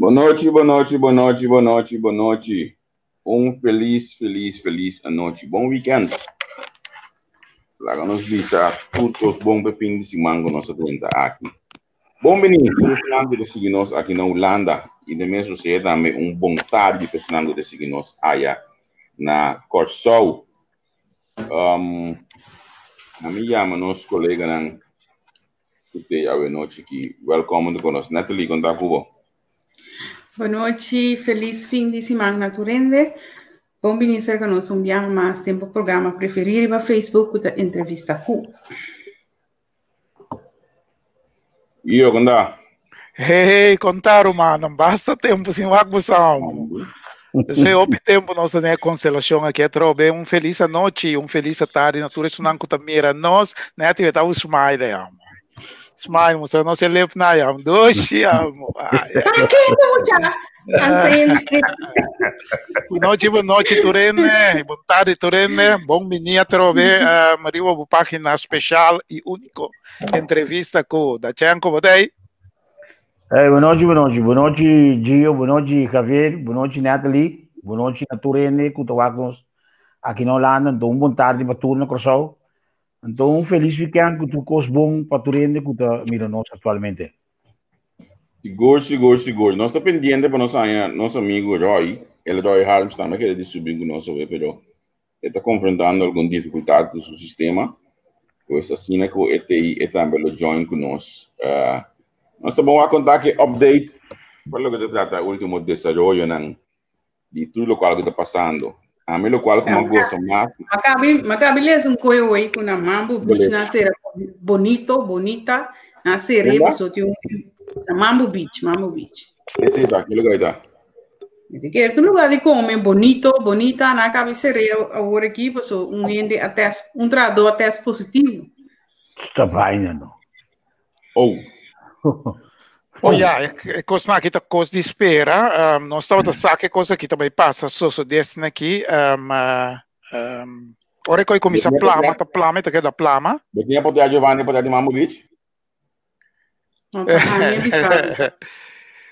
Bon nochi, bon nochi, bon nochi, bon nochi, bon nochi. Un felis, felis, felis anochi. Bon weekend. Laga nos bisa tur kos bon pe fin di siman ku nos a drenta aki. Bon bini tur esnan ku ta sigui nos aki na Hulanda i den mes rosea tambe un bon tardi pa esnan ku ta sigui nos aya na Kòrsou. Um, ami yama nos koleganan ku te awe nochi ki. Welkom ku nos. Natalie, konta ku bo. Bon nochi, felis fin di siman na tur hende. Bon bini serka nos un biaha mas den bo programa preferí riba Facebook ku ta Entrevista Ku. Io, konta? Hey, konta rumannan, basta tempu sin wak bo sa. Despues hopi tempu nos ta den e konstelashon aki atrobe. Un felis anochi, un felis atardi na tur esunnan ku ta mira nos. Nèt i ta un smile amo. Smile, mustra nos e lip na amo. Dushi amo. Ai, ai. Para ke mucha? Bon nochi, bon nochi tur hende. Bon tardi tur hende. Bon bini atrobe um, riba bo pagina special i úniko entrevista ku Dachenko Botei. Hey, bon nochi, bon nochi. Bon nochi, Gio. Bon nochi, Javier. Bon nochi, Natalie. Bon nochi na tur hende ku ta wak nos aki na Holanda. Anto un bon tardi pa tur na Kòrsou. Anto un felis weekend ku tur kos bon pa tur hende ku ta mira nos aktualmente. Sigur, sigur, sigur. Nos ta pendiente pa nos haña nos amigo Roy, el Roy Harms tambe kere di subi ku nos awe, pero e ta konfrontando algun difikultat ku su sistema. Pues asina ku e tei e tambe lo join ku nos. Uh, nos ta bon a konta ke update pa loke ta trata ultimo desaroyonan di tur lokual ku ta pasando. Ami lokual ku mi a gosa mas. Makabi, makabi les un koe hoy ku na Mambo Beach na sera bonito, bonita, na sere paso ti un na Mambo Beach, Mambo Beach. Ese ta, ke lugar ta? Mi ke un lugar di come bonito, bonita, na kabi sere awor aki paso un hende a test, un trahador a test positivo. Sta vaina no. Oh. Oh ja, e kosnan aki ta kos di spera. Um, nos tabata sa ke kos aki ta bai pasa sosodé asina aki. Um, uh, um, ora ku kuminsá plama, ta plama i ta keda plama. Bo tinha potea Giovanni potea di Mambo Beach? No, pa ami e bisa.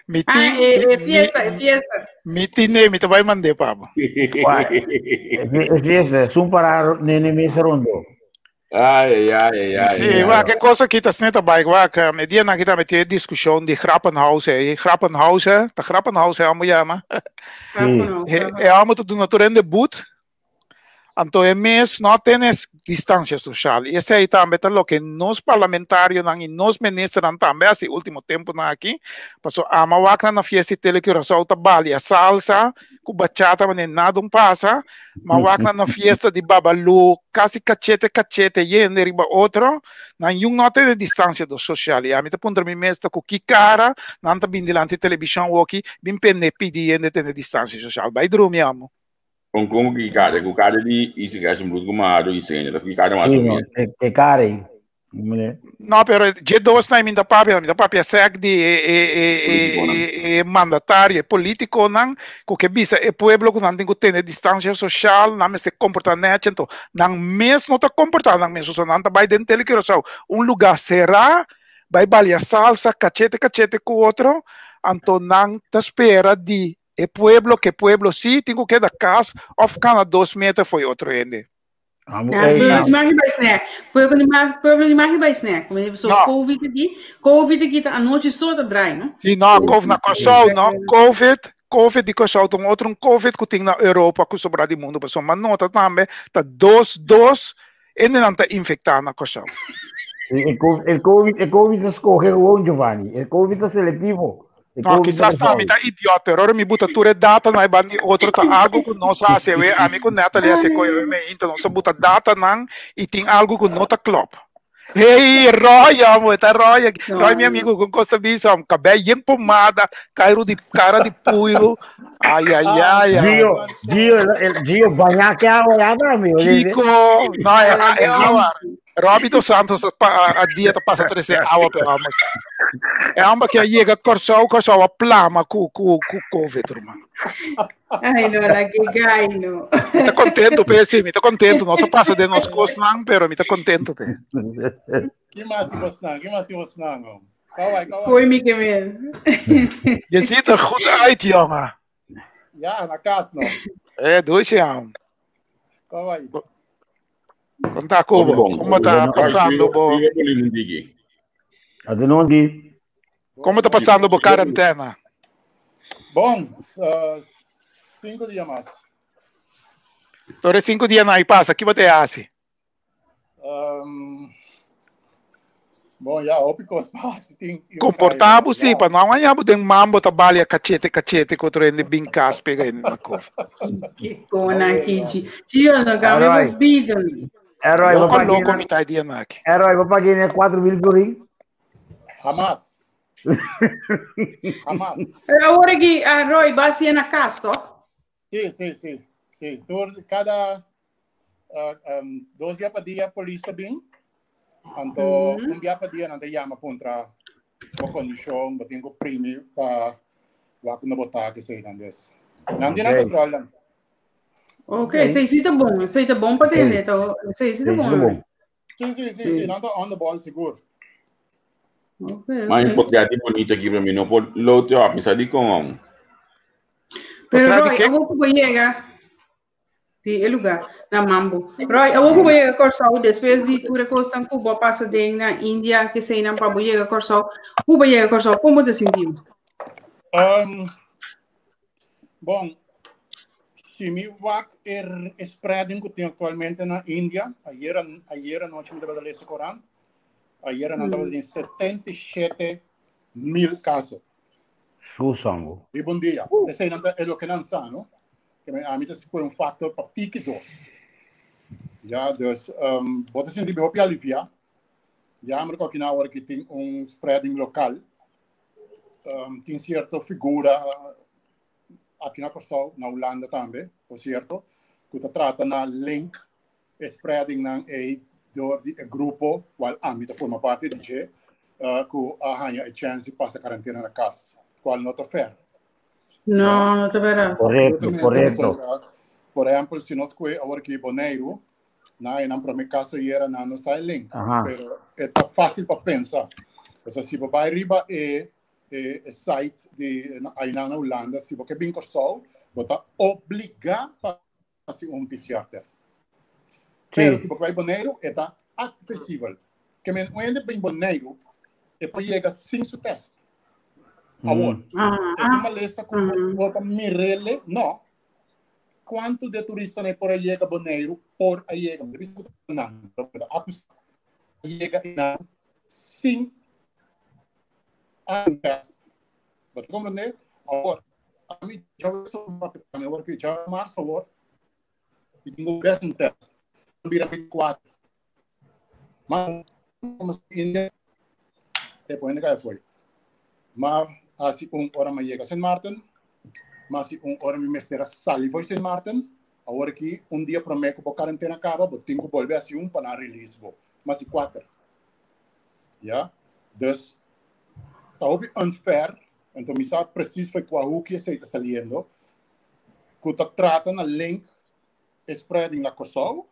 Mi Ah, tin, e, e mi, fiesta, e fiesta. mi tin ne, mi ta bai mand'é pa bo. Wai, e fiesta, sun para nene mesa rondo. Ai, ai, ai, ai. Sí, wak, e cosa aki ta sneta bai, wak, e dianan aki tambe tin e discusion di Grappenhaus, eh, Grappenhaus, eh, ta Grappenhaus e amo yama. Grappenhaus, E, e amo ta duna tur hende boet, anto e mes no a tene distancia social. I esei tambe ta loke nos parlamentarionan i nos ministernan tambe a hasi ultimo temponan aki, paso ama wak nan na fiesta di Tele Curaçao ta balia salsa ku bachata manera nada un pasa, ma wak nan na fiesta di Babalu kasi kachete kachete yende riba otro, nan yun no a tene distancia do social. I ami ta puntra mi mes ta ku ki kara nan ta bin dilanti telebishon woki bin pende pidi yende tene distancia social. Bai drumi amo. Kon kon ki kara? Ku kara di isi gashi brut ku mado i senya. Ta ki kara mas Sí, o no, menos. te, te kara ei. Mire. No, pero dje dos na mi ta papia, mi ta papia sek di e, e, e, e, Politikonan. e, e mandatario, e politikonan, ku ke bisa e pueblo ku nan tin ku tene distancia social, nan mester komportá nèchi, anto nan mes no ta komportá nan mes, so nan ta bai den Tele Curaçao, un lugá será, bai balia salsa, kachete kachete ku otro, anto nan ta spera di e pueblo, ke pueblo sí tin ku keda kas òf kana dos meter fo'i otro hende. Amo, Ja, ei, pueblo ah, di mag bij snack. Pueblo di mag, pueblo di mag bij snack. Como so No. COVID aqui, COVID aqui tá a noite só tá dry, no? Sí, no, COVID na Kòrsou, no, COVID, COVID di Kòrsou ta un otro un COVID ku tin na Europa ku sobra di mundu pasobra mi a nota tambe ta dos dos hendenan ta infektá na Kòrsou. El, el COVID, el COVID ta scoge gewoon, Giovanni. El COVID ta selectivo. E No, COVID quizás ta ta mi ta idiot, pero ora mi buta tur e data na e banda di otro ta algo ku nos a hasi awe, ami ku Natalie hasi koe awe meinta, nos a buta datanan i tin algo ku no ta klop. Hey, Roy, amo, ta Roy, Roy mi amigo ku Costa Bisa, kabei yen pomada, kairu di cara di puiro. Ay, ay, ay, ay. Gio, Gio, el, Gio, baña ke agua ya, amigo. Chico, no, e, e agua. Robbie dos Santos a, a, a dia ta pasa trece awa pe amo. E amba que llega Kòrsou, Kòrsou a plama ku ku ku COVID, ruman. Ay, no, la que gai, no. Mi ta contento pe, sí, mi ta contento. No se pasa de nos cosnan, pero mi ta contento pe. Ki mas si bosnan? Ki mas si bosnan? Kawai, kawai. Gooi mi ke men. Je ziet er goed uit, jongen. Ja, na kas no. Doe je Kawai. Konta Kobo, como ta pasando bo? Adelante. Como ta pasando bo quarentena? Bom, 5 dia mas. Tore 5 dia na passa, que você hace? Bom, ja, hoop ik was pas. Comportabo sim, pa não ganhar den mambo trabalha cachete cachete contra ele bem cas pega ele na cova. Que cona aqui, Gio, não ganha vida. Herói, vou pagar. Louco me dia aqui. Herói, vou pagar 4 mil florin. Hamas. Hamas. Agora que a Roy vai ser na casa, Sim, sim, sim. Sim, cada 2 dias pa dia polícia bem. Anto un dia pa dia nan te llama contra bo condition, bo tin ku primi pa wak no bota que sei nan des. Nan tin control nan. Ok, sei se tá bom, sei tá bom pa ter, então, sei se tá bom. Sí, sí, sí, sí, nan on the ball seguro. Ok. Mas um portrait bonito aqui para mim, não pode lote up, me sabe com. Pero Roy, eu vou chegar. Sí, el lugar, na Mambo. Roy, eu vou chegar Corsau, depois de tudo que em Cuba, passa de na Índia, que sei não para chegar Corsau. Cuba chega Corsau, como te sentiu? Bom, se me wak spreading que tem atualmente na Índia, ayer noite me estava lendo o Corão, ayer não estava em 77 mil casos. Susango. E bom dia. Esse é o que não sabe, não? A mim se foi um fator para tique dos. Ja, dus wat is in die behulp alivia? Ja, maar ook na hora que tem um spreading local. Tem certa figura aqui na Corsau, na Holanda também, por certo, que trata na link spreading na e door die grupo, qual a mim forma parte de que a hanha a chance passa quarentena na casa, qual não está fair. No, no te verás. Correcto, correcto. Por ejemplo, si nos fue ahora que Bonaire, na en para mi casa y era na no sai link, pero está fácil para pensar. O sea, si va arriba e site de aí na Holanda, si você bem Corsol, você obriga para fazer um PCR test. Pero si você vai Bonaire, está acessível. Que men onde bem Bonaire, depois chega sem su test. Agora, é uma lista com bota mirele, não. Quanto de turista né por aí chega Bonaire, por aí chega, não, chega na sem test. Mas como né? Agora, a mim já sou uma agora que já março agora, e tenho best um test. Vira 24. Mas como ainda depois ainda foi. Maar als ik een hora me llega a Sint Maarten, maar als ik een hora me mestera sali voor Sint Maarten, agora que um dia prometo que a quarentena acaba, eu tenho que volver assim um para release, bo. Mas 4. Ja? Dus tá ook unfair, então me sabe precies foi qual o que está saliendo, que tá trata na link spreading na Corsau,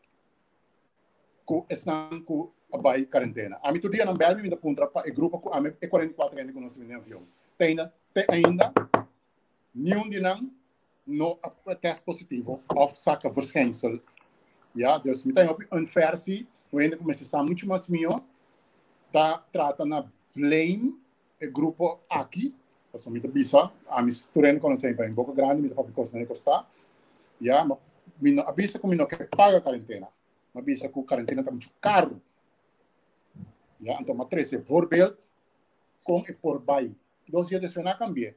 que está com a bai quarentena. A mim todo dia na Bélgica me dá contra para o grupo com a mim é 44 anos que nós em avião. Tem ainda nenhum de nós no test positivo of saca verschijnsel. Ja, dus me tem op een versie, we ainda começa a muito mais melhor, tá trata na blame o grupo aqui, assim me bisa, a mim tureno conhece em Boca Grande, me tá para coisa me costar. Ja, mas me não avisa como não que paga quarentena. Mas avisa que quarentena tá muito caro. Ja, então, maar 13 voorbeeld com e por bai. 2 dias depois não cambia.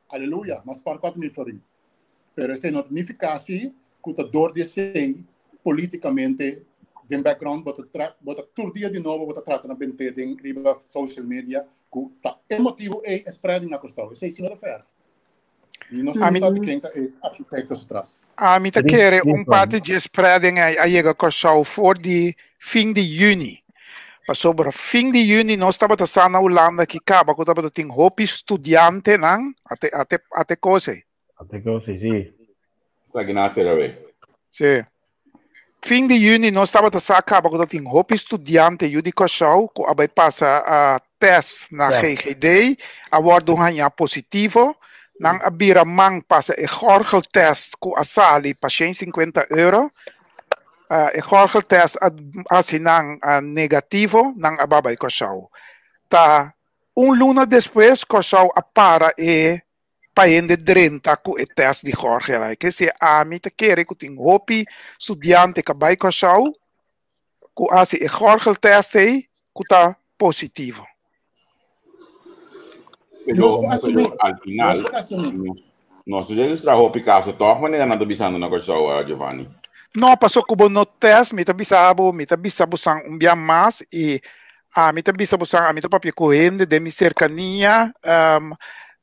Aleluia, mas para 4 mil florin. Pero esse não significa assim que o dor de ser politicamente de background, bota todo dia de novo, bota trata na BNT, de riba social media, que tá emotivo e spreading na corção. Esse é sim não fair. E nós não sabemos quem está arquiteto atrás. A mim tá querer um parte de spreading a chega corção for de fim de junho. Sobre fim de junho nós estava na Holanda que acaba que estava tem hope estudante não até coisa. Até coisa, sim. Tá que nasce lá, Sim. Fim de junho nós estava a acaba que tem hope estudante e de Corsau que abai passa a test na GGD, a wòrdu hañá positivo. Nan a bira man pasa e gorgeltest ku a sali pa 150 euro. E gorgeltest a hasi nan negativo, nan a bai Kòrsou. Ta un luna despues Kòrsou a para e pa hende drenta ku e test di gorgel. Ke si ami ta kere ku tin hopi studiante ku a bai Kòrsou ku hasi e gorgeltest ei ku ta positivo. Pero, pero al final, nos no registra hopi caso toch, manera nan ta bisando na Kòrsou, ah, Giovanni. No, paso ku bo no test, mi ta bisa bo, mi ta bisa bo san un bia mas i ami ta bisa bo san, ami ta papia ku hende den mi serkania,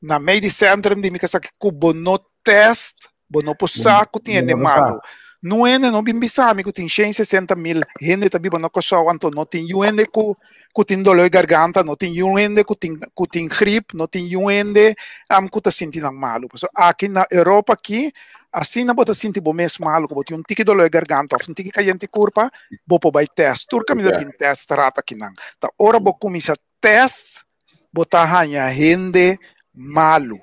na medisch centrum di mi kasa ku bo no test, bo no por sa ku tin hende malu. No hende no bin bisa mi ku tin 160 mil hende ta biba na Kòrsou, anto no tin yu hende ku ku tin dolor di garganta, no tin yu hende ku tin ku tin grip, no tin yu hende ku ta sinti nan malu. Pasobra aki na Europa aki, asina bo ta sinti bo mes malu, ku bo tin un tiki dolor di garganta òf un tiki kayente kurpa, bo por bai tèst. Tur kaminda tin tèst rat akinan. Ta ora bo kuminsá tèst, bo ta haña hende malu.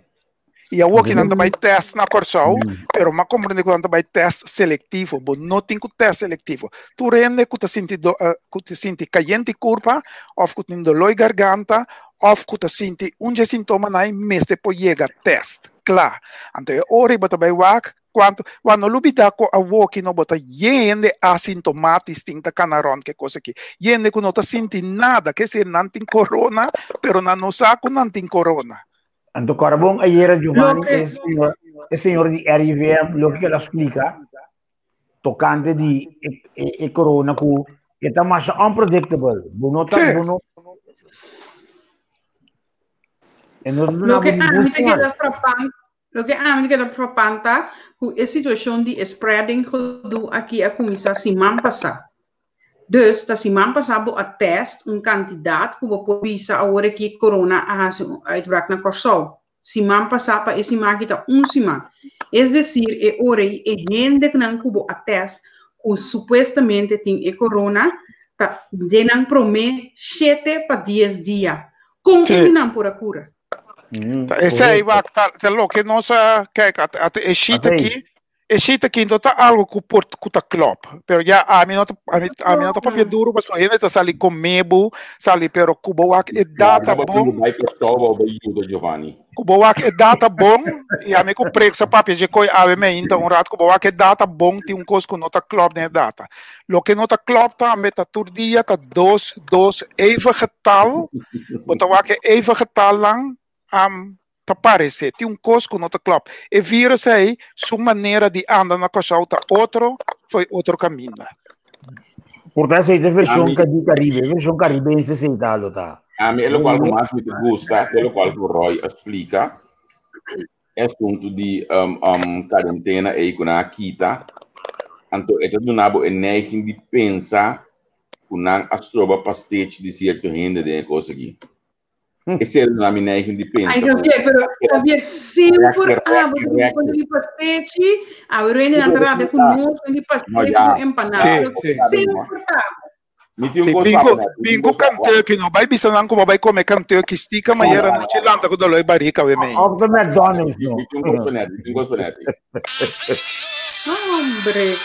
I awor ki nan ta bai test na Kòrsou, pero m'a komprendé ku nan ta bai test selektivo. Bo no tin ku test selektivo. Tur hende ku ta sinti do, eh, ku ta sinti kayente kurpa, òf ku tin doló di garganta, òf ku ta sinti un dje sintomanan ei mester por yega test. Kla. Anto e ora ei bo ta bai wak kuantu, wak no lubidá ku awor ki no bo ta yen hende asintomatis tin ta kana rònt ku e kos aki. Hende ku no ta sinti nada, ke esei nan tin korona, pero nan no sa ku nan tin korona. Anto Carbon ayera Giovanni e señor, e señor di RIVM loke que la explica tocante di e, e, e corona ku e ta masha unpredictable. Bo no ta, bo no E no Loke a mi ta keda frappant, loke a mi ta keda frappant ta ku e situashon di e spreading gedoe aki a kuminsá siman pasá. Dus ta siman pasá bo a tèst un kantidat ku bo por bisa awor aki corona a hasi un uitbraak na Kòrsou. Siman pasá pa e siman aki ta un siman. Es desir e ora ei e hendenan ku bo a tèst ku supuestamente tin e corona ta den nan promé shete pa dies dia. Kon eseinan por a kura? Esei wak ta loke nos a kijk e shit aki E shit aki no ta algo ku por ku ta klop. Pero ya ami no ta ami ami no ta papia duro pasobra hende ta sali come bo, sali pero ku bo wak e data bon. Ku bo wak e data bon i ami ku Prex a papia dje koi awe meinta un rat ku bo wak e data bon tin un kos ku no ta klop den e data. Loke no ta klop tambe ta tur dia ta dos dos even getal bo ta wak e even getalnan am Ta parece tin un cos cu no ta klop. E virus ey su manera di anda na Curaçao ta otro fo'i otro caminda. Por ta esey ta e version ka di Caribe, e version caribense esey ta lo ta. Ami e locual cu mas mi ta gusta ta e locual cu Roy a splica, e asunto di cuarentena ey cu nan a kita, anto e ta duna bo e neiging di pensa cu nan a stroba pastechi di cierto hende den e cos aki. Esei lo duna mi neiging di pensa Ay, Javier, pero Javier, semper abo ta bin di pastechi, awe rende nan ta rabia ku nos, bin di pastechi ku empanada, semper ta abo. Mi tin un kos pa bo. Bin ku kanturki no, bai bisa nan ku bo bai kome kanturki stika mayera nochi lanta ku dolor di barika awe mei. Of the McDonald's no. Mi tin un kos pa neti, mi tin un kos pa neti. Hombre.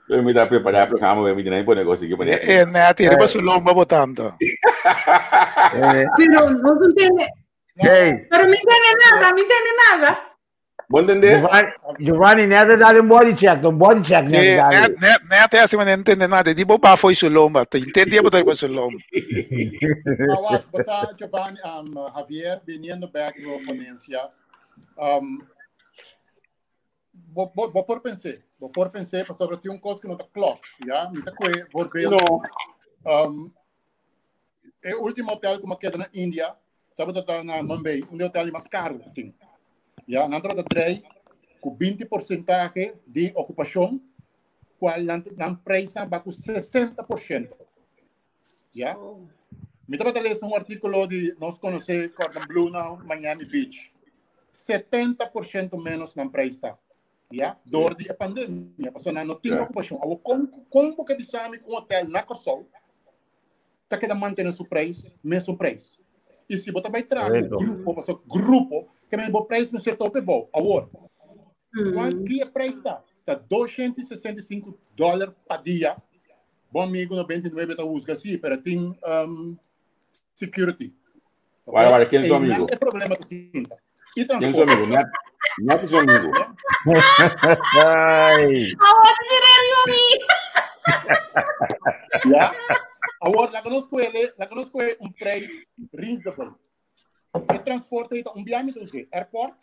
Pero mi ta prepará programa, mi tin pone cos aquí pone. Eh, Nati, riba su lomba bo tanto. Pero no entiende. Hey. Pero mi entiende nada, mi entiende nada. Bo entendé? Giovanni, Giovanni net a dale un body check, un body check net Sí, a dale. net, net, net é assim, mas não entende nada. Di bo bafo e su lomba. Te entende bo riba su lomba. Awas, basta Giovanni, Javier, viniendo back riba ponencia, bo, bo, bo por pensé, bo por pensé, pasobra tin un kos ku no ta klop, ya? Mi ta kue voorbeeld. No. E último hotel ku mi a keda na India, tabata ta na Mumbai, un di hotel mas karu ku tin. Ya, nan tabata drei ku 20 porcentahe di okupashon, kual nan, nan prijsnan ba ku 60%. Ya? Oh. Mi tabata lesa un artíkulo di nos konosé Cordon Bleu na Miami Beach. 70% menos nan prijs ta. Ya? Door di e pandemia. Pasobra nan no tin okupashon. Awor kon kon bo ke bisa mi ku un hotel na Kòrsou ta keda mantené su prijs, mesun prijs? I si bo ta bai traha ku grupo, pasobra grupo ke men bo prijs mester ta hopi bou. Awor, kuant ki e prijs ta? Ta 265 dòler pa dia. Bo amigo 99 ta husga sí, pero tin security. Wara, wara, ken su amigo? E problema ta sinta. E Ken su amigo? Net, net su amigo. Ai. Awor te diré, Yuri. Ja? Awor, laga nos kuele, laga nos kue un prijs reasonable. E transporte ta un biami ta use airport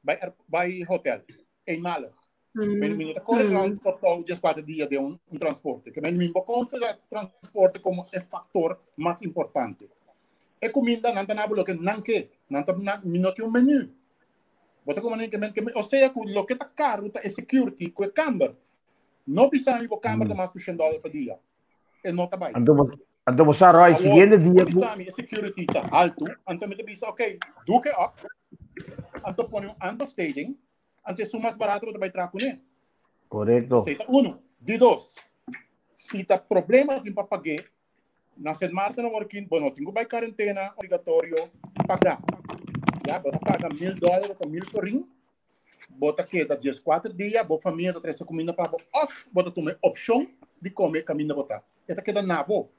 by, air, by hotel. Eenmalig. Men mi no ta corre rond Kòrsou dies kuater dia den un, un transporte. Ke men mi bo considera transporte como e factor mas importante. E kuminda nan ta nabo loke nan ke. Nan ta nan, mi no tin un menu. Bo ta komprende ke men ke o sea ku loke ta karu ta e security ku e kamber. No bisa mi bo kamber ta mas ku shen dòler pa dia. E no ta bai. Anto bo anto bo sa Roy, Awor, siguiente si bo dia ku bisa mi e security ta haltu, anto mi ta bisa ok, doek e op. Anto pone un aanbesteding. Anto esun mas barato bo ta bai traha kuné. Korekto. Esei ta unu. Di dos, si ta problema tin pa pag'é, na Sint Maarten awor aki bo no tin ku bai karentena obligatorio paga. Ya, bo ta paga mil dòler òf mil florin, bo ta keda dieskuater dia, bo famia ta trese kuminda pa bo òf bo ta tuma e opshon di kome kaminda bo ta. E ta keda na bo.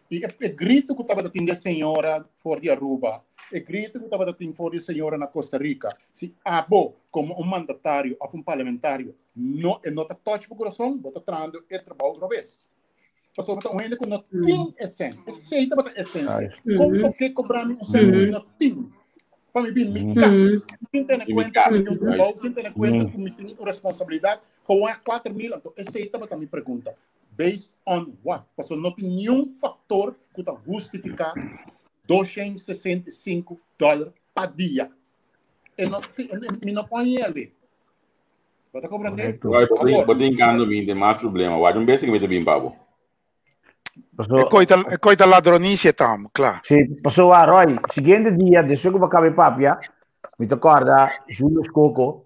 I e, e grito ku tabata tin di e señora for di Aruba, e grito ku tabata tin for di e señora na Costa Rica, si abo komo un mandatario òf un parlamentario no e no ta touch bo kurason, bo ta trahando e trabou robes. Pasobra ta un hende ku no tin e sèn. Esei tabata esensia. Kon bo ke kobra mi un sèn ku mi no tin? Pa mi bin mi kas, sin tene kuenta ku mi tin un trabou, sin tene kuenta ku mi tin un responsabilidat, gewoon e 4000, anto esei tabata mi pregunta. Based on what? Pasobra no tin niun factor ku ta hustifiká 265 dòler pa dia. E no tin, mi no por hañ'el. Bo ta komprendé? Roy, bo tin, bo tin kando mi den mas problema. Wak un bes ku mi ta bin pa bo. Paso, E koita, e koita ladronicia tam, kla. Sí, paso a Roy, siguiente dia, después ku bo acabe papia, mi ta korda Julius Coco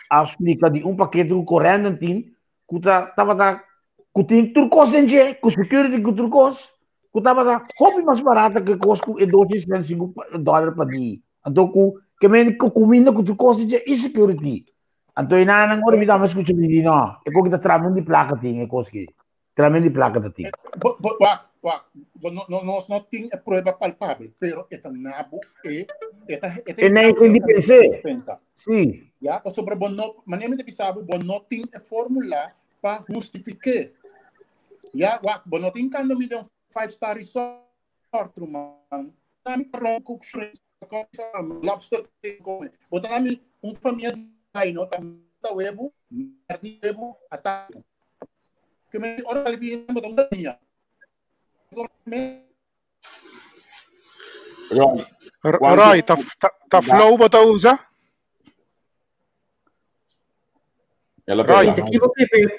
a splika di un pakete ku Corendon tin ku ta tabata ku tin tur kos den dje, ku security ku tur kos, ku tabata hopi mas barata ke kos ku e 265 dòler pa dia. Anto ku ke men ku kuminda ku tur kos den dje i security. Anto e nan ora mi tamba skucha mi di no, e kos ki ta tramen di plaka tin e kos ki. Tramen di plaka ta tin. Bo, bo, wak, wak. Bo, no, no, nos no tin e prueba palpabel, pero e ta nabu e e ta e ta E nan e di pensé. pensa. Sí. Ya, pasobra bo no, manera mi ta bisa bo, bo no tin e formula pa hustifiké. Ya, wak, bo no tin kando mi den un five star resort, ruman. Nami ron ku shrimp, lobster kome. Bo ta nami un famia di ai no ta ta webu, di webu ataku. Ke me ora li bo ta un famia. Roy, Roy, ta, ta, ta flow bo ta usa? Ela Roy. Te equivoqué, pero,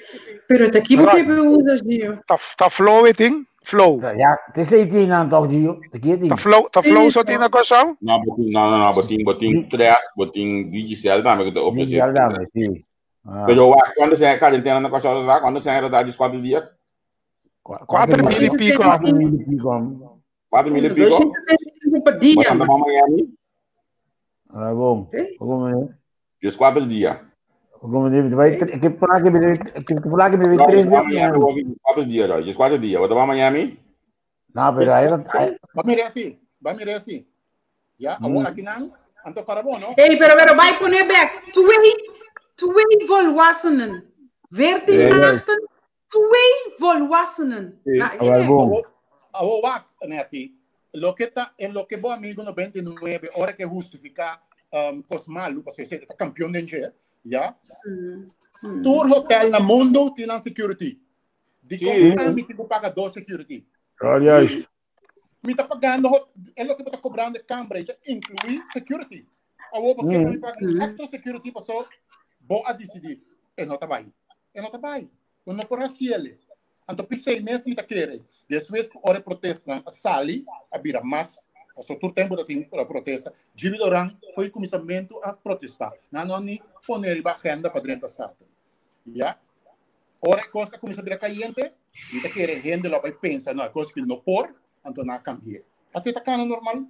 pero te equivoqué, pero usa, Gio. Ta, ta flow e tin? Flow. Ja, te sei tin nan toch, Gio. Te kie tin. Ta flow, ta flow so tin na Curaçao? No, bo tin, no, no, no, bo tin, bo tin tres, bo tin Digicel tambe que te ofrece. Digicel tambe, sí. Ah. Pero wa, cuando se cuarentena na Curaçao, da, cuando se era da 4 dias? 4 mil y pico. 4 mil y pico. 4 mil y pico? 265 pa dia. Botando pa Miami? Ah, bom. Sí. Como é? Dies 4 dias. Como é? Vai, que placa me que placa me Roy, três pa dias. Miami, 4 dias, Roy. Dies 4 dias. Bota pa Miami? No, pero aí aí Ba mira así, ba mira así. Ya, awor aki nan, anto carabono. Hey, pero, pero, vai poner back. Twee, twee volwassenen. 14 Ja, ja. nachten, twee volwassenen. Sí. Nou, Ah, wel bom. Awor, awor wak, Neti. Lo que ta, en lo que bo amigo 99, ora que justifica cos malu, pasobra esei ta campeón den dje, ya. Tur hotel na mundo tin nan security. Di Sí. con ami tin cu paga dos security? Oh, juist. Mi ta pagando, e loke bo ta cobrando e camber, ta inclui security. Awor bo ke mi paga un extra security paso bo a decidi. E no ta bai. E no ta bai. Bo no por haciele. Anto p'esei mes mi ta kere, despues ku ora e protestanan a sali, a bira mas, pasobra tur tempu ta tin protesta, Jimmy Doran foi kuminsamentu a protestá. Nan no a ni pone riba agenda pa drenta Staten. Ya. Ora e kos a kuminsá bira kayente, mi ta kere hende lo a bai pensa, no, e kos aki no por, anto nan a kambi'é. Ate ta kana normal.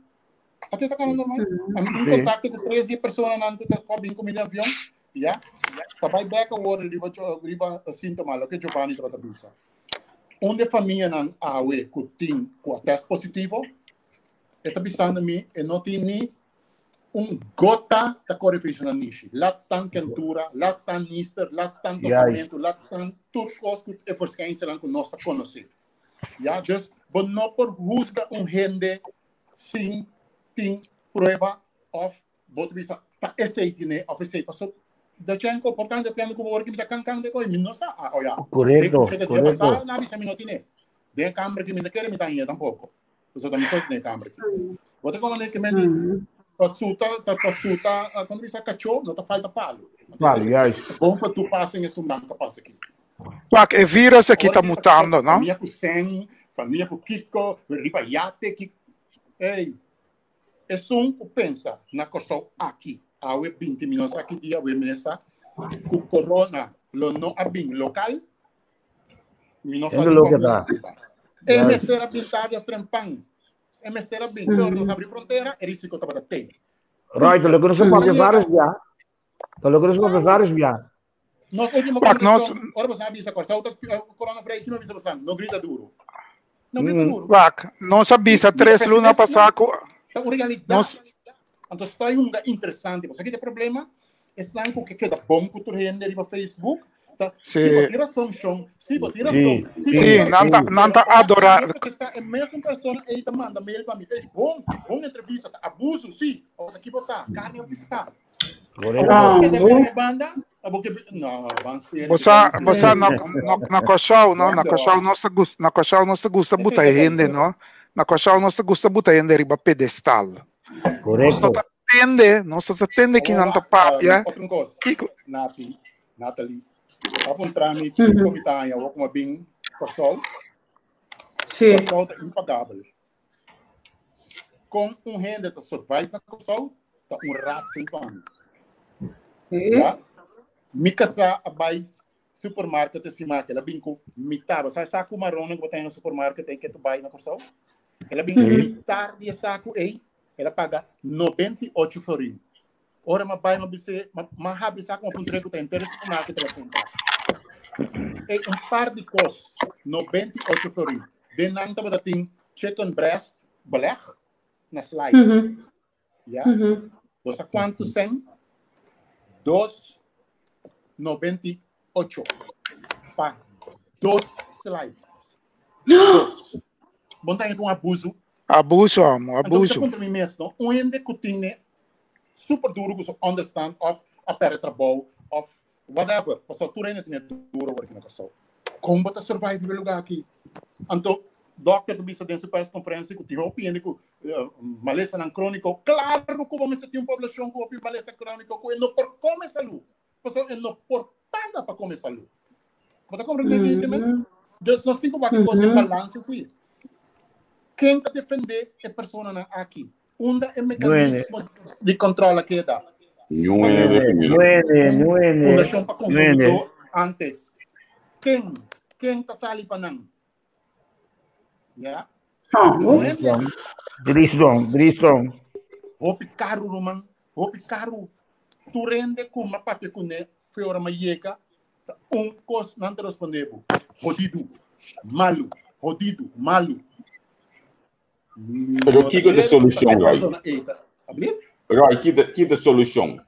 Ate ta kana normal. Ami tin kontakto ku tres di e personanan ku ta bin ku mi den avion. Ya. Pa bai bek awor riba riba síntoma, loke Giovanni tabata bisa. Un di e famianan awe ku tin ku a tèst positivo, e ta bisando mi e no tin ni un gota ta kore fecho na nishi. Laat staan kentura, laat staan nister, laat staan tosamentu, laat staan tur kos ku e verschijnselnan ku nos ta konosé. Ya, dus bo no por husga un hende sin tin prueba òf bo ta bisa ta esei tine òf esei paso dat jen importante piando ku bo wor ki mi ta kan kan de koi mi no sa ah oh ya. Korekto, korekto. Na bisa mi no tine. Den kamber ki mi ta kere mi ta haña tampoko. Paso ta mi so den kamber ki. Bo ta komprende ke men di pa suta ta pa suta komo bisa kachó no ta falta palo. Palo, juist. Bon pa toepassing esun nan ta pasa aki. Wak, e virus aki ta mutando, no? Famia ku Sen, famia ku Kiko, riba yate ki. Ey, esun ku pensa na Kòrsou aki, awe 20 minutos aki dia awe mesa, ku corona lo no a bin lokal, mi no sa Endo di loke kon ta. E mester a bin tardi of trempan. E mester a bin, pero nos abri frontera, e risiko tabata te. Roy, ta loke nos a papia vários bia. Ta loke nos a papia vários bia. Nos último Wak, nos- conversación, ora bosan a bisa Kòrsou ta corona vrij, kino bisa bosan? No grita duro. No grita duro. Wak, nos a bisa Mi ta tres luna pesimista, pasá ku Ta un realidat. Nos- Anto estoy hunga interesante. Bosa kita problema? Esnan ku ke keda bon ku tur hende riba Facebook. Ta, Sí. si bo tin rason, Shon. Si bo tin rason. Sí, Si bo Sí, tin nan ta, rason. nan ta Pero ora adorá. mesmo que está e mesmo persona ei ta manda mail pa mi. Ei, bon, bon entrevista. Ta abuso, sí. Ora ki bo ta? Carne of pisca? Correcto. Ah, Abo bon. ke banda? Abo ke no, ban serio. Bo sa, bo sa na, na, na Kòrsou, no? Na Wendo. Kòrsou nos ta gusta, na Kòrsou nos ta gusta Esei buta ta hende, bon. no? Na Kòrsou nos ta gusta buta hende riba pedestal. Nos no Correcto. ta tende, nos no ta tende ki nan ta papia. Otro kos. Kiko? Nati, Natalie. A puntra mi kiko mi ta haña awor ku mi a bin Kòrsou. Sí. Kòrsou ta impagabel. Kon un hende ta survive na Kòrsou ta un raadsel pa mi. Sí. Ja? Mi kasá a bai supermarket e siman aki. El a bin ku mitar. Bo sa e saku maronnan ku bo ta haña na supermarket ei ke ta bai na Kòrsou? El a bin mitar di e saku ei, el a paga 98 florin. Ora m'a bai m'a bis'é, m'a habri saku m'a puntr'é ku ta henter e supermarket el a kumpra. Ei un par di kos, 98 florin. Den nan tabata tin chicken breast beleg na slice. Ya? Bo sa kuantu sen? 2,98 pa dos slice. Dos. Bo ta un abuso. Abuso, amo, Anto, abuso. puntra mi mes, no? Un hende ku tin super duro ku so understand of a perde trabou of whatever. Pasobra tur hende tin duro awor aki na Kòrsou. Kon bo ta survive riba e lugá aki? Anto, dokter ta bisa den su persconferencia ku tin hopi hende ku malesanan króniko. Klaro ku bo mester tin un poblashon ku hopi malesa króniko ku e no por kome salú. Pasobra e no por paga pa kome salú. Bo ta komprendé ke mi? Dus nos tin ku wak e kos den balanse si. Ken ta defendé e personanan aki? Unda e mekanismo di kontrol a keda? Nueve. Nueve, nueve. Fundashon pa Konsumidó antes. Ken? Ken ta sali pa nan? Ya? Oh, Driston, Driston. Hopi karu, ruman. Hopi karu. Tur hende ku m'a papia kuné fe ora m'a yega, ta un kos nan ta respondé bo. Hodidu. Malu. Hodidu. Malu. Pero kiko ta e solushon, Roy? Roy, kiko ta e solushon?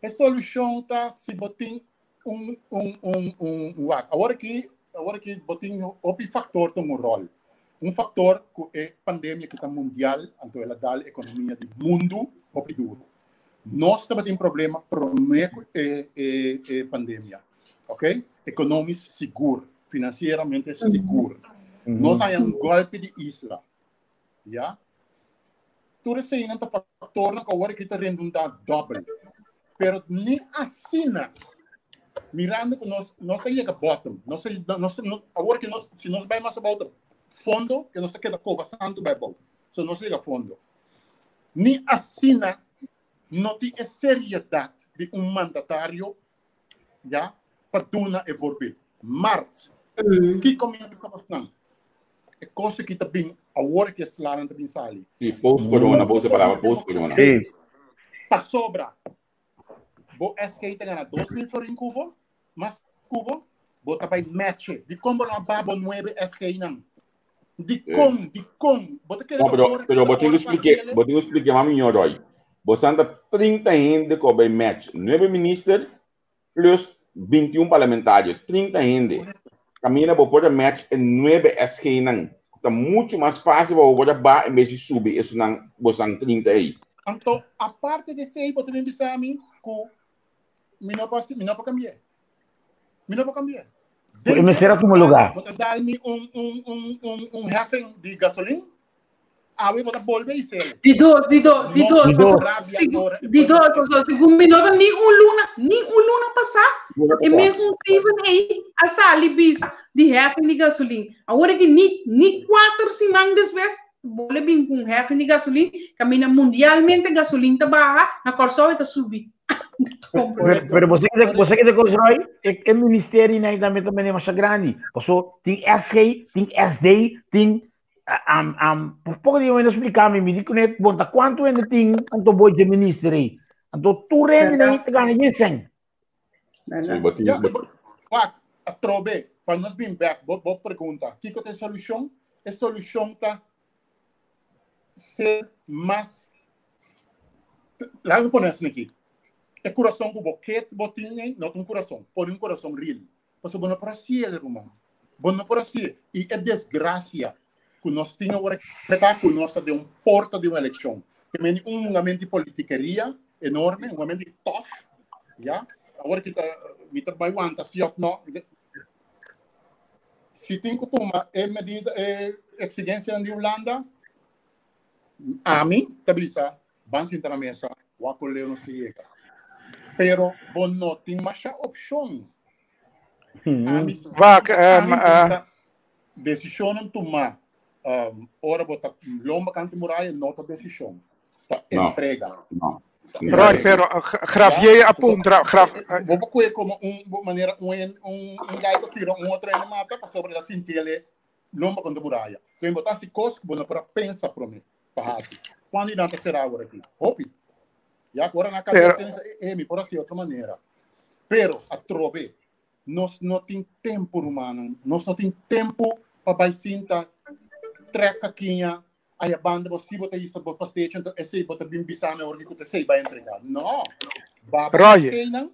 E solushon ta si bo tin un un un un wak. Awor aki, awor aki bo tin hopi faktor ta un ròl. Un faktor ku e pandemia ku ta mundial, anto el a dal ekonomia di mundu hopi duru. Nos tabatin problema promé ku e e e pandemia. Ok? Ekonomis sigur, finansieramente sigur. Nos haña un golpe di isla. Ya? Tur eseinan ta faktornan ku awor aki ta redundá dòbel. Pero ni asina. Mirando ku nos nos a yega bottom, nos a nos awor ku nos si nos bai mas abou ta fondo ku nos ta keda koba santu bai abou. So nos a yega fondo. Ni asina no tin e seriedat di un mandatario ya pa duna e voorbeeld. Mart, kiko mi a bisa bosnan? E kos aki ta bin awor ku e slanan ta bin sali. Si, post corona, bo usa e palabra post corona. Pasobra bo SK ta gana 2000 florin kubo, mas kubo, bo ta bai matche. Dikon bo no a ba bo nuebe SK nan? Dikon, dikon? Bo ta kere No, pero, pero bo tin ku splike, bo tin ku splike mas mihó, Roy. Bo san ta 30 hende ku a bai match. Nuebe minister plus 21 parlamentario. 30 hende. Kaminda bo por a match e nuebe SG nan. Ta muchu mas fásil pa bo por a ba en bes di subi esunnan bosan 30 ei. Anto, aparte di esei, bo ta bin bisa mi ku mi no por mi no por kambi'é. Mi no por kambi'é. E mester a tuma lugar. Bo ta dal mi un un un un un heffing di gasolin, awe bo ta bolbe isele. Di dos, di dos, di dos. Di dos. Di dos, pasobra segun mi no ta ni un luna, ni un luna pasá, e mesun Steven ei a sali bisa di heffing di gasolin. Awor aki ni ni kuater siman despues bolbe bin ku un heffing di gasolin, kaminda mundialmente gasolin ta baha, na Kòrsou e ta subi. Pero, pero você que você que constrói é, é ministério né também também é mais grande. Passou tem SG, tem SD, tem um, um, por pouco de eu ainda explicar me me digo né bom tá quanto ainda tem anto boi de ministro aí. Anto tu rende né te ganha de 100. Sí, bo tin, bo... Wak, atrobe, pa nos bin back, bo, bo pregunta, kiko ta e solushon? E solushon ta ser mas Laat me pone asina aki. E kurason ku bo ke bo tin ei, no ta un kurason. Pone un kurason real. Pasobra bo no por hasié, ruman. Bo no por hasié. I e desgrasia ku nos tin awor aki ta ku nos ta den un porta di un elekshon. Ke meni un hungamento di politikeria enorme, un hungamento di tof, ya. Awor aki ta mi ta bai wanta si òf no. Si tin ku tuma e medida, e eksigensianan di Hulanda, Ami ta bisa, ban sinta na mesa, wak ku leu nos ta yega. Pero bo no tin masha opshon. Ami, Wak, ami bisa, desishonnan tumá um, ora bo ta lomba kanti muraya no ta desishon, ta No. entrega. No. Ta Roy, entrega. pero Gravier Ya? a puntra, Graf, Bo por kue komo un bo manera un un un gai ta tira un otro hende mata pasobra el a sinti el e lomba kontra muraya. Ken bo ta hasi kos ku bo no por a pensa promé pa hasi. Kuandu nan ta será awor aki? Hopi. Ya ku ora nan Pero- kabesa nan e mi por hasi otro manera. Pero atrobe nos no tin tempu rumannan. Nos no tin tempu pa bai sinta trèk kakiña aya banda bo si bo ta hisa bo pastechi anto esei bo ta bin bisa mi awor ki ku ta esei bai entrega. No. Ba bo Roy. pasteinan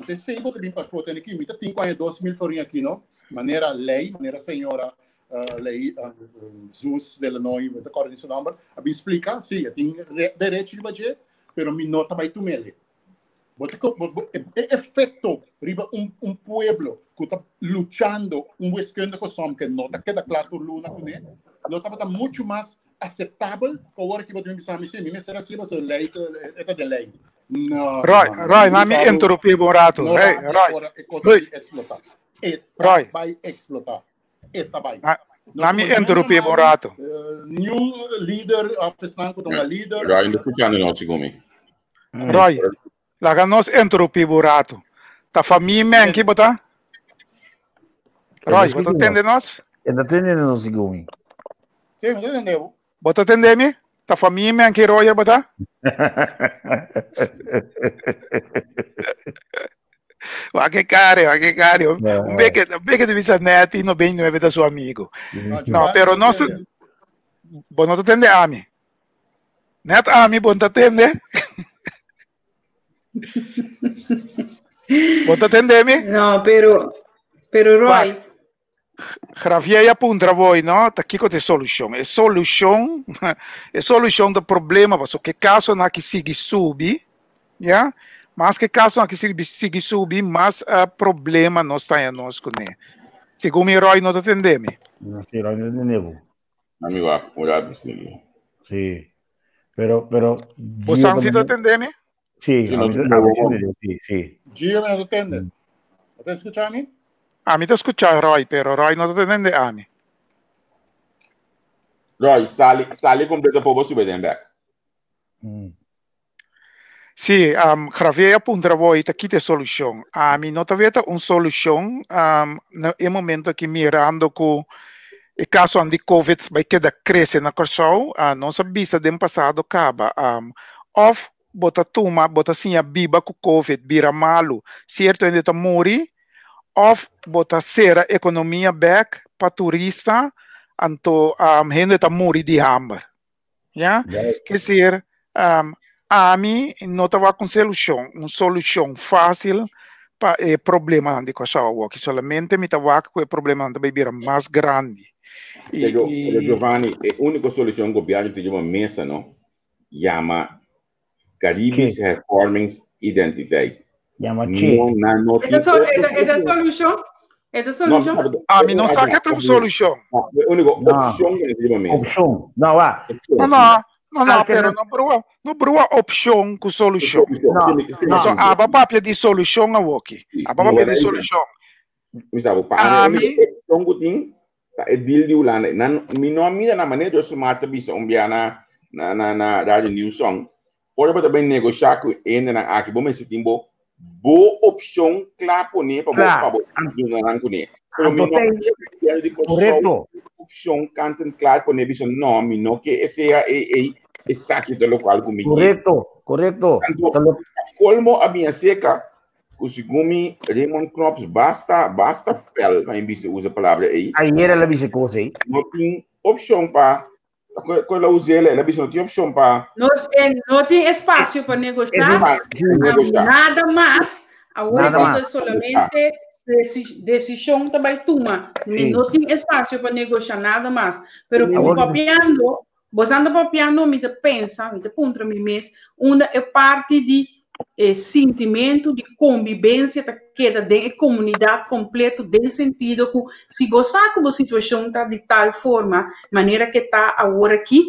esei bo ta bin pa foto aki. Mi ta tin ku aña 2000 florin aki no. Manera lei, manera señora uh, lei uh, Zus de Lanoy, mi ta kòrda di su nòmber, a bin splika, si, e tin derecho riba dje, pero mi no ta bai tumele. Bo ta bo, bo, e, e efecto riba un, un pueblo ku ta luchando un wiskundige som ke no ta keda kla tur luna kuné, lo tabata mucho mas aceptabel ku awor ki bo ta bin bisa mi, si, mi mester hasi pasobra lei ta, e ta den lei. No, Roy, no, Roy, mi na mi sabe interrumpí bo un rato. no Hey, rabia Roy, ora e kos hey, aki explota. E ta Roy, bai explota. E ta bai. na, No na mi tuma niun interrumpí bo un normal, rato. niun lider of esnan ku ta un lider. Roy, no escuchando no, chico mi. Roy, laga nos interrumpí bo un rato. Ta famia menki bo ta? Roy, bo ta tende nos? E ta tende nos, sigur mi. Sí, mi ta tende bo. Bo ta tende mi? Ta famia menki Roger bo ta? Wak e care, wak e care. Un beke, un beke di bisa Netty no ben nueve ta su amigo. No, pero nos, bo no ta tende ami. Net ami bo no ta tende. Bo ta tende mi? No, pero, pero Roy. Wak, Gravier a puntra boy, no? Ta kiko ta e solushon? E solushon, e solushon ta problema paso ke kasonan aki sigui subi, ya? Mas ke kasonan aki sigui sigui subi, mas uh, problema nos ta nos kuné. Segun mi Roy no ta tende mi. No, sí, Roy no tende bo. Ami wak, un rato sigui. Sí. Pero, pero. Bo san si ta tende mi? Sí, Sí, no ami te ta- ami bo. tende, sí, sí. Gio no ta tende. Bo ta skucha mi? Ami ta skucha Roy, pero Roy no ta tende ami. Roy, sali, sali kompleto for bo sube den bek. Sí, um, Javier a puntra bo ta kita solushon. Ami no ta weta un solushon um, na e momento aki mirando ku e kaso di COVID bai keda krese na Kòrsou, uh, nos a bisa den pasado kaba. Um, of bo ta tuma, bo ta siña biba ku COVID, bira malu, sierto hende ta muri, of bo ta sera ekonomia bek pa turista, anto um, hende ta muri di hamber. Ja? Ke ser, um, ami no ta wak un solushon, un solushon fásil pa e problemanan di Kòrsou awoki. Solamente mi ta wak ku e problemanan ta bai bira mas grandi. I, Pero, pero Giovanni, e úniko solushon gobièrnu tin riba mesa, no? Yama Caribisch Hervormingsidentiteit. Yama che. No, na, no tin otro E ta solushon? E ta solushon? Ami no sa ke ta un solushon. No, e úniko opshon ku riba mesa. Opshon. No, wa. No, no, no, no, pero no brua, no brua opshon ku solushon. No, no. So, aba papia di solushon awoki. Aba papia di solushon. Mi sa bo pa ami opshon ku tin ta e deal di Hulanda. Nan mi no a mira na manera Joyce Marta bisa un bia na na na na Radio New Song. Ora bo ta bai negosha ku hendenan aki bo mester tin bo bo opshon kla pone pa bo pa bo duna nan kuné. Pero mi no a mira gobierno di Kòrsou opshon kant en klar pone bisa no mi no ke esea e e esaki ta lokual ku mi ke. Korekto, korekto. Anto kolmo a bin aserka Ku segun mi Raymond Knops basta basta fel pa mi bisa usa palabra ei. Ayer el a bisa kos ei. No tin opshon pa ku el a usa el a bisa no tin opshon pa. No, eh, no tin espasio pa negoshá. Pa negoshá. Nada mas. Awor Nada mas. mas. Solamente desishon ta bai tuma. Mi no tin espasio pa negoshá nada mas. Pero ku Awor- papiando, Bos anda papiando, mi ta pensa, mi ta puntra mi mes, unda e parti di e sintimentu di kombibensia ta keda den e komunidat kompleto, den sentido ku si bo sa ku bo situashon ta di tal forma, manera ke ta awor aki,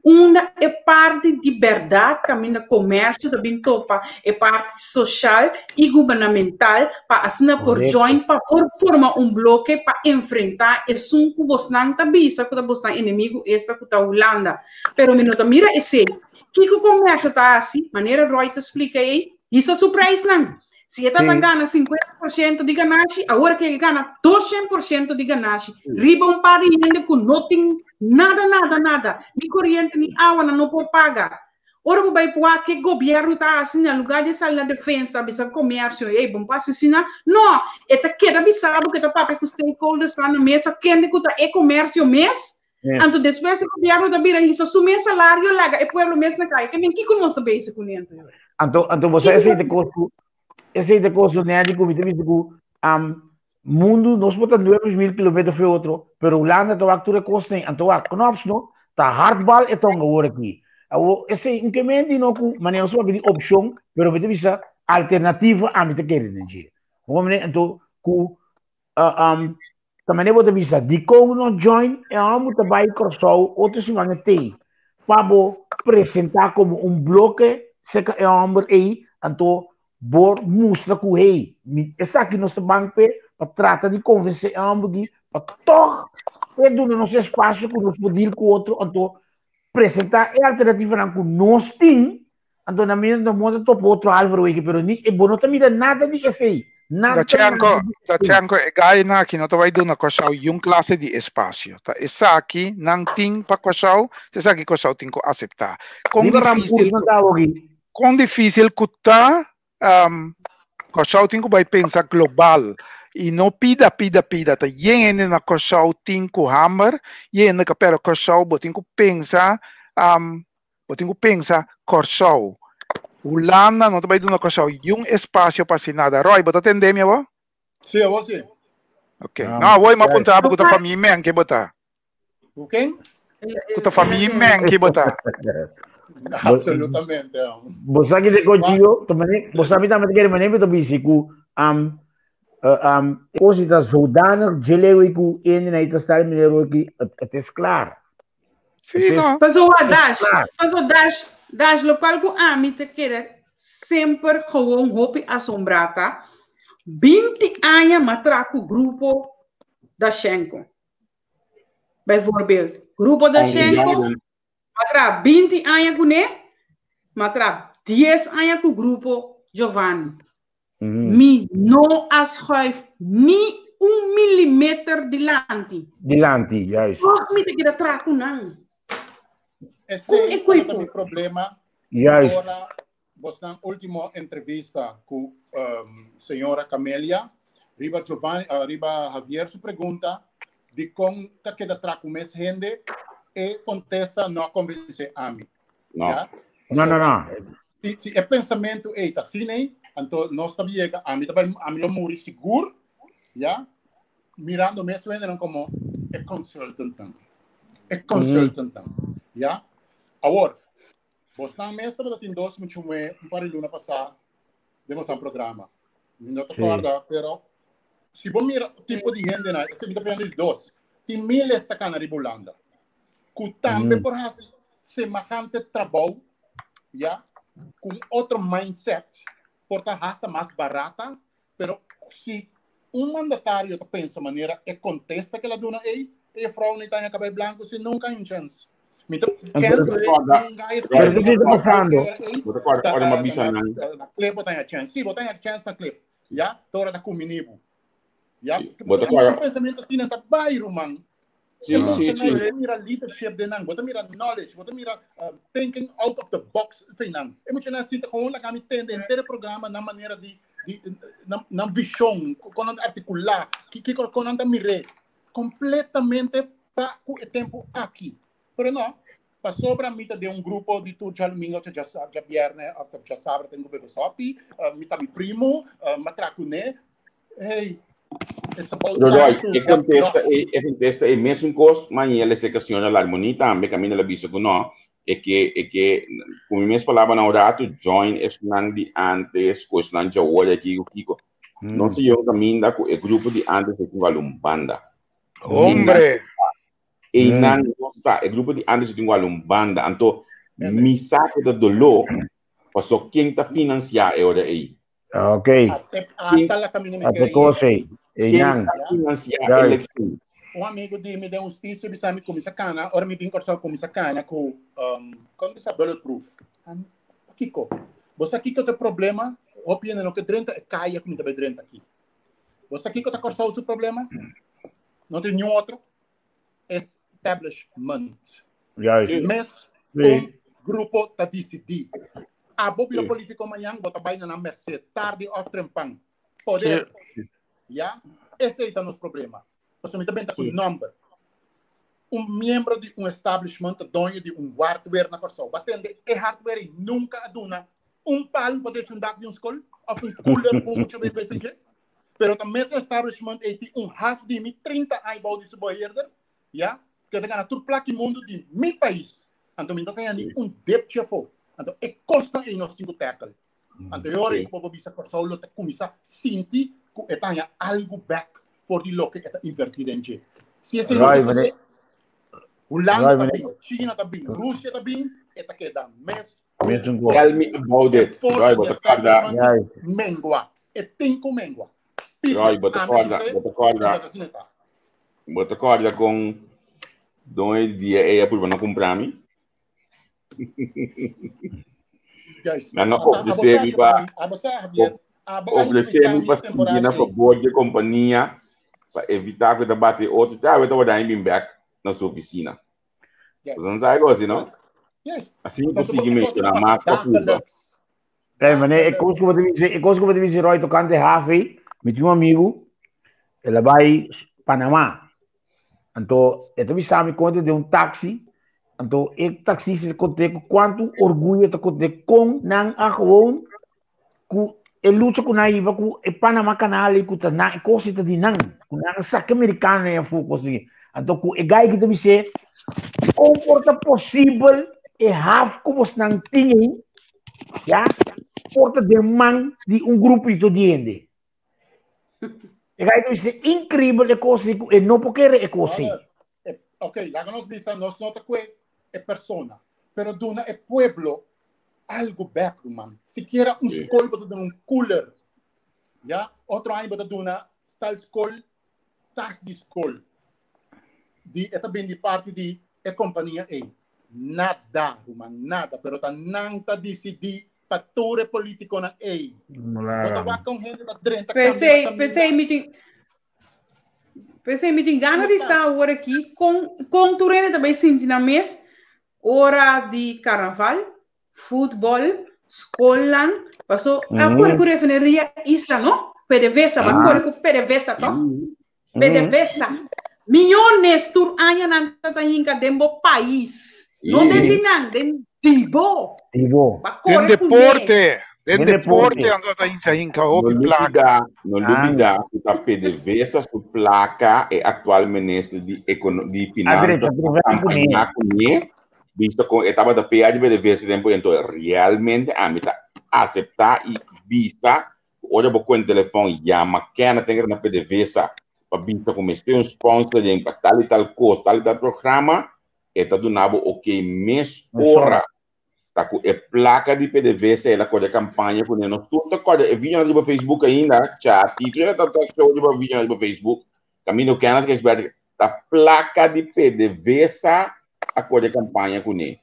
unda e parti di bèrdat kaminda komersio ta bin topa e parti soshal i gubernamental pa asina por join pa por forma un bloke pa enfrentá esun ku bosnan ta bisa ku ta bosnan enemigu esta ku ta Hulanda. Pero mi no ta mira esei. Kiko komersio ta hasi? Manera Roy ta splika ei, hisa su preisnan. Si e tabata gana 50% di ganashi, awor ke el gana 200% di ganashi riba un par di hende ku no tin nada nada nada, ni koriente ni awa nan no por paga. Ora bo bai wak ke gobièrnu ta hasi na lugá di sali na defensa bisa komersio ey bon por hasi asina, no, e ta keda bisa bo ke ta papia ku stakeholders ta na mesa kende ku ta e komersio mes, anto despues e gobièrnu ta bira hisa su mes salario laga e pueblo mes na kaya. Ke men kiko nos ta bezig kuné anto? Anto anto bo sa esei ta kos ku esei ta kos ku Nedy ku mi ta bisa ku Mundu nos por ta 9000 kilometer for otro, pero Hulanda ta wak tur e kosnan, anto wak Knops no, ta hardbal e tonga awor aki. Awor esei un ke menti no ku manera nos papia di opshon, pero mi ta bisa alternativa ami ta kere den dje. Bo komprende? Anto ku uh, um, ta manera bo ta bisa dikon no join e hòmber ta bai Kòrsou otro siman e tei pa bo presentá komo un bloke serka e hòmber ei, anto Bo mustra ku hey, mi esaki nos ta ban p'e pa trata di konvensé e hòmber aki pa tòg e duna nos espasio ku nos por deal ku otro, anto presentá e alternativanan ku nos tin, anto na mi no ta topa otro halverwege, pero ni bo no ta mira nada di esei, nada Dachenko, nada di esei. Dachenko, e gainan aki no ta bai duna Kòrsou yun klase di espasio. Ta esaki nan tin pa Kòrsou, ta esaki Kòrsou tin ku aseptá. Kon Riba difísil Rampoes nan ta awoki. Kon difísil ku ta, um, Kòrsou tin ku bai pensa global i no pida, pida, pida. Ta yen hende na Kòrsou tin ku hamber, yen hende ka pero Kòrsou bo tin ku pensa, um, bo tin ku pensa Kòrsou. Hulanda no ta bai duna Kòrsou yun espasio pa hasi nada. Roy, bo ta tende mi abo? Sí, abo sí. Ok. No, awor mi a puntra bo ku ta famia men ke bo ta. Ku ken? Ku ta famia men ke bo ta. Absolutamente. Bo sa ki te ko Gio, to mane, bo sa mi tambe te kere mane mi to bisi ku um, uh, um, kos ta zodanig jelewe ku ene na ita stal meneer ki het, het is klaar. Sí, no. Paso wa dash, paso dash, dash lokual ku ami te kere semper gewoon hopi asombrá ta. 20 aña m'a traha ku grupo Dashenko. Bijvoorbeeld, grupo Dashenko, m'a traha 20 aña kuné, m'a traha 10 aña ku grupo Giovanni. Mi no a schuif ni un milimeter dilanti. Dilanti, juist. Toch mi ta keda traha ku nan. Esei tabata mi problema. Juist. Ora bosnan último entrevista ku señora Camelia riba Giovanni, riba Javier su pregunta di kon ta keda traha ku mes hende, e kontesta no a konvensé ami. No. Ja? No, no, no. Si, si e pensamentu ei ta asina ei, anto nos ta yega, ami ta bai, ami lo muri sigur, ja? Mirando mes wendenan komo e consultantnan. E consultantnan, ja? Awor, bosnan mes tabata tin dos muchu muhé un par di luna pasá den bosnan programa. Mi no ta kòrda, pero si bo mira tipo di hendenan, esei mi ta papia di dos, tin miles ta kana riba Hulanda. Ku tambe por hasi semahante trabou, ya, ku un otro mindset, por ta hasta mas barata, pero si un mandatario ta pensa manera e kontesta ku el a duna ei, e juffrouw no ta haña kabei blanku si nunka haña un chèns. Mi ta chèns Pero kiko ta pasando? Bo ta kòrda ora mi a bisa nan. Na klep bo ta haña chèns. Si, bo ta haña chèns na klep. Ya, te ora ta kumbiní bo. Ya, Bo ta kòrda. un pensamentu asina ta bai, ruman. Sí, sí, sí. Bo ta mira leadership den nan, bo ta mira knowledge, bo ta mira thinking out of the box den nan. E muchanan sinta gewoon laga mi tende henter e programa nan manera di, di nan, nan vision, kon nan ta articulá, kiko kon nan ta mir'é. Completamente pa ku e tempu aki. Pero no, pasobra mi ta den un grupo di tur djalumingo òf djabièrnè òf djasabra tengo bebe sòpi, mi ta mi primo, mi a traha kuné. Hey, it's about Pero time Roy, to e get contesta lost. e, e contesta e mesun cos, ma el e que señora Larmoni tambe, caminda la bisa cu no, e que, e que, cu mi mes palabra na un rato, join esnan di antes, cu esnan dje awor aki, cu kiko. No se yo caminda cu e grupo di antes e tin un banda. Hombre! E nan no sta, e grupo di antes e tin un banda. Anto, mi sa cu ta dolor, paso ken ta financia e ora ei? Ok. Ata la camina mi Ate cosa ei. Einan. Financiar eleccion. Un amigo di mi den justicia bisa mi cuminsa cana, ora mi bin Corsou cuminsa cana cu um, con bisa bulletproof. Kiko? Bo sa kiko ta problema? Hopi hende no ke drenta e kaya ku mi ta bai drenta aki. Bo sa kiko ta Corsou su problema? No tin niun otro. Establishment. Juist. Mes un grupo ta disidí. Abo bira polítiko mañan, bo ta bai na nan merced, tardi òf trempan. Poder. Ya? Esei ta nos problema. Pasobra mi ta benta ku nòmber. Un miembro di un establishment ta doño di un hardware na Kòrsou. Bo a tende e hardware ei nunka a duna un palu pa drecha un dak di un skol òf un cooler pa un mucha bai bai dje. Pero ta mes establishment ei tin un haf di mi 30 aña bou di su beheerder, ya, ku ta gana tur plak di mundu di mi pais. Anto mi no ta haña ni un depchi afó. Anto e kosnan ei nos tin ku tackle. Anto e ora ei ku bo por bisa Kòrsou lo ta kuminsá sinti ku e ta haña algu bèk for di loke e ta invertí den dje. Si esei no sosodé, Hulanda ta bin, China ta bin, Rusia ta bin, e ta keda mes Tell me about it. Roy, bo ta kòrda. Mengua. E tin ku mengua. Roy, bo ta kòrda, bo ta kòrda. Bo ta kòrda kon don e dia ei a purba na kumpra mi? Nan a ofresé mi pa ofresé mi pa sigui na fabor di e kompania pa evitá ku e ta bati otro. Te awe tabata daña bin bèk na su ofisina. Yes. Bo sa algo así, no? Yes. Así mi por sigui menshoná mas pa Cuba. Hey, meneer, e kos ku bo ta bisa, e kos ku bo ta bisa Roy tokante haf ei, mi tin un amigu, el a bai Panamá. Anto, e ta bisa mi kon e ta den un taxi, anto e taxista ta kont'é ku kuantu orguyo e ta kont'é kon nan a gewoon ku e lucha ku nan a hiba ku e Panama Canal ei ku ta nan, e kos ei ta di nan, ku nan a saka merikano ei afó kos ei. Anto ku e gai ki ta bis'é, kon por ta posibel e haf ku bosnan tin ei, ya, por ta den man di un grupito di hende. E gai ta bisa increíble e kos ei ku e no por kere e kos ei. Ok, laga nos bisa nos no ta kue e persona, pero duna e pueblo algo bek, ruman. Sikiera un skol bo ta duna un cooler. Ya, otro aña bota duna tal school, tas di school. Di eta bin di parte di e compania ei. Nada, ruman, nada. Pero ta nan ta decidi pa tur e politiconan ei. Bota wak con hende ta drenta Pesei, pesei mi tin Pesei mi tin gana di sa awor aki kon kon tur hende ta bai sinti nan mes ora di carnaval, futbol, skolnan, paso a kore ku refineria Isla no? PDVSA, ba kore ku PDVSA to? PDVSA. Millones tur aña nan ta ta hinka den bo pais. No den di nan, den di bo. Di bo. Ba Den kore ku ne. deporte, den Den deporte deporte. nan ta hincha hinka No hopi plaka. lubida, no lubida ku ta PDVSA su plaka e aktual minister di ekono di A finansa drecha a truvel kuné. kampañá kuné, bisto kon e tabata PA di PDVSA tempu ento realmente ami ta aseptá i bisa ku ora bo kuen telefòn yama Kenneth ten na PDVSA pa bisa ku mester un sponsor den pa tal i tal kos, tal i tal programa, e ta duna bo ok mes ora. Ta ku e plaka di PDVSA el a kore kampaña kuné. Nos tur ta kòrda e videonan riba Facebook ainda, cha Tito ta ta show riba videonan riba Facebook. Kaminda ku Kenneth Gijsbertha ta plaka di PDVSA a kore kampaña kuné.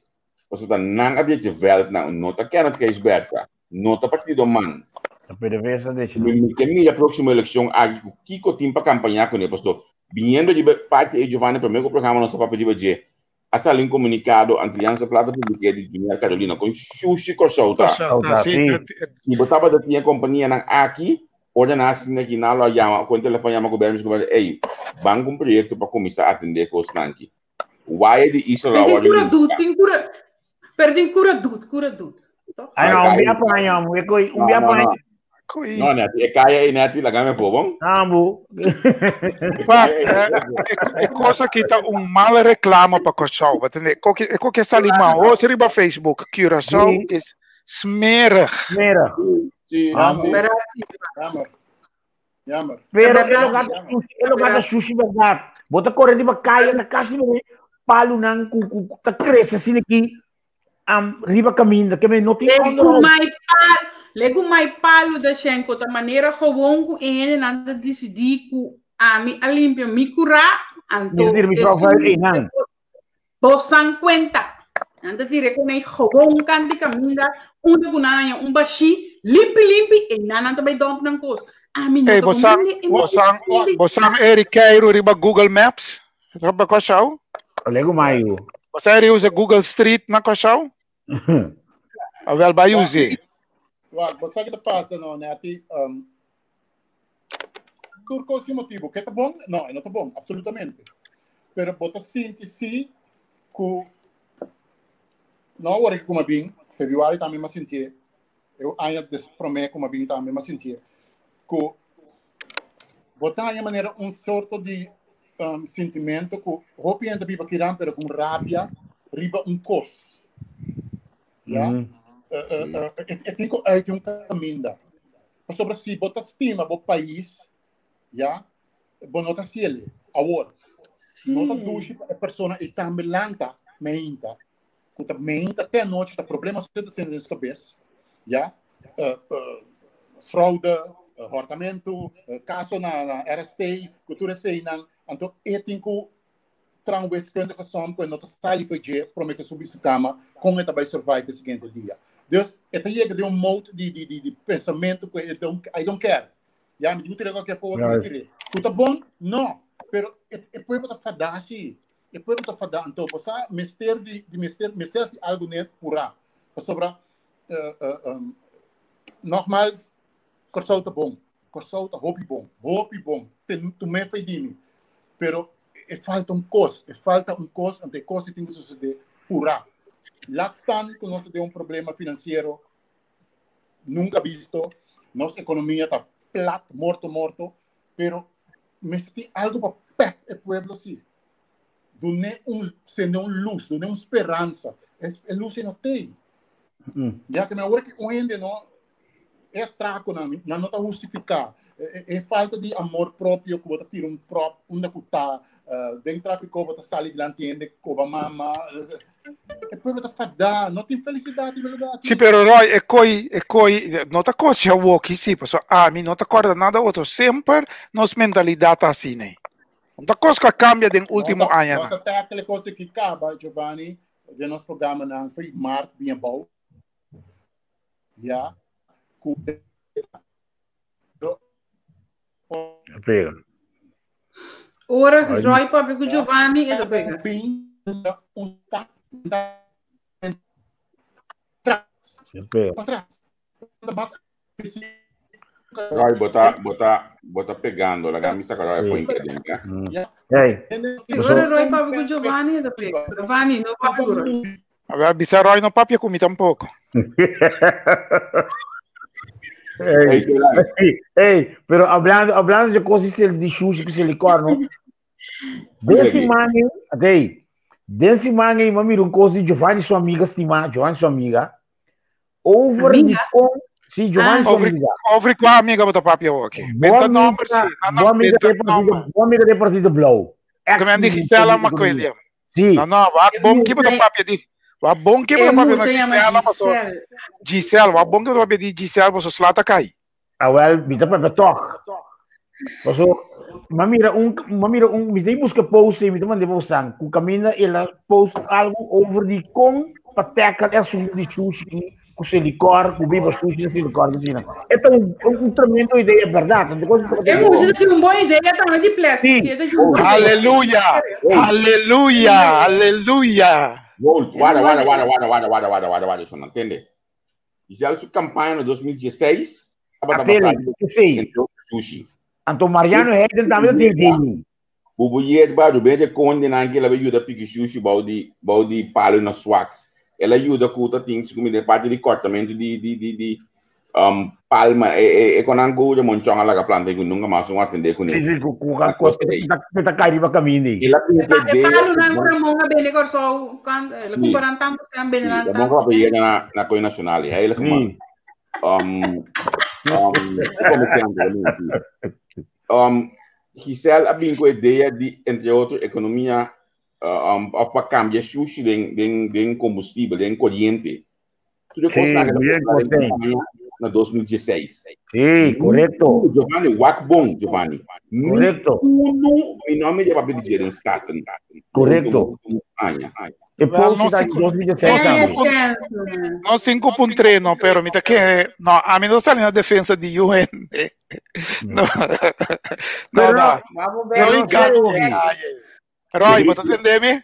Pasobra ta nan a drecha vèlt nan, no ta Kenneth Gijsbertha, no ta partido man. Ta PDVSA drecha Mi nan. mi ke mira próksimo elekshon aki ku kiko tin pa kampañá kuné, pasobra biniendo riba e parti ei Giovanni promé ku programa nos a papia riba dje, a sali un komunikado Antilliaanse Plata publiké di Junior Carolina kon shushi Kòrsou ta. Kòrsou ta, Kòrsou ta, si. si. Si bo tabata tin e kompanianan aki, ora nan a sinta ki nan lo a yama, ku e telefòn yama gobièrnu bisa gobièrnu, ey, ban ku un proyekto pa kuminsá atendé kosnan aki. Waya di Isla Pero lo a tin wòrdu cura dut, limpiá. tin cura, pero tin cura dut, cura dut. Toch? Ay, Mai no, un kaya bia pa aña, un bia un No, bia no, pa no. aña. Kui. No, Nati, e kaya ei, Nati, laga mi afó, bon? Ambu. E Pak, kaya ei, eh, laga mi afó. e, e cosa aki ta un mal reclamo pa Kòrsou, bo tende? Koke, e koke sali mahos riba Facebook, Curaçao Sí. is smerig. Smerig. Sí, Ambu. sí. Pero sí, Jammer. Jammer. Pero É e verdade. lugar ta sushi, e lugar ta sushi verdad. Bo ta corre riba kaya, ta casi mene palunan ku ku ku ta crece asina aki am riba caminda. Ke men no tin Legu onderhoud. mai palo, legu mai palo da shen ko ta manera gewoon ku e hendenan ta disidí ku ami a limpia mi kurá, Mi anto ta tira mi vrouw vuil esun einan. bosan kuenta. Nan ta tira ku nei gewoon kanti kaminda, unda ku nan haña un bashí, limpi limpi, einan nan ta bai dump nan kos. Ami no Ey, ta bosan, comprende, e no bosan, comprende. bosan Eric Keiro riba Google Maps? Riba Kòrsou? Legu mai yu. Bosan eri usa Google Street na Kòrsou? Awel bai Wak, us'é. wak, bo sa ki ta pasa no, Nati? Um, tur kos tin motibu. Ke ta bon? No, e no ta bon, absolutamente. Pero bo ta sinti si ku no awor ku m'a bin, februari tambe m'a sintié, e aña des promé ku m'a bin tambe m'a sintié, ku bo ta haña manera un sorto di um, sintimento ku hopi hende biba kiran, pero ku rabia riba un kos. Ya? Mm. Uh, uh, uh, e, e tin ku uit un kaminda. Pasobra si bo ta stima bo pais, ya, bo no ta hasiel. Awor, no ta dushi pa e persona ei tambe lanta meinta, ku ta meinta te anochi ta problema so ta sende den su kabes, ya, uh, uh, fraude, uh, hortamentu, uh, kaso na, na RST, ku tur eseinan, anto e tin ku traha un wiskundige som ku e no ta sali for dje prome ku e subi su kama, kon e ta bai survive e siguiente dia. Dus e ta yega den un mode di, di, di, di pensamentu ku e don't, I don't care. Ya, mi tin ku tira kualkier forma, mi Juist. tir'é. Ku ta bon? No. Pero e, e pueblo ta fadá si. E pueblo ta fadá. Anto, bo sa, mester di, di mester, mester hasi algu net purá. Pasobra, uh, uh, um, nogmaals, Kòrsou ta bon. Kòrsou ta hopi bon. Hopi bon. Ten, tum'é fe di mi. Pero e falta un kos. E falta un kos, anto e kos ei tin ku susedé purá. Laat staan ku nos ta den un problema finansiero nunca visto. Nos economia ta plat, morto, morto. Pero mester tin algo pa pep e pueblo si. Dune un, sende un luz, dune un speransa. Es, e luz ei no tei. Ya que me awor que un hende no e atraco nan, nan no ta justifica. E, e, e falta di amor propio ku bo ta tira un prop unda ku ta, eh, den tráfico bo ta sali dilanti hende koba mama. E pueblo ta fadá, no tin felisidat den e lugá aki. Sí, pero Roy, e koi, e koi, no ta kos dje awoki sí, pasobra ami no ta kòrda nada otro. Semper nos mentalidat ta asina. No ta kos ku a kambia den último añanan. Nos a tackle e kos aki kaba, Giovanni, den nos programanan for maart bien abou. Ya, ku Pega. Ora Roy papia ku Giovanni, e ta pega. Roy, bota, bota, bota pegando. Laga mi saca Roy point den, ja. Hey. Ora Roy papia ku Giovanni, e ta pega. Giovanni, no papia ku Roy. A ver, bisa Roy no papia ku mi tampoco. Hey, hey, hey, pero hablando, hablando de cosas de sushi ku silicor, no? Den siman, okay. Den siman ei, mira un cosa de Giovanni su amiga estima, Giovanni su amiga. Over amiga? di con, sí, Giovanni ah. su amiga. Over qua amiga bota papia oki. Benta nombre, sí. Boa amiga de partido, boa amiga de partido blauw. Que men di Gisela McWilliam. Sí. No, no, wa bon ki bota papia di. Wa bon ki bota papia na Gisela, paso. Gisela, wa bon ki bota papia di Gisela, paso slata kai. Ah, wel, mi ta papia toch. Paso, ma mira un, ma mira un, mi ta busca post mi ta manda post ku camina ela post algo over di con pa tackle e asunto di sushi ku silicor, ku biba sushi na silicor ku sina. E ta un, un tremendo idea, verdad. Anto cosa E mucha tin un bon idea tambe di plastic. Sí. E ta un bon idea. Aleluya! Aleluya! Aleluya! Volt, guarda, guarda, guarda, guarda, guarda, guarda, guarda, guarda, guarda, eso, entiende? Giselle su campaña no 2016 tabata Apele, basada que sei. entre otro sushi. Anto Mariano Hayden tambe ta tin idea. Bubu Yedba, Rubén de Conde nan que ela ajuda piki sushi bau di bau di palo na swax. Ela ajuda ku ta tin su de parte di cortamento di di di di um, palma e e e konan ku de monchong ala planta ku nunca mas un atende ku Sí, ne. sí, ku ku ku ku ta kai riba caminho. Ela E ku pa- e palo nan ku Ramon a bende Kòrsou, kan eh, Sí. kumparan tantu sean bende nan Ramon tantu. Kappa llega na na Coy Nacional, heilige man. Sí. Um, um, comerciante, um, Giselle a bin ku idea di, entre otro, economia um, of pa cambia sushi den, den, den combustibel, den corriente. Tur e Sí, cosnan que bien, na José. na 2016. Sí, correcto. Giovanni, wak bon, Giovanni. Correcto. Uno, mi nome de papel de den Staten. Correcto. Aña. E Wel, post nos ta cinco- 2016 nos tambe. cinco Chance. No 5.3 no, pero mi ta kere, no, ami no sali na defensa di UN. No, no, Pero no. vamos No ver, engañe, no sé. detalle. Roy, bo ta tende mi?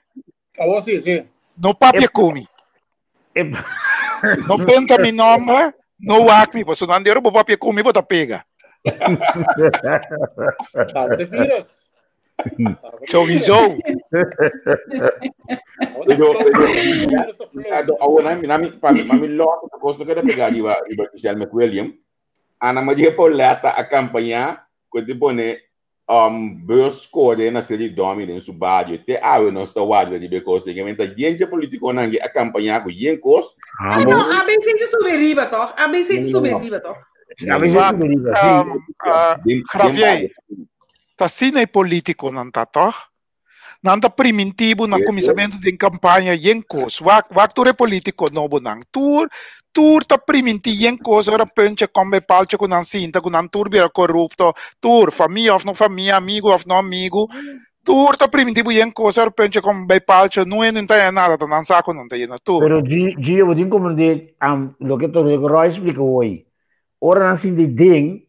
Awor sí, sí. No papia ku mi. E- No penta mi nomber, no wak mi, pasobra nan di ora bo papia ku mi bo ta pega. Tava de virus. Sowieso. Pero, pero, awor nami, nami, pa mi, pa mi loco, cosa que pegar riba, riba Giselle McWilliam. Ana Maria Pauletta a campaña, que te pone um, beurs score na serie domi den su barrio. Te awe no sta guarda di because que menta gente político nange a campaña ku yen cos. Ah, no, ABC te sube riba, toch? ABC te sube riba, toch? A veces Wak, me diga, sí. Um, Javier, ta asina e politiconan ta, toch? Nan ta primintibo na kuminsamentu di kampaña yen kos. Wak, wak tur e politico nobo nan. Tur, tur ta priminti yen kos, ora puntje kom bij paaltje ku nan sinta, ku nan tur bira korupto. Tur, famia of no famia, amigo of no amigo. Tur ta primintibo yen kos, ora puntje kom bij paaltje, no e nun ta nada, ta nan sako nan ta yena tur. Pero Gio, vou te comprender um, lo que o Roy explicou hoje. Ora não se de e,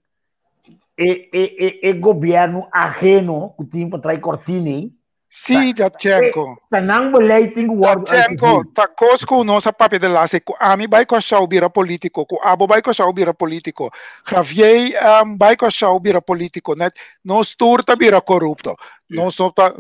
e, e, e governo ajeno que tem para trair cortina, Sí, Datchenko. tá não beleid tem que Datchenko, ta kos ku nos a papia de laatste, ku ami bai Kòrsou bira polítiko, ku abo bai Kòrsou bira polítiko, Javier um, bai Kòrsou bira polítiko, net nos tur ta bira korupto. Nos no ta,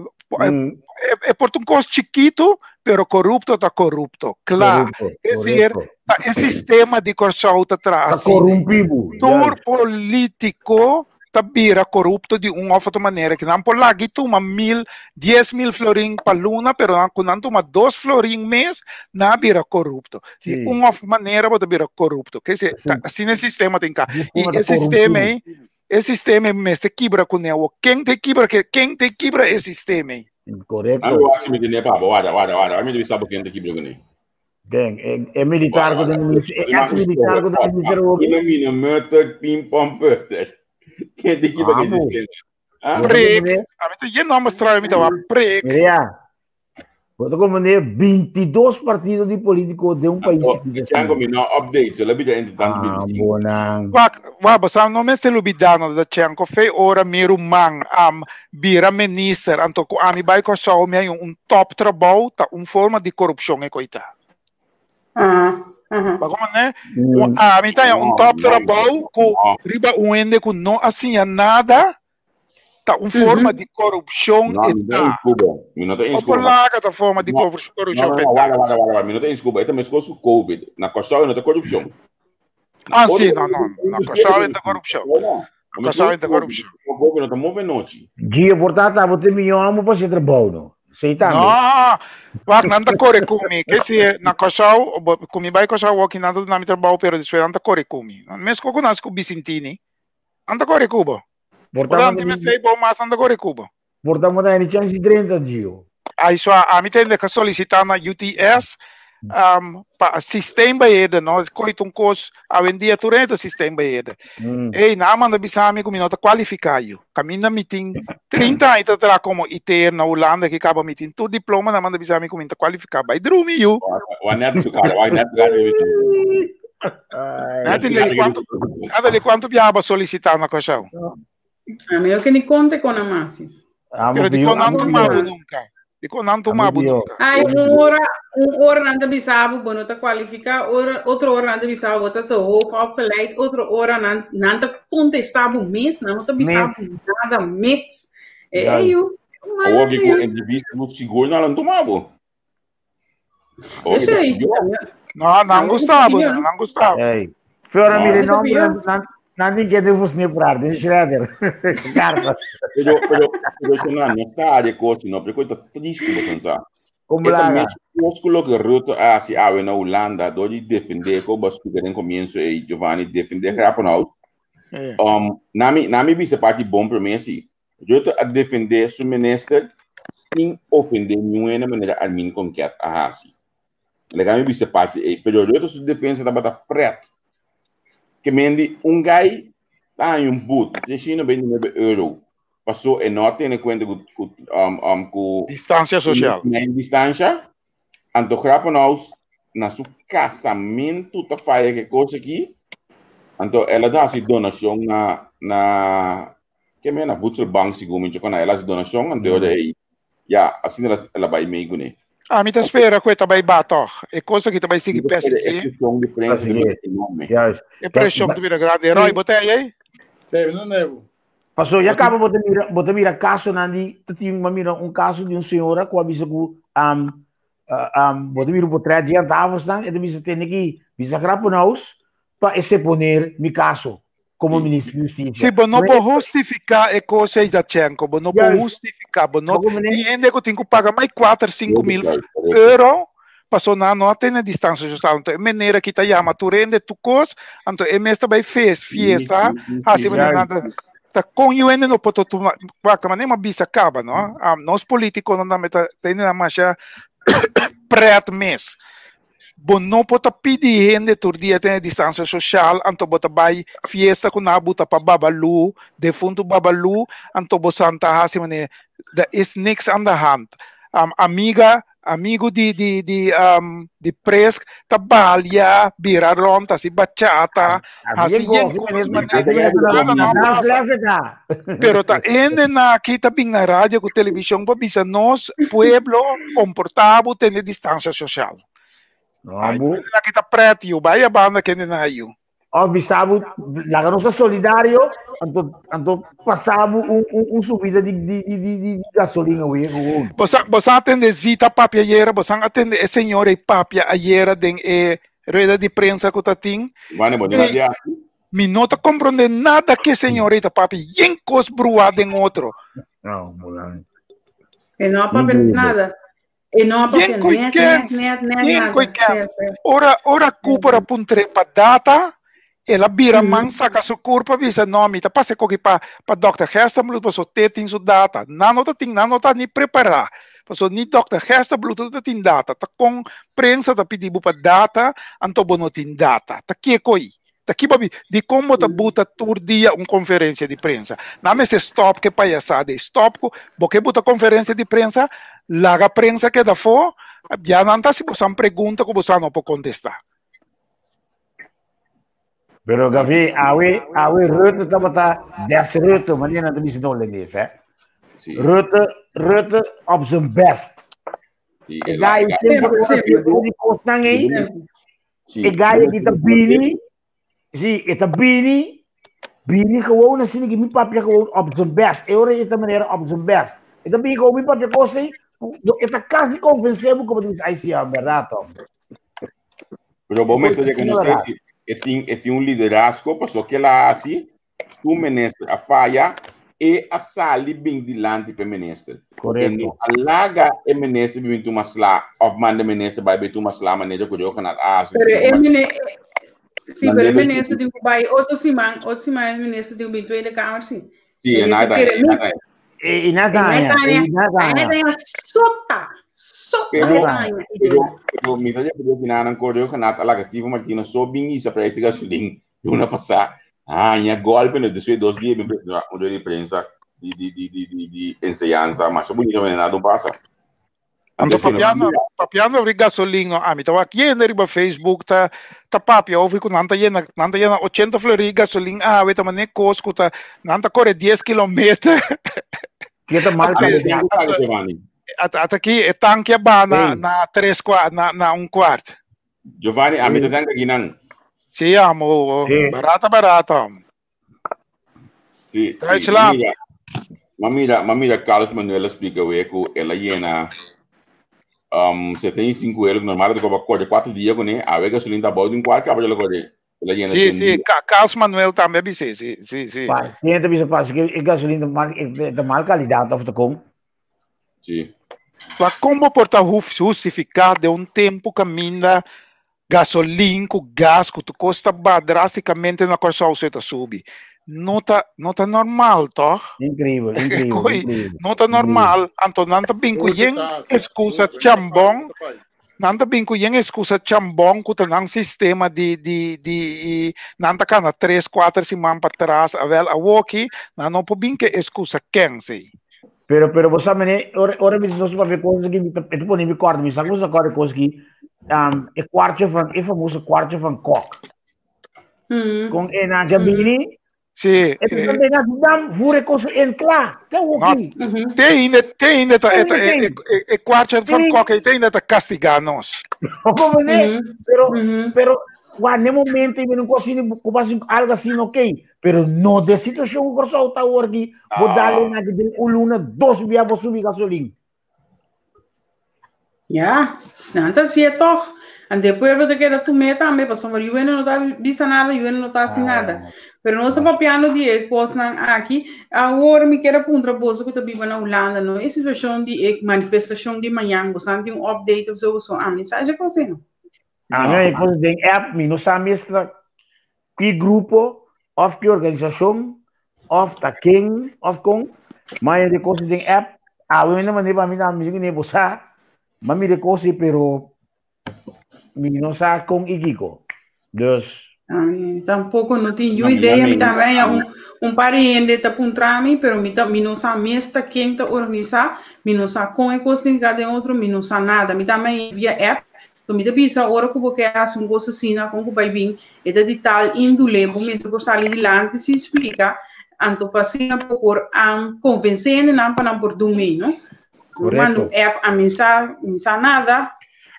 e, e por un kos chikitu, pero korupto ta korupto. Kla. Es decir, ta e sistema di Kòrsou ta traha Tá asina. corrompido. Tur polítiko ta bira korupto di un of otro manera. Ku nan por lagi tuma 1000, 10.000 florin pa luna, pero nan, ku nan tuma 2 florin mes, nan bira korupto. Di un of manera bo ta bira korupto. Ke se, asina e sistema tin ka. I e sistema ei, e sistema mester kibra kuné. Ken ta kibra, ken ta kibra e sistema ei? Correcto. Ami wak si mi tene pa bo, wada, wada, wada. Ami debe sa bo kende ki bro kene. Den, e, e militar ku den e ex militar ku den minister hopi. Ina mina murder pim pom purter. Kende ki ba kende skende. Prik. Ami te yen nomber straño mi tawa prik. Mira, Bo ta comprende 22 partido di politico den un país chiquito. Chango mi no update, so la bida entre tanto ah, bonan. Wak, wa bosa no mester lubida no da Chango fe ora mi ruman am bira minister anto ku ami bai Kòrsou mi hay un top trabou ta un forma di korupshon e koita. Ah, aha. Ba como ne? Ami ta un top trabou ku riba un hende ku no a siña nada ta un forma di korupshon No, e mi no ta ta. eens ku bo. Mi no ta eens O ku bo. por laga ta forma di No, korupshon no, korupshon no, pe no, ta. wara, wara, wara, wara. Mi no ta eens ku bo. E ta meskos ku COVID. Na Kòrsou e no ta korupshon. Na Ah, otro sí, no, no. Na Kòrsou e ta korupshon. No, no. Na Kòrsou e ta korupshon. COVID no ta move nochi. Gio, por ta ta bo te miñó amo pa se trabou, no? Sei tambe. No, wak, nan ta kore ku mi. Ke si na Kòrsou, bo- ku mi bai Kòrsou woki nan ta duna mi trabou, pero despues nan ta kore ku mi. Meskos ku nan ku Bicentini. Nan ta kore ku bo. Portamos Ora antes me bom mas anda corre Cuba. Portamos na ni chance 30 gio. Ai so a mi tende que solicitar na UTS um, pa systeembeheerder, no, koit un kos, awendia tur enta systeembeheerder. Ei, na manda bisa mi ku mi no ta kwalifiká yu. Kaminda mi tin 30 aña ta traha komo IT'er na Hulanda ki kaba mi tin tur diploma, na manda bisa mi ku mi ta kwalifiká. Bai drumi yu. Wa net su cara, wa net su cara. Natalie, kuantu, Natalie, kuantu biaha bo solisitá na Kòrsou? Ami no ke ni konte kon a masi. Pero di kon nan tuma bo nunka? Di kon nan tuma bo nunka? Ai, un ora, un ora nan ta bisa bo, bo no ta kualifiká, ora, otro ora nan ta bisa bo, bo ta te hoog opgeleid, otro ora nan, nan ta kontestá bo mes, nan no ta bisa bo nada mes. E, e yu. Awor ki ku entrevista bo sigur nan lo tuma bo. Esei. No, nan gustavo, nan gustavo. Hey. Flora, mire, no, nan tin que te fusne por arte, Schroeder. Carta. Pero, pero, pero eso no, no está de cosa, no, pero está triste, bo sa. Como la Cos ku loke Rutte a hasi awe na Hulanda dor di defende ko bo splika den comienzo ei Giovanni defende Grappenhaus. Um, nami nami bisa parti bon promé si. Rutte a defendé su minister sin ofendé niun hende manera Armin Konket a hasi. Laga mi bisa parti ei, pero Rutte su defensa tabata pret. Ke men di un gai ta haña un but, 329 euro, paso e no a tene kuenta ku ku um, um, ku Distansia sosial. Distansha. Anto Grappenhaus na su kasamentu ta faya ke kos aki. Anto el a hasi donashon na na ke mena voedselbank segun mi chokona. El a hasi donashon anto ora ei ya asina el a el a bai mei kuné. Ami ta spera ku e ta bai ba tòg. E kos aki ta bai sigui Mi ta spera e persigí. preshon di prensa ta bira enorme. Juist. E preshon ta bira grandi. Roy, bo ta ei ei? Sí, mi no nego. Paso ya caba bo ta mira, bo ta mira casonan di, ta tin, bo mira un caso di un señora cu a bisa cu um, uh, um, bo ta mira un portret di antafelsnan, e ta bisa tene ki bisa Grappenhaus pa e seponer mi caso como ministro di justicia. Si, bo no por justifica e cosa ei, Dachenko, bo no por justifica, bo no, tin hende cu tin cu paga mai cuater, cinco mil euro, paso nan no a tene distancia social, anto e manera ki ta yama tur hende tur kos, anto e mes ta bai feest, fiesta, hasi manera nan ta, ta kon yu hende no por ta tuma, wak ta manera mi a bisa kaba no, nos politiconan tambe ta tene nan masha pret mes, bo no por ta pidi hende tur dia tene distancia social, anto bo ta bai fiesta ku nan a buta pa babalu, defuntu babalu, anto bo san ta hasi manera, there is niks aan de hand, amiga Amigo di di di um, di Presk ta balia, bira rond, hasi bachata, hasi yen cos manera nada no pasa. Pero ta hende na aki ta bin na radio ku televishon pa bisa nos pueblo komportá bo tene distancia social. No, Ay, bu. hende na aki ta pret yu, bai a banda kende na yu. Of bisa bo, laga nos ta solidario, anto, anto pasa bo un, un, un subida di, di, di, di, di, di gasolina weer gewoon. Bosa, bosa atende Zita papia ayera, bosa atende e señor ei papia ayera den e rueda di prensa ku ta tin. Vane, bo Ei, di asi. mi no ta comprende nada ke señor ei ta papia, yen kos bruá den otro. No, bo- E no a papia Increíble. nada. E no a papia Yen koi net, net, kens, net, net, yen nada. koi kens. Sí, sí. Ora, ora Cooper a puntre pa data, El a bira man saka su kurpa bisa no mi ta pasa koki pa pa Dòkter Gerstenbluth paso te tin su data. Nan no ta tin nan no ta ni prepará paso ni Dòkter Gerstenbluth no ta tin data. Ta kon prensa ta pidi bo pa data anto bo no tin data. Ta kiko ei? Ta ki bo dikon bo ta buta tur dia un konferensia di prensa? Nan mester stòp ke payasada ei. Stòp ku bo ke buta konferensia di prensa laga prensa keda afó ya nan ta hasi boso pregunta ku boso no por kontestá. Pero Gavi, awe, awe Rutte tabata des Rutte, wanneer dat is het Holandees, hè? Sí. Rutte, Rutte op zijn best. Sí, E guy semper Semper, ora di kosnan ei, Sí. e guy ki ta bini, sí, e ta bini, bini gewoon asina ki mi papia gewoon op zijn best. E ora e ta manera op zijn best. E ta bini gewoon mi papia kos ei, e ta casi convencer bo como dice, ai sí, en verdad, toch. Pero bo mester reconocer si e tin, e tin un liderazgo, paso que la hasi, su minister a falla, e a sali bin dilanti pe minister. Correcto. E no a laga e minister bin tuma sla, of manda minister bai bin tuma sla manera ku Rioganat a hasi. Pero e mine, sí, pero e Mandé minister tin ku bai otro siman, otro siman e minister tin ku bin Tweede Kamer, sí. Sí, e Minister nada, kere e nada. E, e nada, e nada. Sota, sota Pero, e pero, pero mi ta pero que nanan correo ganat ala Steve Martino so bin isa prijs de gasolin luna pasá. Ah, ña golpe no después dos días bin un di prensa di di di di di di enseñanza, mas so bonito nada no pasa. Anto Anto si no papiando, papiando over gasolin, no, ami tawa yena riba Facebook ta ta papia over ku nan ta yena, nan ta yena 80 florin gasolin awe ta mane kos ku ta nan ta kore 10 kilometer. Ke ta mal Ata, calidad. ata, Giovanni. ata, ata ki e tanke a ba na Hey. na tres kwa na na un kwart. Giovanni, ami ta tanka ginan. Sí, amo, Sí. barata barata. Sí, sí. Duitsland. Mira, ma mira, ma mira Carlos Manuel a explica we ku el a llena 75 euro normal de coba corre 4 dias com ele, a ver gasolina tá bom de um quarto, acaba de correr. El a llena Sí, 100 sí, dias. Carlos Manuel tambe bisé, sí, sí, sí. Pa, tiene te bisa pas, que gasolina de mal, de mal calidad of te kom. Sí. Ma como por ta justificar de un tempo caminda gasolin ku gas ku tu kosta ba drásticamente na Kòrsou se ta subi. No ta, no ta normal, toch? Increíble, increíble, Koi, increíble. no ta normal. Anto nan ta bin ku yen excusa chambon, nan ta bin ku yen excusa chambon ku ta nan sistema di di di i nan ta kana 3, 4 siman pa tras, awel awoki, nan no por bin ke excusa kensi. Pero, pero bo sa mene, ora, ora mi nos papia cosas que mi ta, e pone mi corda, mi sa cosa corda cosas que, e kwartje van, e famoso kwartje van Kok. Con e na gabini, Sí, e ta na dam voer e cosa in klaar. Te woki. Te inde, te inde ta, e, e, e, e kwartje van Kok, te inde ta castiga nos. Como ne? Pero, pero, wa ne momento mi non cosini, ko algo así, ok. Pero no de situación ku Kòrsou ta awor aki, bo dale na den un luna dos bia bo subi gasolin. Ja, nou, dat zie je toch. En de pueblo te queda tu meta tambe, pasobra yuene no ta bisa nada, yuene no ta hasi nada. Pero nos ta papiando di e kosnan aki. Awor mi kier a puntra boso ku ta biba na Hulanda, no? E situashon di e manifestashon di mañan, boso tin un update of so, boso a misa e kos ei, no? A mi e kos den app, mi no sa mestra ki grupo of ki organisashon of ta ken of kon, ma e kos den app, awe mi na manda pa mi na mi ne bo sa, ma mi de kos pero mi no sa kon i kiko. Dus Ami tampoco no tin No, mi idea, mi amigo, tambe ami, un par di hende ta puntra mi, pero mi ta mi no sa mes ta ken ta organisa, mi no sa kon e kos tin den otro, mi no sa nada. Mi tambe via app, so mi ta bisa ora ku bo ke hasi un kos asina, kon ku bai bin, e ta di tal índole, bo mester por sali dilanti si splika, anto pa asina bo por konvensé hendenan pa nan por dun mee, no? Manda un app, a mi sa, mi sa nada.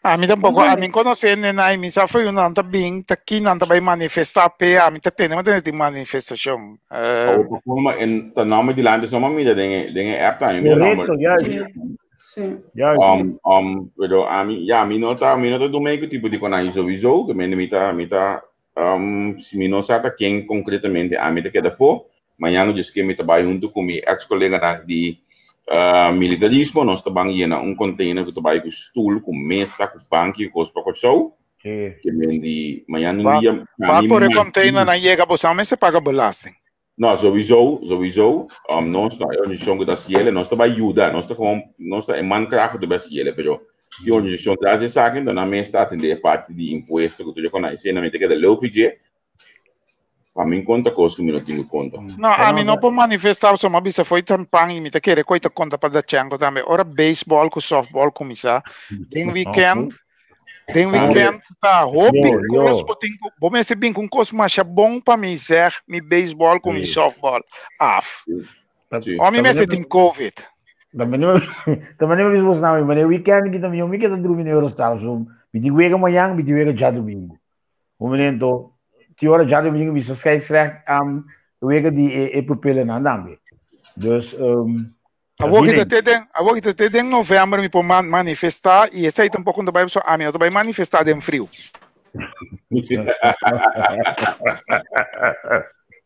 A mi tampoco, a mi conoce nena y mi sa foi un nanta bin, ta ki nanta bai manifesta pe, a mi ta tene, ma tene ti manifestacion. Awor como en ta nomber dilante soma mira den den e app también mira nomber. Correcto, juist. Sí. Juist. Pero a mi, ya, mi no ta, mi no ta doen mee tipo di konai sowieso, que mi mi ta, mi ta, si mi no sa ta ken concretamente a mi ta keda fo, mañana dus ke mi ta bai hunto ku mi ex coleganan di militarismo, nos ta ban yena un container ku ta bai ku stoel, ku mesa, ku banki, ku kos pa Kòrsou. Sí. Ke men di mañana un Wa dia wa mi por e mas container nan yega bo sa mester paga belasting. No, sowieso, sowieso. Nos ta e organisashon ku ta hasiele, nos ta bai yuda, nos ta gewoon, nos ta e mankracht ku ta bai hasiele, pero e organisashon tras di esaki, enton nan mes ta atendé e parti di impuesto ku tur e kos. Esei nan mi ta keda leu fidje, pa mi konta kos ku mi no tin ku konta. No, ami no por manifestá pasobra mi a bisa fo'i tempan i mi ta kere ku ei ta konta pa Dachenko tambe. Ora beisbòl ku sòftbòl kuminsá den wikènt, Den weekend ta hopi kos bo tin ku bo mester bin ku un kos masha bon pa mi zeg mi baseball ku mi softball af. O mi mester tin covid. Tambe no tambe no mismo snami, maar weekend kita mi mi kita drumi na Eurostar, so mi tin wega mañan, mi tin wega djadomingo. Un momento, ti ora djadomingo mi sa scheidsrecht am wega di e e pupillennan tambe. Dus Awor ki ta te den, awor ki ta te den november mi por man, manifestá i esei tampoko no ta bai pasobra ami no ta bai manifestá den friu.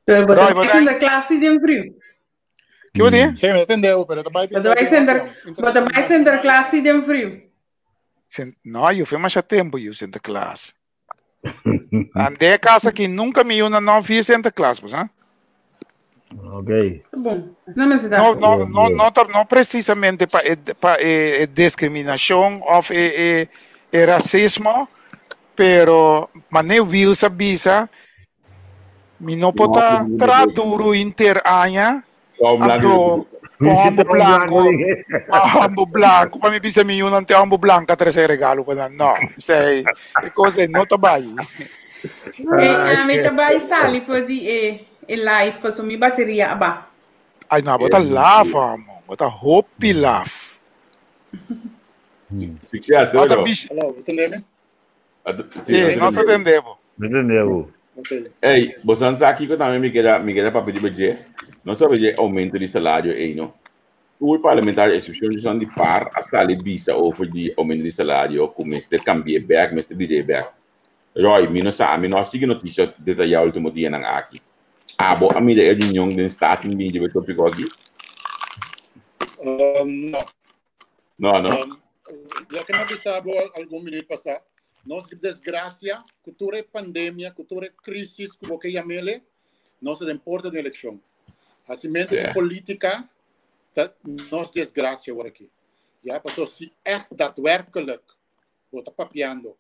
Pero bo ta Roy, bo bai ta Sinterklaas si den friu. Ki bo di? Sí, mi entendeu, pero ta bai Bo ta bai Sinter, bo ta bai Sinterklaas si den friu. Sin, no, yu fe masha tempu yu Sinterklaas. Ande casa ki nunca mi yuna no vier Sinterklaas, pues, ha? Ok. Bon, no me No, no, no, no, ta, no precisamente pa e, pa e, e discriminación of e, e, e racismo, pero mane Wilsa bisa, mi no por ta tra duro inter aña, anto pa hombo blanco, pa hombo blanco, pa mi bisa mi yunan te hombo blanco a trece regalo pa nan. No, esei, e cosa ei no ta bai. Eh, ami ta bai sali for di e, e live paso mi bateria a ba. Ay, no, bo ta laf, amo. Bo ta hopi laf. Succes, Bo ta Dodo. bish. Hello, entendeme? Sí, Sí, nos nos atende bo. Entendeu? Ok. Ey, bosan sa kiko tambe mi keda mi keda papia riba dje? No sabe dje aumento di salario ey no. Tur parlamentario excepcion di di par a sali bisa over di aumento di salario ku mester cambi'e bek, mester bid'e bek. Roy, mi no sa, mi no a sigui noticia detaya ultimo dianan aki. Abo a mira e reunion den Staten bin riba e topico aki? Um, no. No, no. Um, loke mi a bisa bo algun minuut pasá, nos desgracia, ku tur e pandemia, ku tur e crisis ku bo ke yamele, nos ta den porta di elekshon. Hasimentu di polítika ta nos desgracia awor aki. Ya, paso si echt daadwerkelijk bo ta papiando,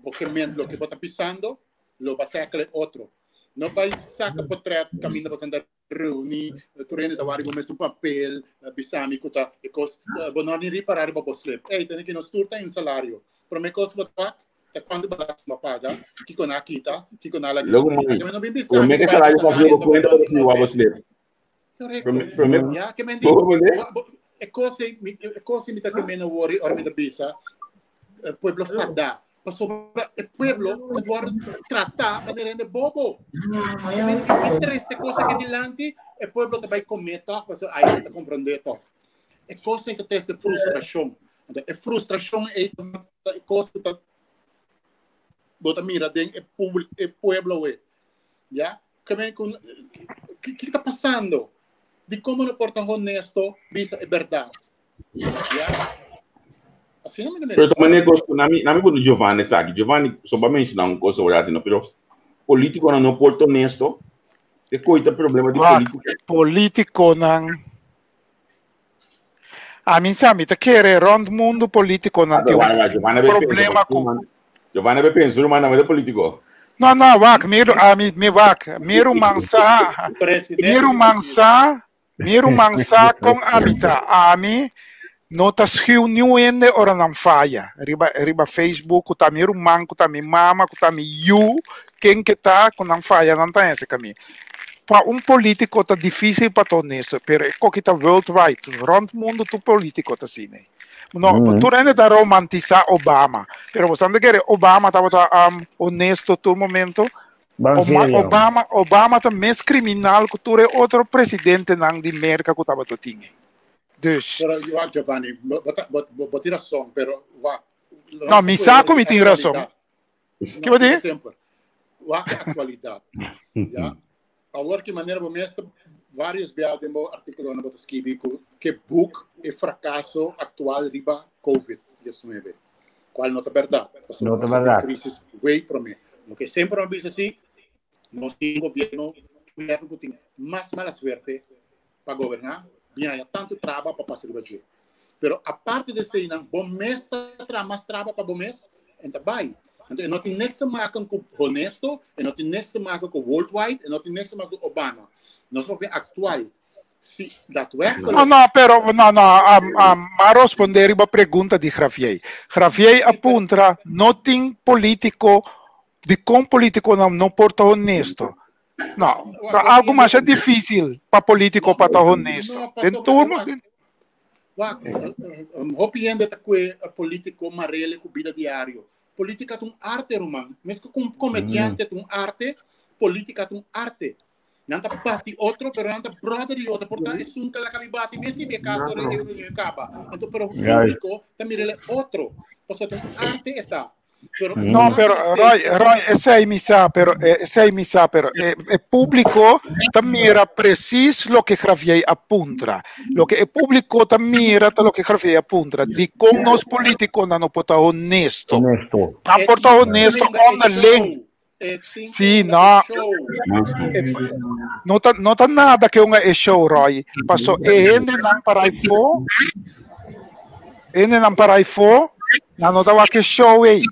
bo ke men loke bo ta pisando, lo ba tackle otro. No bai saka potret kaminda bo senta reuní, tur hende ta wak riba mesun papel, bisa mi ku ta e kos, bo no ni ripará riba bo slip. Ey, tene ki nos tur ta un salario. Promé kos bo ta wak ta kuantu belasting bo a paga, kiko nan a kita, kiko nan a laga Logo, kita. mami, Ke men no bin bisa promé mi ke ku bai salario pasa salario riba ta kuenta, bo bo ta sniwa bo slip. Correcto. Promé, promé, Ya, ke men di, bo comprende? e kos ei, e kos ei mi ta ke men a wori ora mi ta bisa, e pueblo fadá. Pasobra e pueblo ta wòrdu tratá manera hende bobo. Ke men di, mi trese kos aki dilanti, e pueblo ta bai komé tòg, pasobra ai nan ta komprondé tòg. E kos ei ta trese frustrashon. Anto e frustrashon ei ta e kos ku ta bo ta mira den e publi e pueblo awe. Ya? Ke men ku ki ki ta pasando? Dikon bo no por ta honesto bisa e bèrdat? Ya? Asina mi ta mira Pero esaki. manera kos ku nami nami puntra Giovanni esaki. Giovanni, so ba menshoná un kos awor no, pero polítikonan no por ta honesto. Te koi ta problema di Wak, polítika. polítikonan. Ami sa, mi ta kere rònt mundu polítikonan Ah, tin pero un wak, wak, Giovanni a be pensa, problema pasobra ku. man, Giovanni a be pensa, su ruman tambe ta polítiko. No, no, wak, mi, ami, mi wak, mi ruman sa, mi Presidente di ruman partido. sa, Mi ruman sa kon ami ta. Ami no ta schiu niun hende ora nan faya riba riba Facebook ku ta mi ruman, ku ta mi mama, ku ta mi yu, ken ke ta ku nan faya nan ta hese kami. Pa un politiko ta difisil pa ta honesto, pero e koki ta worldwide, rònt mundu tur politiko ta asina. No, tur hende ta romantisá Obama, pero bo sa kere Obama tabata honesto tur momento? Ban Oma, serio. Obama, Obama ta mes criminal cu tur e otro presidentenan di Merca cu tabata tin. Dus. Pero wak Giovanni, bo, bo, bo, bo, bo tin razón, pero wak. No, mi sa cu mi tin razón. Ki bo di? Semper. Wak actualidad. Ja. Awor ki manera bo mes ta varios bia den bo artículonan bo ta skibi cu ke boek e fracaso actual riba COVID-19. Cual no ta berdad. Pasobra No ta nos ta den berdad. crisis way prome. Loke semper nos bisa si, nos tin gobierno, gobierno cu tin mas mala suerte pa goberna, bin haya tanto traba pa pasa riba dje. Pero aparte de eseinan, bo mes ta traha mas traba pa bo mes en ta bay. Anto e no tin niks te maken cu honesto, e no tin niks te maken cu worldwide, e no tin niks te maken cu Obama. Nos papia actual. Si daadwerkelijk. No, no, pero no, no, a responder riba pregunta di Javier. Javier a puntra, no tin politico, di con politico no, no por ta honesto. No, ta algo mas difícil pa politico pa ta honesto. Den turno, den... Wak, hopi hende ta kue politico marele ku bida diario. Politica ta un arte, ruman. Mes ku un comediante ta un arte, politica ta un arte. Nan ta bati otro, pero nan ta brother di otro. Por ta esun ka la kabi bati, mes ni be caso re e kaba. Anto, pero público ta mirele otro. Pasobra ta un arte e ta. Pero No, pero Roy, Roy, esei mi sa, pero esei mi sa, pero e público ta mira precies loke Javier a puntra. Loke e público ta mira ta loke Javier a puntra. Di con nos políticonan no por ta honesto. Honesto. Nan por ta honesto onderling. Sí, no. No ta, no ta nada que un e show, Roy. Paso e hende nan para fo. Hende nan para fo. Nan no ta wak e show ei.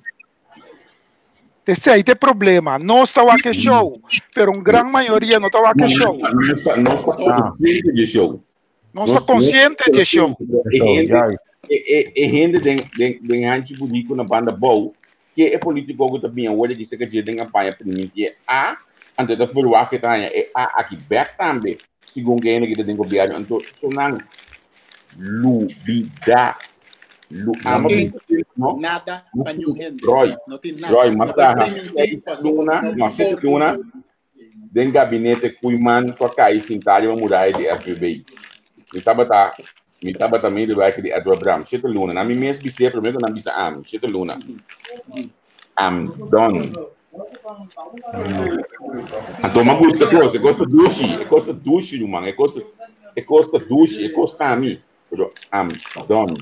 Te sei te problema. No sta wak e show. Pero un gran mayoria no ta wak e show. No sta, no sta consciente di show. No sta consciente di show. E hende den, den, den hanchi budico na banda bou Ke e politico ku ta bin awor di seka dje den kampaña priminti e A, anto e ta verwagt ke ta haña e A aki bek tambe, segun ke hende ki ta den gobierno. Anto so nan lubida, lu ama tin bisa tin, no? nada pa niun hende. Roy, No tin nada. Roy, No mas ta traha priminti seis pasobra luna, no no, shete por luna den gabinete Koeiman ku a kai sintá riba muraya di SBB. Mi tabata Mi tabata medewerker di Edward Bram. Shete luna. Nan mi mes bis'é promé ku nan bisa ami. Shete luna. I'm done. Anto m'a gusta kos. E kos ta dushi. E kos ta dushi, ruman. E kos ta, e kos ta dushi. E kos ta mi. Pero I'm done.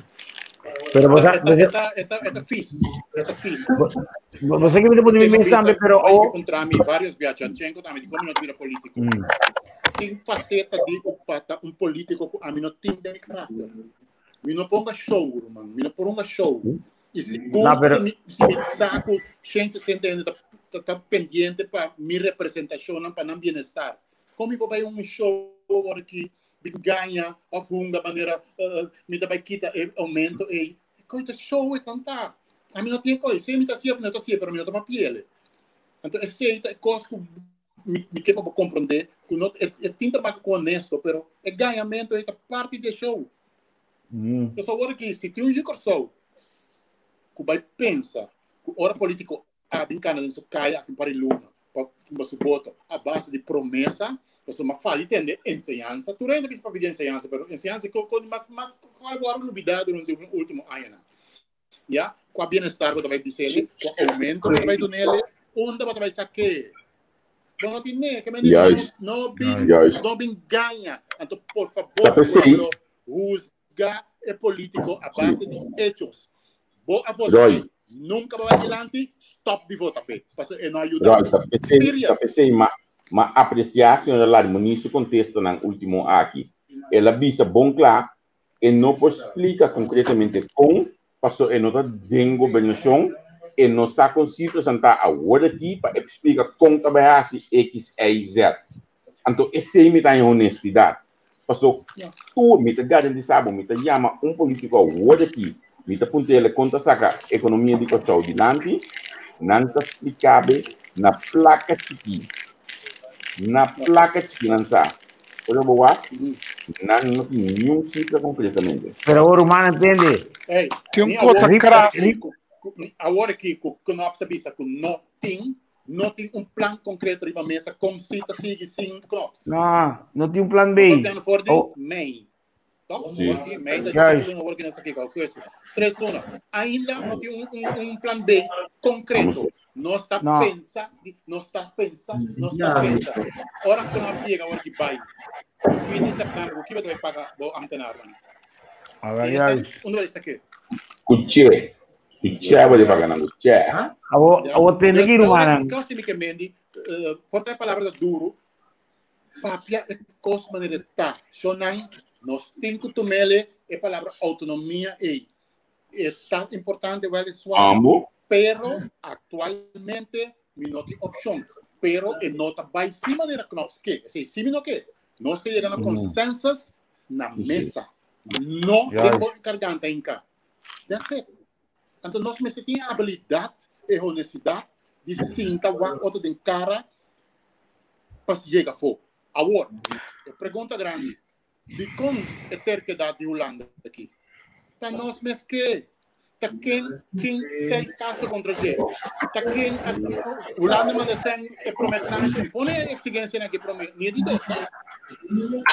Pero bo sa, E ta, e ta, e ta, e ta fis. E ta fis. bo sa ke mi ta pone mi mes tambe, pero o. o. Kontra mi varios biacha. Chenko tambe di kon mi no ta bira polítiko. Tin faceta di cu pa ta un politico cu ami no tin den mi karakter. Mi no por hunga show, ruman. Mi no por hunga show. Y sigur No, pero si mi, si mi sa cu 160 hende ta, ta, ta pendiente pa mi representacionnan, pa nan bienestar. Con mi por bay un show ora ki bin gaña of hunga manera mi ta bay kita e aumento ey. Coy ta show e tanta. Ami no tin coy. Si mi ta hacié of mi no ta hacié, pero mi no ta papiele. Anto esey ta e cos cu mi, mi ke pa bo comprende ku no e, e tin te maken ku honesto, pero e gañamento ei ta parti di e show. Dus awor aki, si tin un yu Kòrsou ku bai pensa ku ora politiko a bin kana den su kaya aki un par di luna pa tumba su boto a base di promesa, pasobra m'a fali tende enseñansa. Tur hende bisa papia di enseñansa, pero enseñansa ko ko mas mas kual bo a lubida durante e ultimo añanan. Ya, kua bienestar bo ta bai bisele, kua aumento bo ta bai dunele, unda bo ta bai saké. Bo no tin ne, ke men Juist. no, no bin, Juist. no bin gaña. Anto, por Ta favor, p'esei. pueblo, huzga e politico a base di hechos. Bo a vota Roy. p'e, nunca bo bai dilanti, stop di vota p'e, pasobra e no a yuda. Roy, ta p'esei, Period. ta p'esei ma, ma apreciá señora Larmonie su contestanan ultimo aki. El a bisa bon cla E no por splika konkretamente kon, paso e no ta den gobernashon, e no sa kon sifrasan ta awor aki pa e splika kon ta bai hasi X, Y, Z. Anto esei mi ta haña honestidat. Paso tur, mi ta garantisa bo, mi ta yama un politiko awor aki, mi ta puntra kon ta saka ekonomia di Kòrsou dilanti, nan ta splika be na plaka chikí. Na plaka chikí nan sa. Pero bo wak, nan no tin niun sifra konkretamente. Pero awor ruman entende. Hey, Tin un ni kota awor, kras. ni ku, ku, ni awor ki ku Knops a bisa ku no tin, no tin un plan konkreto riba mesa kon si ta sigui sin Knops. No, no tin un plan B. Nos papiando for di Oh. mei. Toch? Sí. Awor ki mei ta Juist. luna, awor ki nos aki, augustus. 3 luna. Ainda no tin un plan B concreto. Vamos. No está No. pensa, no está pensa, no está pensa. Ora ku no llega, awor ki bai. Fin di september, ku kiba ta paga bo ambtenaar dan? A ver, Esta, juist. unda bai saké? Kuche. I che bo de paga nan che. Awo awo tende ki rumannan. Kasi mi ke mendi, por ta e palabra ta duro, papia e kos manera ta. Shonan, nos tin ku tumele e palabra autonomia ei. E ta importante weliswaar, Ambo. pero actualmente mi no tin opshon. Pero e no ta bai si manera Knops ke. Esei si mi no ke. Nos ta yega na consensus na mesa. No den bo garganta hinka. That's it. Anto nos mester tin habilidad e honestidad di sinta wak otro den cara pa yega fo. Awor, e pregunta grandi, dikon e terkedad di Hulanda aki? Ta nos mes ke? Ta ken tin seis kaso kontra dje? Ta ken a Hulanda manda sen e prome tranche i pone e eksigensianan aki prome, ni e di dos no.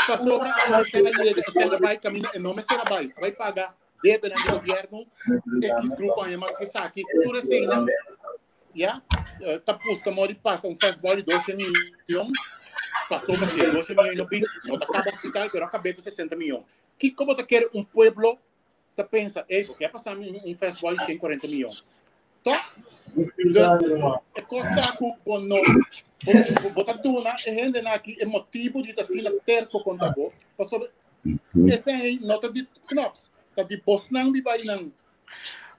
Pasobra ora sen a yega e sen a bai kaminda e no mester a bai, a bai paga debenan di gobierno, X grupo aña mas esaki, tur eseinan ya ta busca modo di pasa un fastball di 12 milyon, pasó pa si 12 milyon no bin, no ta caba hospital, pero a cabe cu 60 milyon. Kiko bo ta kere un pueblo ta pensa, ey, bo ke pasa mi un fastball di 140 milyon? Toch? Dus, e kos ta ku bo no, bo, bo ta duna e hendenan aki e motibu di ta asina terko kontra bo, pasobra Esei no ta di Knops, ta di bosnan biba einan.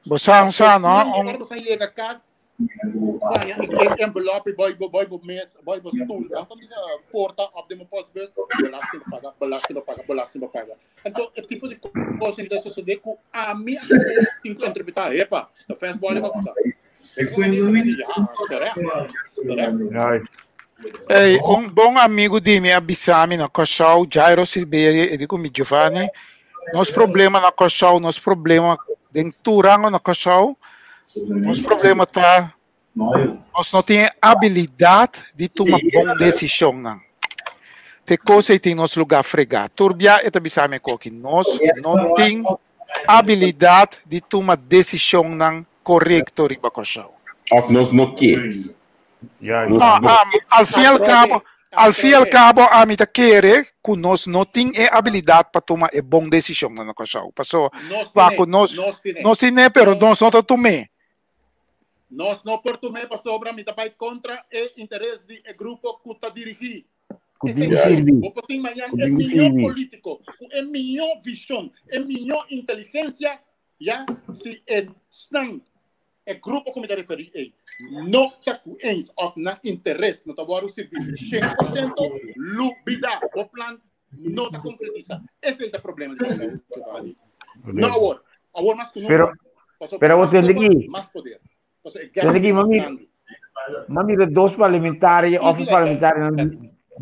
Bo sa, sa, no? Ora bosan yega kas, baña e envelope boy bo boy bo mes, boy bo stoel. Dan kan bisa porta op de postbus, belasting paga, belasting paga, belasting paga. Anto e tipo di kos ta sosode ku ami tin ku interpreta, epa, ta fastball e bakuta. Ja, terecht, terecht. Hey, un bon amigo di mi a bisa mi na Kòrsou, Jairo Silveria, e di ku mi, Giovanni, nos problema na Kòrsou, nos problema den tur rango na Kòrsou, nos problema ta nos no tin e abilidat di tuma bon desishonnan. Te kos ei tin nos lugá fregá. Tur bia e ta bisa mi koki, nos no tin abilidat di tuma desishonnan korekto riba Kòrsou. Òf nos no ke. No, al fin al cabo, al fin al cabo ami ta kere ku nos no tin e abilidat pa tuma e bon desishonnan na Kòrsou. Paso pa ku nos nos tine pero nos no ta tum'é. Nos no por tum'é pasobra mi ta bai kontra e interes di e grupo ku ta dirigí. Ku tin ku sirbi. Bo por tin mañan Ku e tin ku mihó sirbi. polítiko, ku e mihó vishon, e mihó inteligensia, ya si e snan E grupo ku mi ta referí ei no ta ku eens òf nan interes no ta wòrdu sirbí 100%, lubidá, bo plan no ta konkretisá. Esei ta problema di Kòrsou, Giovanni. No awor, awor mas ku nunka. Pero, Pasobra pero mas tende kopa, ki, mas poder. Pasobra e gap tende ki, mas mami, grandi. mami de dos parlamentario of Easy like parlamentario that.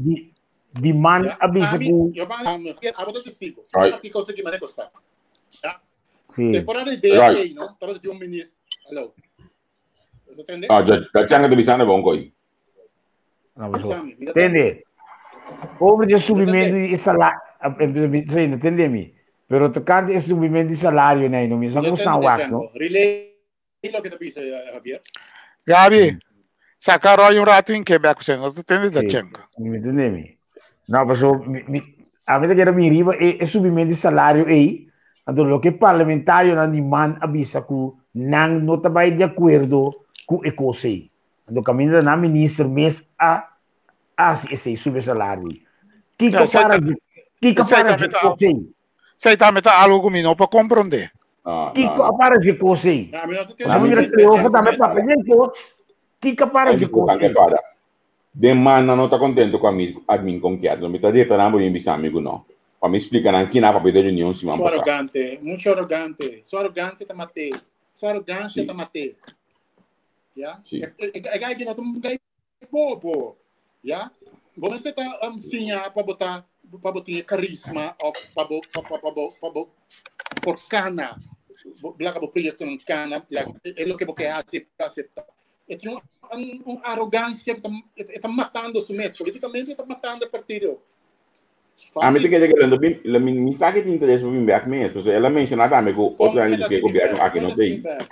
di, di man Ya, a bisa ami, ku, Giovanni, ami, abo ta testigo. Right. Kiko se ki mane kosta. Ya. sí. Temporada de DA, Right. no? Tabata tin un minister. Hallo. Bo tende? Ah, ja, dat changa te bisando bon koi. No, so. Bisami, mi ta Tende. Over de Mi ta subimento tende. di salario, tende mi. Pero tocante e subimento di salario, nee, no mi sa Mi ta como tende staan wacht, no? Django. Relay loke ta bisa, Javier. Gabi, saca Roy un rato in Quebec, você no te tende da Sí, Django. mi tende mi. No, paso, mi, mi, a mi ta kere mi riba e, e subimento di salario ei, anto loke parlamentarionan di man a bisa ku nan no ta bai di akuerdo ku e kos ei. Anto kaminda nan minister mes a hasi esei, subi e salario ei. Kiko Ja, para di, kiko esei para tambe di ta, kos ei? esei tambe ta algo ku mi no por komprondé. No, Kiko no, a no. para di kos ei? Na, mi no ta Nan tende mira mi Cleofa Django tambe mes. papia den kos. Kiko para Ay, di disculpa, kos que ei? para. Den man nan no ta contento cu ami admin con kier. No mi ta dieta nan bo yin bisa ami cu no. Pa mi explica nan kina papia de reunion siman Su pasa. arrogante, mucho arrogante. Su arrogancia ta maté. Su arrogancia Sí. ta maté. Ya? Sí. E, e, e gai no ta un gai bobo. Ya? Bo mester ta um, siña pa bo ta pa bo tin carisma of pa bo pa pa pa bo pa bo por cana. Bo, laga bo proyectonan cana, laga, e loke bo ke hasi acepta. E tin un, un, un arrogancia ku ta, e ta matando su mes. Politicamente e ta matando e partido. A mi te Fácil. kere que lo bin, lo mi, mi sa que tin interés pa bin back mes, pero ela menciona tambe ku Con otro año e Dios ta ke sirbi gobierno back? aki Con no e ta tei. sirbi back?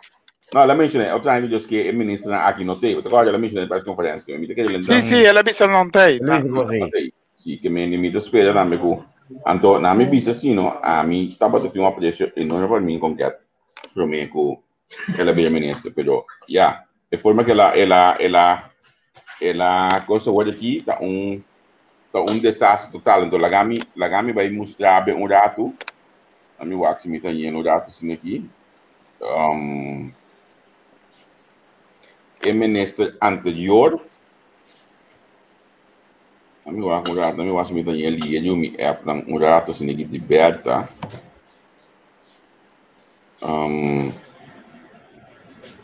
No, ela menciona otro año Dios ke e minister aki no tei. Te acorda ela menciona press conference, mi te kere Sí, sí, el a bisa non tei. Ela bisa kos ei. tei. Sí, ke mi mi ta spera tambe ku anto na mi bisa sino a mi tabata tin un aprecio enorme pa mi con ket prome ku. El a bira minister, pero ya, e forma que el a, el a, el a, el a cosa word aki ta un, ta un desastre total. Entonces, lagami, lagami bai mustra be un rato. Ami wak si mi ta yendo un rato sin aki. Um, e minister anterior, ami wak un rato, ami wak si mi ta yendo liye mi app nan un rato sin aki di Berta. Um,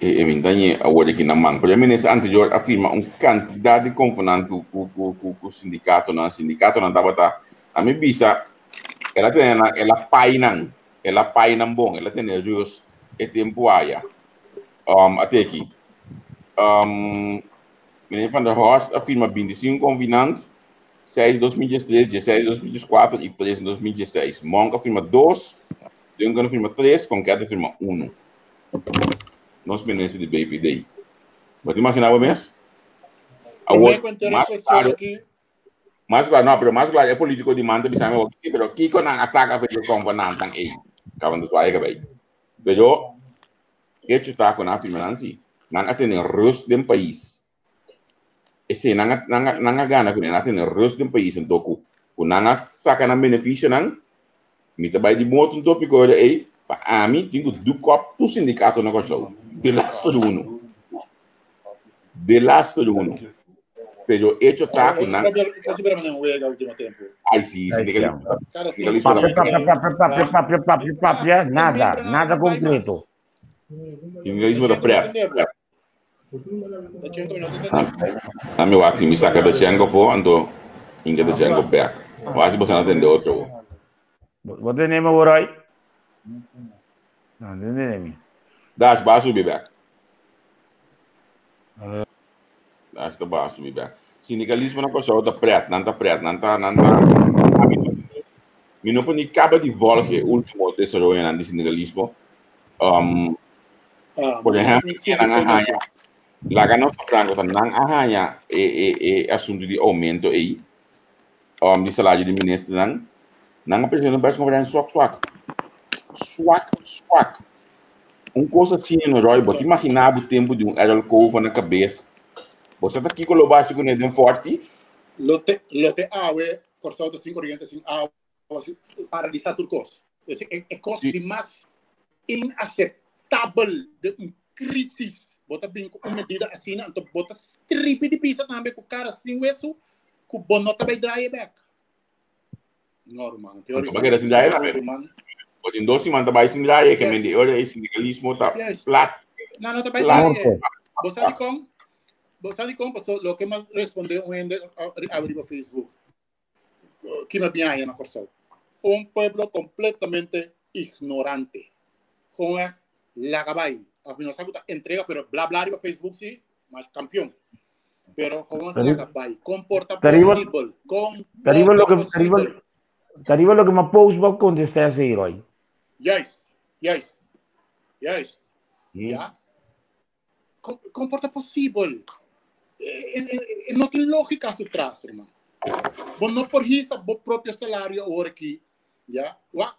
e, e mintañe awor aki na man. Pero e minister anterior a firma un cantidad di convenant ku, ku, ku, ku, ku sindicatonan. Sindicatonan tabata, a mi bisa, el a tene nan, el a pai nan, el a pai nan bon, el a tene rust e tempo aya. Um, ate aki. Um, meneer Van der Horst a firma 25 convenant, 6 2013, 16 2014 y 3 2016. Monk a firma 2, Duncan a firma 3, Conquet a firma 1. Nos minister di BPD. Bo ta imagina bo mes? Awor, mas claro, mas claro, no, pero mas claro, e politico di man ta bisa mi, sí, pero kiko nan a saca for di e convenant nan ei? Kaban ta suai kabei. Pero, hecho ta ku nan a firma nan sí. Nan a tene rust den pais. Esei nan a, nan a, nan a gana kuné, nan a tene rust den pais anto ku, ku nan a saka nan benefisionan, mi ta bai di moto un topiko ora ei, pa ami tin ku dukòp tur sindikato na Kòrsou, de lastu di unu, de lastu di unu. Pero echo ta ku nan. Ai si, sindikalismo ta, sindikalismo ta. Papia, papia, papia, papia, papia, papia, papia, nada, nada konkreto. Sindikalismo ta prèt. Ami wak si mi saka de chengo fo, anto inke de chengo back. Wak si boso na tende otro. Bo tende mi Roy? No, tende mi. Dash, ba subi back. Dash ta ba subi back. Sindikalismo na Kòrsou ta pret, nan ta pret, nan ta, nan ta. Mi no por ni kaba di volg e último desaroyonan di sindikalismo. Um, Ah, Por ejemplo, sí, nan a sí, haña, laga nos ta franco, ta nan a haña e, e, e asunto di aumento ei, um, di salario di ministernan, nan a presenta un persconferencia swak swak. Swak swak. Un cosa asina no Roy, bo ta imagina bo tempo di un Errol Cova na cabes. Bo sa ta kiko lo basi kuné den forti? Lo te, lo te awe, Kòrsou ta sin koriente, sin awa. paralisa tur kos. Es e, e kos di mas inaceptabel de un crisis. Bo ta bin ku un medida asina, anto bo ta stripi di pisa tambe ku kara sin wesu, ku bo no ta bai draai bek. No, ruman. Anto ba keda sin draai tambe. Ruman. Bo tin dos siman ta bai sin draai, ke Yes. men di ora e sindikalismo ta Yes. plat. No, no ta bai Plat. draai. Bo sa di kon? Bo sa di kon? Paso loke mas responde un hende riba Facebook. Kima biaña na Kòrsou. Un pueblo kompletamente ignorante. Kon e laga bai. Af mi no sa ku ta entrega, pero bla bla riba Facebook si, mas kampion. Pero gewoon laga bai. Kon por ta posibel? Kon Tariba por ta loke posibel? tariba tariba loke ma post bo kontestá esei, Roy. Juist, juist, juist. Ja. Kon, kon por ta posibel? E, e, e, no tin lógica su tras, hermano. Bo no por hisa bo propio salario awor aki, ja? Wa,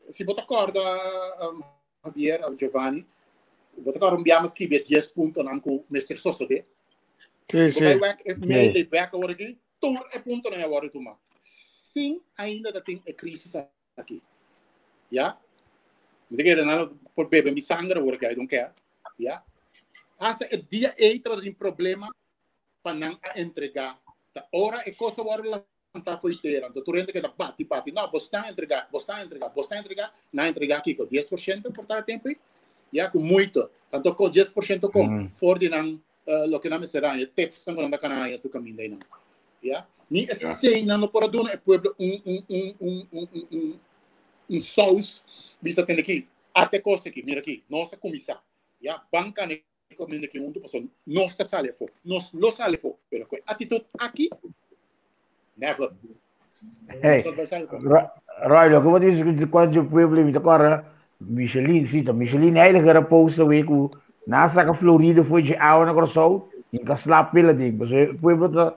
si bo ta acorda, um, Javier of Giovanni, bo ta acorda un biama skibi 10 puntonan ku mester sosode. Sí, Bo sí. bai wek e mail back awor aki, tur e puntonan a wordo tuma. Sin ainda ta tin e crisis aki. Ya? Mi ta kere nan por bebe mi sanger awor aki, I don't care. Ya? Hasta e dia ei tabata tin problema pa nan a entrega. Ta ora e cosa wòrdu lantá for di tera, anto tur hende keda bati bati. No, bos tan entrega, bos tan entrega, bos tan entrega. Nan a entrega kiko? 10% por ta tempo ei? Ya, ku muito. Anto kon 10% kon? For di nan loke nan mester haña, tips nan ku nan ta kana haña tur kaminda einan. Ya? Ni esei nan no por a duna e pueblo un un un un un un un un saus bisa tende aki, ate kos aki, mira aki, nos a kuminsá. Ya, ban kana e kaminda aki huntu pasobra nos ta sali afó, nos lo sali afó, pero ku e atitut aki, never. Hey, Nos no ta sali afó. Roy, loke bo ta bisa ku kuantu dje pueblo mi ta kòrda Michelin, si ta Michelin Heiliger a post awe ku nan a saka Florida fo'i dje awa na Kòrsou i ka slap pela den, pasobra e pueblo ta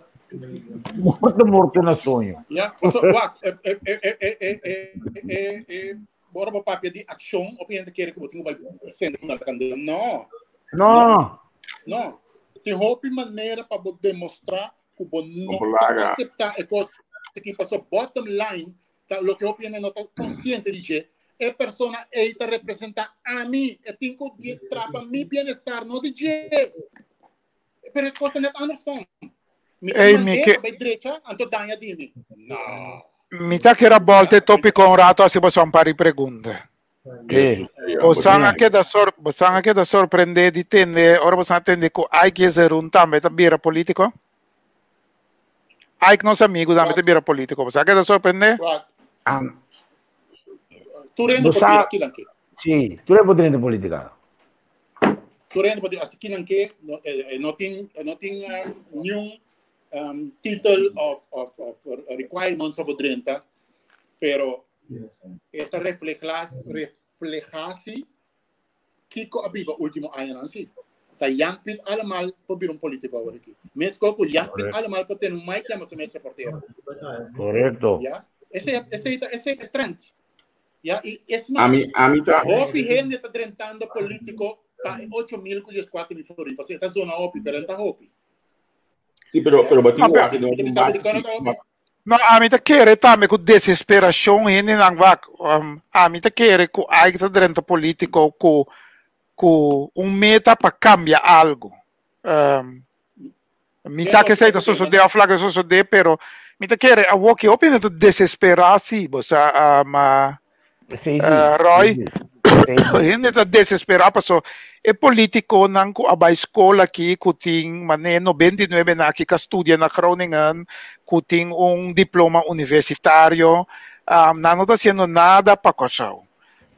morto morto na soño. Ya, pasobra wak, e e e e e e e e. ora bo papia di akshon, hopi hende kere ku bo tin ku bai sende una kandela. No. No. No. Tin hopi manera pa bo demostrá ku bo no ta aseptá e kos aki. Pasobra bottom line ta loke hopi hende no ta konsiente di dje, e persona ei ta representá ami, e tin ku traha pa mi bienestar, no di dje. Pero e kos ta net andersom. Mi ta Ei, mi mand'é ke pa bai drecha, anto daña di mi. No. Mi ta kere a bolta e tópiko un rato hasi boso un par di pregunta. Sí. Bosan a keda sor bosan a keda sorprendé di tende ora bosan a tende ku Ike Jezerun tambe ta bira polítiko? Ike nos amigu tambe ta bira polítiko. Bosan a keda sorprendé? Wak. Um, Tur hende por Bosa- bira kilan ke. sí, tur hende por drenta polítika. Tur hende por así kinan ke no, no tin no tin niun um, titel of, of, of requirements pa bo drenta, pero e ta refleja refleja si kiko a biba último añanan si. Ta Jan Piet allemaal por bira un político awor aki. Mesco ku Jan Piet allemaal por tene un mic llama su mes reportero. Correcto. Ja? Ese ese ese e trend. Ja, y es mas, Ami, ami ta, hopi hende ta drentando político pa e 8.000 ku 14.000 florin. Pasobra ta zona hopi, pero no ta hopi. sí, pero, pero batin Ah, pero- wak, no, Mi ta bisa di kono ta hopi. No, ami ta kere tambe ku desesperashon hendenan wak. Ami ta kere ku Ike ta drenta polítiko ku ku un meta pa kambia algu. Mi sa ke esei ta sosodé òf laga sosodé, pero mi ta kere awor ki hopi hende ta desesperá sí, bo sa, ma Sí, sí. Roy, Sí, sí. Sí, sí. hende ta desesperá paso e polítikonan ku a bai skol aki ku tin manera 99 na aki ka studia na Groningen, ku tin un diploma universitario, nan no ta hasiendo nada pa Kòrsou.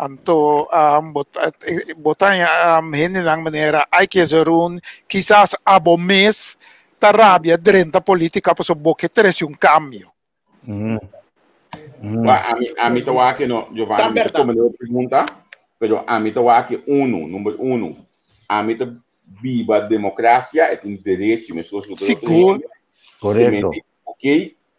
Anto bo ta bo ta haña hendenan manera Ike Jesurun, kisas abo mes ta rabia drenta polítika pasobra bo ke trese un kambio. Wa, ami, ami ta wak no, Giovanni, Ta mi ta berdad. come de pregunta, pero ami ta wak uno, number uno. Ami ta biba democracia, e tin derecho, mescos cu tur otro Sigur. hende. Correcto. Ok,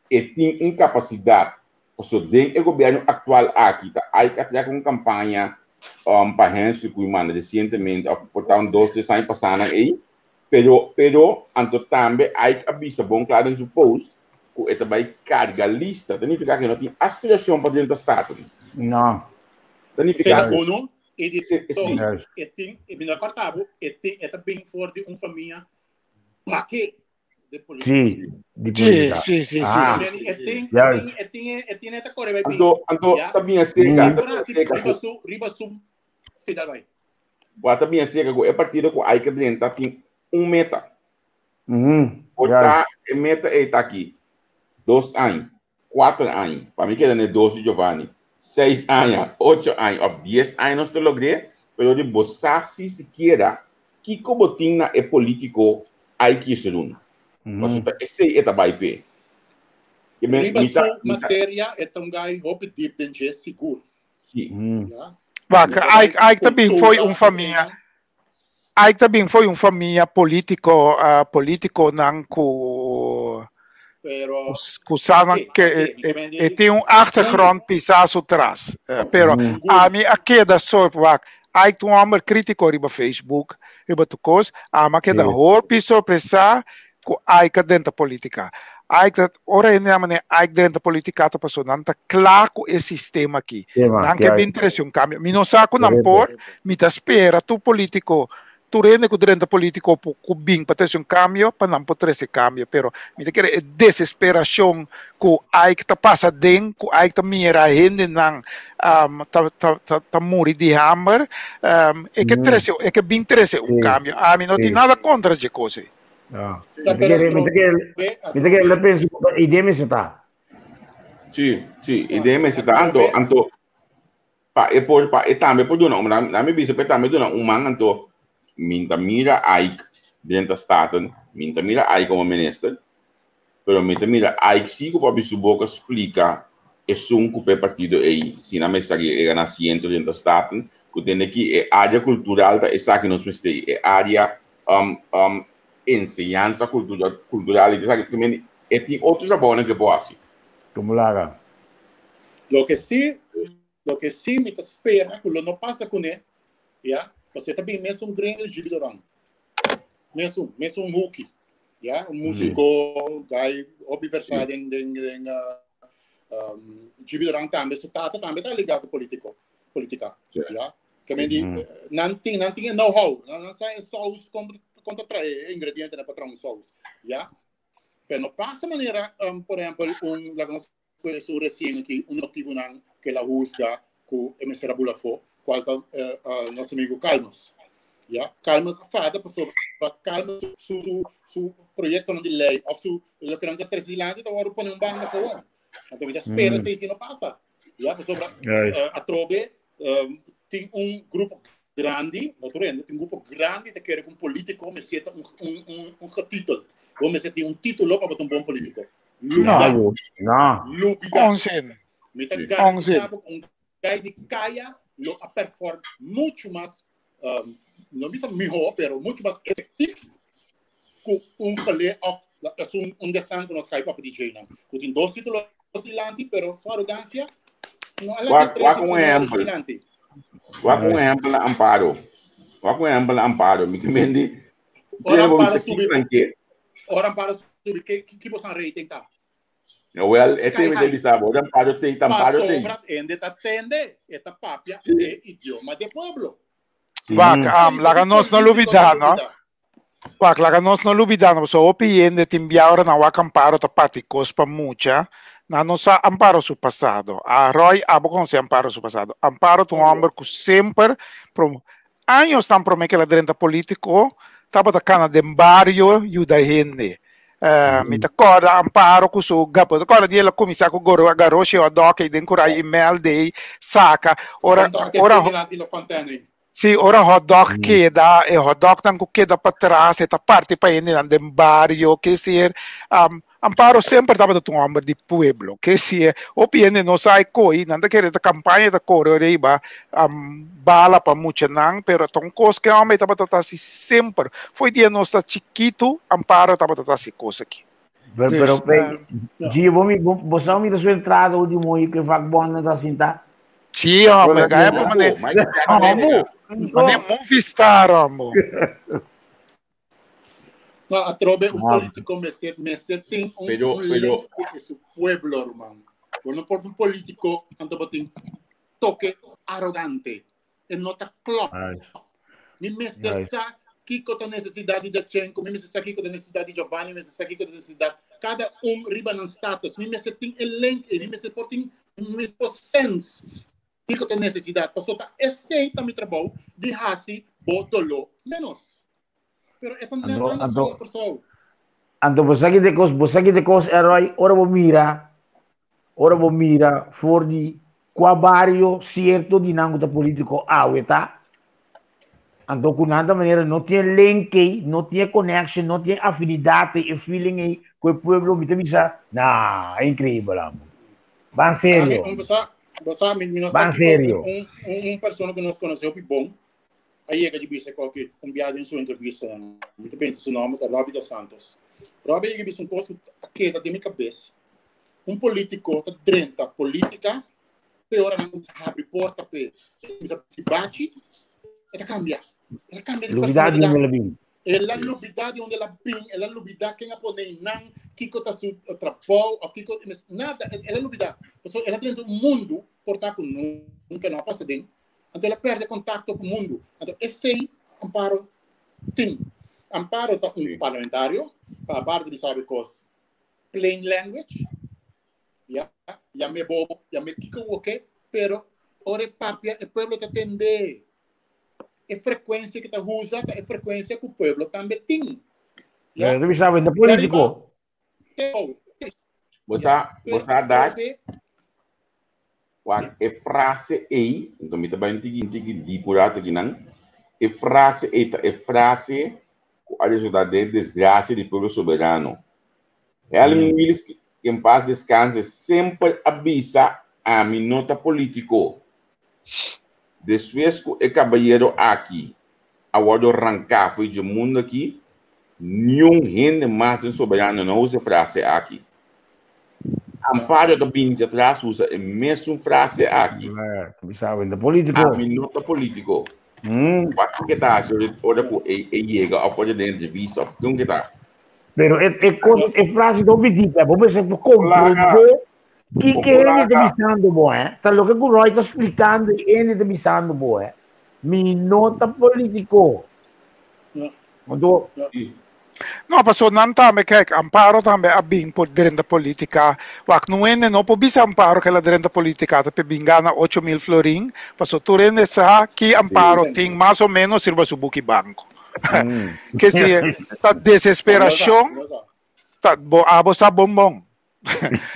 e tin un capacidad. Paso den e gobierno actual aki ta hay que trek un campaña pa Hensley cu manda recientemente, of por ta un 2, 3 aña pasá nan ei. Pero, pero, anto tambe hay que avisa bon claro en su post ku e ta bai karga lista. Ta nifiká ku e no tin aspirashon pa drenta Staten. No. Ta Esei nifiká ta uno. I di Sí, dos, sí. Juist. e tin, e mi no a kòrta bo, e tin, e ta bin for di un famia bake de política. Sí, di Sí, política. sí, sí, sí, Ah, sí, E sí. tin, e Juist. tin, e tin, e tin e ta kore bai bin. Anto, anto Ja. ta bien cerca, E ta por bien hasi cerca riba ku, su, riba su, sí, dal bai. wa ta bien cerca ku e partido ku hay que drenta tin un meta. Mhm. Por Juist. ta e meta ei ta aki. 2 aña, 4 aña, pa mi keda ne dos di Giovanni, 6 aña, 8 aña, of 10 aña nos te logré, pero di bo sa si siquiera kiko bo tin na e político hay que ser un. Pasobra esei e ta bai p'e. Ke men, Riba mi ta, su mi ta, materia e ta un guy hopi deep den dje sigur. sí. Ja. Wak, E ta Ike, Ike ta bin foi un cultura, famia. Ike ta bin foi un famia polítiko, polítikonan ku Pero ku sanan oké, ke oké, mi e, ke men e di tin un achtergrond pisá su tras. Pero ami a keda sorp wak. Ike ta un hòmber krítiko riba Facebook, riba tur kos. Ami a keda hopi sorpresá ku Ike a drenta polítika. Ike ta, ora hende yama ne Ike drenta polítika ta pasobra nan ta kla ku e sistema aki. Sistema, Nan ke bin juist. trese un kambio. Mi no sa ku nan Correcto. por, mi ta spera tur polítiko, tur hende ku drenta polítiko ku bin pa trese un kambio, pa nan por trese kambio. Pero mi ta kere e desesperashon ku Ike ta pasa den, ku Ike ta mira hendenan ta, ta, ta, ta muri di hamber, e ke trese, e ke bin trese un kambio. Ami no tin nada kontra dje kos ei. Ja. Ta, Mi ta pero kere, mi ta kere, mi ta kere la pensa ku ta idea mester ta. Sí, sí, idea mester ta. Anto, anto, pa e por, pa e tambe por duna un, laat mi bisa pa e tambe duna un man, anto, mi ta mira Ike drenta Staten, mi ta mira Ike como minister, pero mi ta mira Ike sí ku papia su boka splika esun ku p'e partido ei, si nan mester e gana asiento drenta Staten, ku tende ki e área kultural ta esaki nos mester, e área enseñansa cultura, cultural y esaki, también e tin otro trabounan ke por hasi. Como laga. Loke sí, Loke sí mi ta spera ku lo no pasa kuné, ya, pasobra e ta bin mesun gremio di Gibi Doran. Mesun, mesun huki. Ya, un músiko, guy hopi versá den, den, den um, Gibi Doran tambe, su tata tambe ta ligá ku politiko, politika. Ya. Ke men di, nan tin, nan tin e know-how, nan, nan sa e saus kon, kon ta trae e ingredientenan pa traha un saus. Ya. Pero no pasa manera, um, por ehempel, un, laga nos Pues su recien aki un motibunan ke el a husga ku e mester a bula afó, kual ta nos amigu Calmes. Ya, Calmes a fada pasobra Calmes su su su proyektonan di lei òf su loke nan ta trese dilanti ta wòrdu pone un banda gewoon. Anto mi ta spera esei si no pasa. Ya, pasobra atrobe tin un grupo grandi, no tur hende, tin un grupo grandi ta kere ku un politiko mester ta un un un getiteld. Bo mester tin un titulo pa bo ta un bon politiko. Lubida. No, no. Lubida. Onzin. Mi ta Sí. garantisa bo ku un guy di kaya lo a perform mucho mas, no bisa mihó, pero mucho mas efectief ku un gelé of es un un desnan ku nos kai papia di djeinan. Ku tin dos títulos dilanti, pero su arrogancia no a laga Wak, tres wak un señores ehempel. dilanti. Wak un ehempel na Amparo. Wak un ehempel na Amparo. Mi te mendi, Ora tiene bo Amparo bisa subi, ki tranque. ora Amparo subi, ke ki bosan rating ta? Wel, ese Sky mi te high. bisa bo. Ora Amparo te, Amparo te. Pasobra hende ta tende, e ta papia Sí. e idioma de pueblo. Sí. Wak, laga nos no Político ta lubida, no? lubida. Wak, laga nos no lubida, no? Pasobra hopi hende tin bia ora nan wak Amparo ta parti kos pa mucha, nan no sa Amparo su pasado. A Roy, abo konosé Amparo su pasado. Amparo ta un hòmber ku semper prom años tan promé ku el a drenta polítiko, tabata kana den bario yuda hende. Mi ta kòrda Amparo ku su gapo, ta kòrda dia el a kuminsá ku goro garoshi hotdog ei den kurai i mèl dei saka. Ora ora Sí, ora hotdog keda, e hotdognan ku keda patras, e ta parti pa hendenan den bario, ke ser. Amparo semper tabata un hòmber di pueblo, ke ser. Hopi hende no sa e koi, nan ta kere ta kampaña ta kore riba bala pa muchanan, pero ta un kos ku e hòmber tabata ta hasi semper. Fo'i dia nos ta chikitu, Amparo tabata ta hasi kos aki. Pero, pero, Gio, bo, bo, bo sa mira su entrada último y que vakbond ta sinta? Sí, hombre, gaya pa mane, mane movie star, hombre. No, atrobe un político mester, mester tin un, Pero, un pero, link ku su pueblo, hermano. Bo no por un político anto bo tin toque arrogante. E no ta klop. Mi mester sa kiko ta nesesidat di Dachenko, mi mester sa kiko ta nesesidat di Giovanni, mi mester sa kiko ta nesesidat kada un riba nan status. Mi mester tin e link ei, mi mester por tin, mi mester por sense kiko ta nesesidat. Pasobra ta esei ta mi trabou di hasi bo doló ménos. Pero e ta net andersom na Kòrsou. Anto bo sa ki te kos, bo sa ki te kos, Eroy, ora bo mira, ora bo mira for di kua bario sierto di nan ku ta politiko awe ta, anto ku nan ta manera no tin link ei, no tin connection, no tin afinidat ei, e feeling ei ku e pueblo, mi ta bisa, nah, e inkreibel amo. Ban serio. Ami, bo sa, bo sa, mi, mi no sa Ban kiko, serio. un, un, un persona ku nos konosé hopi bon, a yega di bisa koke un biaha den su entrevistanan. Mi ta pensa su nòmber ta Robbie dos Santos. Robbie a yega di bisa un kos ku a keda den mi kabes. Un polítiko ta drenta polítika te ora nan kuminsá habri porta p'e, e kuminsá bisi bachi, e ta kambia. El a kambia di Lubidá di personalidat. unda el a bin. El a lubidá di unda el a bin, el a lubidá ken a pone einan, kiko ta su trabou òf kiko, nada, el a lubidá. Pasobra el a drenta un mundu por ta ku nunka no a pasa den. Anto el a perde kontakto ku mundu. Anto esei Amparo tin. Amparo ta un parlamentario, pa aparte di sabi kos plain language, ya, yam'é bobo, yam'é kiko bo ke, pero ora e papia e pueblo ta tende. E frekuensia ke ta usa ta e frekuensia ku pueblo tambe tin. Ya. Pero sabi, ta politiko. Bo sa, bo sa dat, wak e frase ei, enton mi ta bai un tiki un tiki diep un rato akinan, e frase ei ta e frase ku a resultá den desgrasia di Pueblo Soberano. Helen Willis, ke en paz descanse, semper a bisa ami no ta politiko. Despues ku e kabayero aki a wòrdu ranká for dje mundu aki, niun hende mas den Soberano no usa e frase aki. Amparo ta bini atras usa e mesun frase aki. Sabe, ta polítiko. Ami no ta polítiko. Wat ke ta hasi ora ku e yega òf ora den entrevista òf kon ke ta? Pero e e kos e frase ta hopi dip, bo mester por komprondé kiko hende ta bisando bo, eh. Ta loke ku Roy ta splikando i hende ta bisando bo, eh. Mi no ta polítiko. Anto, No, paso nan tambe, kijk, Amparo tambe a bin por drenta politica. Wak, no hende no por bisa Amparo que la drenta politica ta pe bin gana 8.000 florin. Paso tur hende sa ki Amparo tin mas o menos sirba su buki banco. Que si ta desesperacion, ta bo abo sa bon bon.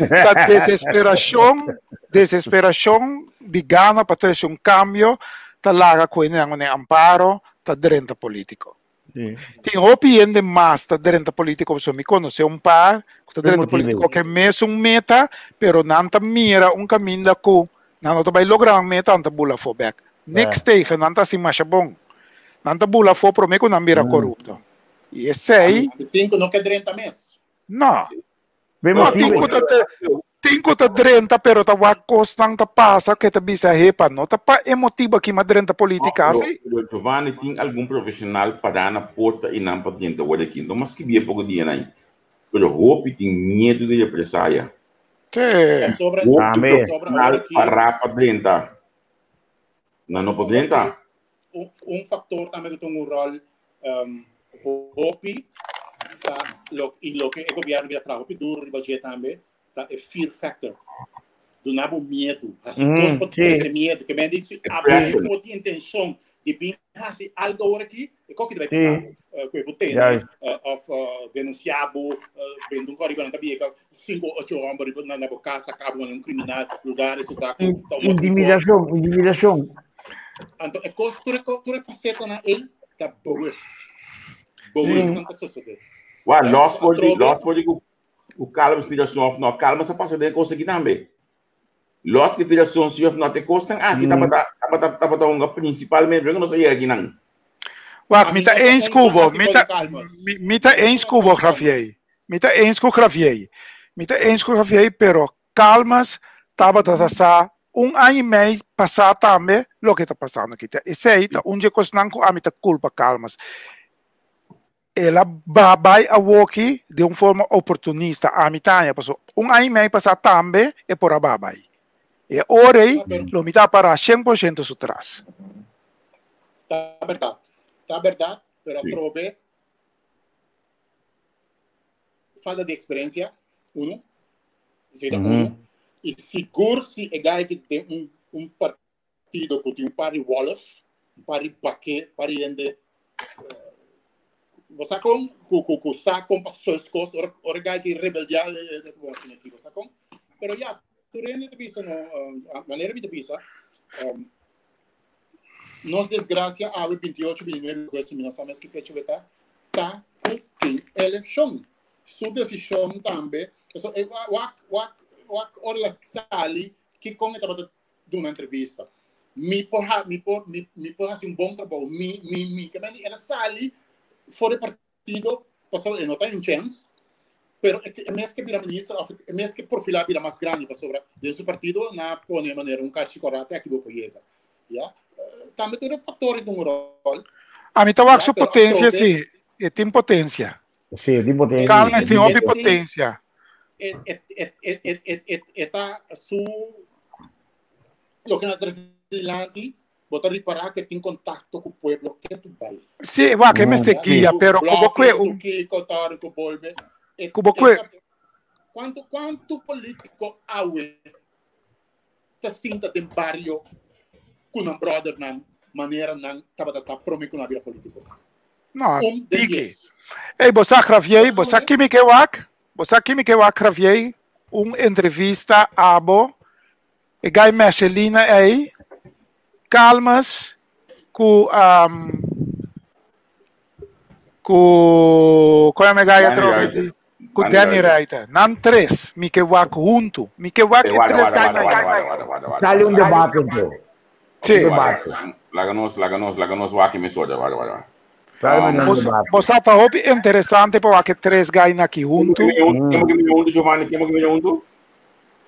Ta desesperacion, desesperacion di gana pa trece un cambio, ta laga cu hende nan Amparo ta drenta politico. Tin hopi hende mas ta drenta politico, pasobra mi conoce un par cu ta drenta politico cu e mesun meta, pero nan ta mira un caminda cu nan no ta bay logra nan meta, nan ta bula afo bek. Niks tegen, nan ta haci masha bon. Nan ta bula afo prome cu nan bira corupto. Y esey. Tin cu no ke drenta mes. No. No, tin ku ta tin ku ta drenta pero ta wak kosnan ta pasa ke ta bisa hepa no ta pa e motibu aki m'a drenta politika si. Pero Giovanni tin algun profesional pará na porta i nan pa drenta wor aki. No mas skibi e poko dianan ei. Pero hopi tin miedu di represaya. Te. Hopi profesional pará pa drenta. Nan no por drenta. Un factor tambe ku ta un ròl hopi ta lo i loke e gobierno bira traha hopi duro riba dje tambe ta e fear factor. Duna bo miedu, hasi kos pa trese miedu. Ke men di si abo for tin intenshon di bin hasi algo awor aki, e koki ta bai pasa bo. Ku e bo tene of denunsia bo, bende un koriba nan ta bieka sinku ocho homber riba na bo kas saka bo manera un kriminal, lugar resulta ku ta un otro kos. Intimidashon, intimidashon. Anto e kos tur e tur e fasetanan ei ta bewust. Bewust nan ta sosodé. Wa, los for di, los for di ku ku kalma inspiracion of no, kalma sa pasa den kos aki tambe. Los ki inspiracion si of no, te kosnan aki tabata, tabata, tabata hunga principalmente, porque nos a yega akinan. Wak, mi ta eens ku bo, mi ta, mi ta eens ku bo, Javier. Mi ta eens ku Javier. Mi ta eens ku Javier, pero Calmas tabata ta sa un aña i mei pasá tambe loke ta pasando aki. Ta esei ta un dje kosnan ku ami ta kulpa Calmas. El a ba bai awoki den un forma oportunista, ami ta haña, pasobra un aña i mei pasá tambe e por a ba bai. E ora ei lo mi ta pará 100% su tras. Ta bèrdat, ta bèrdat, pero atrobe falta di experiencia, uno. Esei ta uno. I sigur si e guy ki den un, un partido ku tin un par di wolf, un par di baké, un par di hende, bo sa kon, ku, ku, ku sa kon pa sus kos, ora, ora e guy ki rebeldia, bo tin aki, bo sa kon. Pero ya, tur hende ta bisa no, manera mi ta bisa, Nos desgracia awe 28, 29 agosto, mi no sa mes ki fecha we ta, ta cu tin eleccion. Su decision tambe, so, e, wak, wak, wak ora la sali, ki con e tabata duna entrevista. Mi por ha, mi por, mi, mi por haci un bon trabou, mi, mi, mi. Ke men el a sali for e partido, pasobra e no ta un chens, pero e, e mes ke bira minister of e mes ke profilá bira mas grandi, pasobra den su partido na pone manera un karchi kòrá te aki bo por yega. Ya. Tambe tur e factor tin un rol. A mi ta wak su potencia, sí. E tin potencia. Sí, e tin potencia. Carmen tin hopi potencia. E, e, e, e, e, e, e, e ta su loke na tres dilanti Bo ta ripará ku e tin kontakto ku pueblo ketu bai. Sí, wak, e mester guia, pero ku bo kue un. Kiko, tori ku bolbe. Ku bo kue. Kuantu, kuantu polítiko awe ta sinta den bario ku nan bròdernan manera nan tabata ta promé ku nan a bira polítiko? No, tiki. Ey, bo sa, Javier, bo sa ki mi ke wak? Bo sa ki mi ke wak, Javier? Un entrevista abo E gai Mercelina ei, Calmes ku um, ku kon yama e gai atrobe di ku Danny Reiter. Nan tres mi ke wak huntu. Mi ke wak e tres gai na ei. Sali un debate anto. Sí. Un debate. Laga nos, laga nos, laga nos wak e mesora. Wara, wara. Sali un debate. Bo sa ta hopi interesante pa wak e tres gai na aki huntu. Kemo ke mi huntu, Giovanni? Kemo ke mi huntu?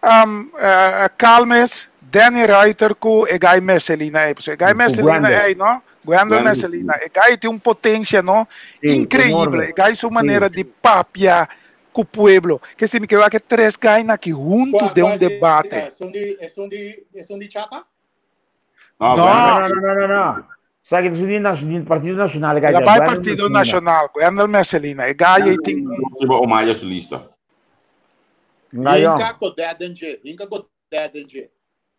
um, uh, Calmes, Danny Ruiter ku e gai Mercelina ei. E gai Mercelina ei, no? Gwendel Mercelina. E gai tin un potencia, no? Sí, Increíble. E gai su manera sí. di papia ku pueblo. Ke si mi ke que tres gai na ki junto de un debate. Son di, son di, son di chapa? No, no, no, no, no, no. Sa que su di Partido Nacional. La bai Partido Nacional, Gwendel Mercelina. E gai ei tin un... Omaya su lista. Hinka Godet den dje. Hinka Godet den dje.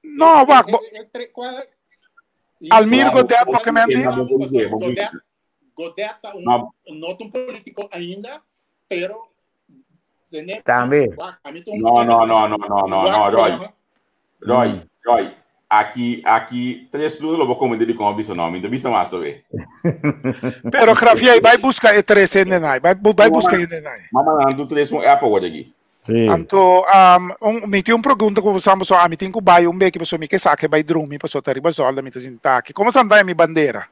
No, wak. Almir Godet, porque me andi. Godet, Godet ta un, no un político ainda, pero Tambe. No, no, no, no, no, no, no, Roy. Roy, Roy. Aki, aki, tres luna lo bo come di con bisa no, mi te bisa mas we. Pero Javier, bai busca e tres hendenai, bai, bai busca hendenai. Mama nan tu tres un app awor aki. Sí. Anto, um, un, mi tin un pregunta ku boso so, a mi tin ku bai un beki, paso mi ke sa ke bai drumi, paso ta riba zolder mi ta sinta aki. Komo santa mi bandera?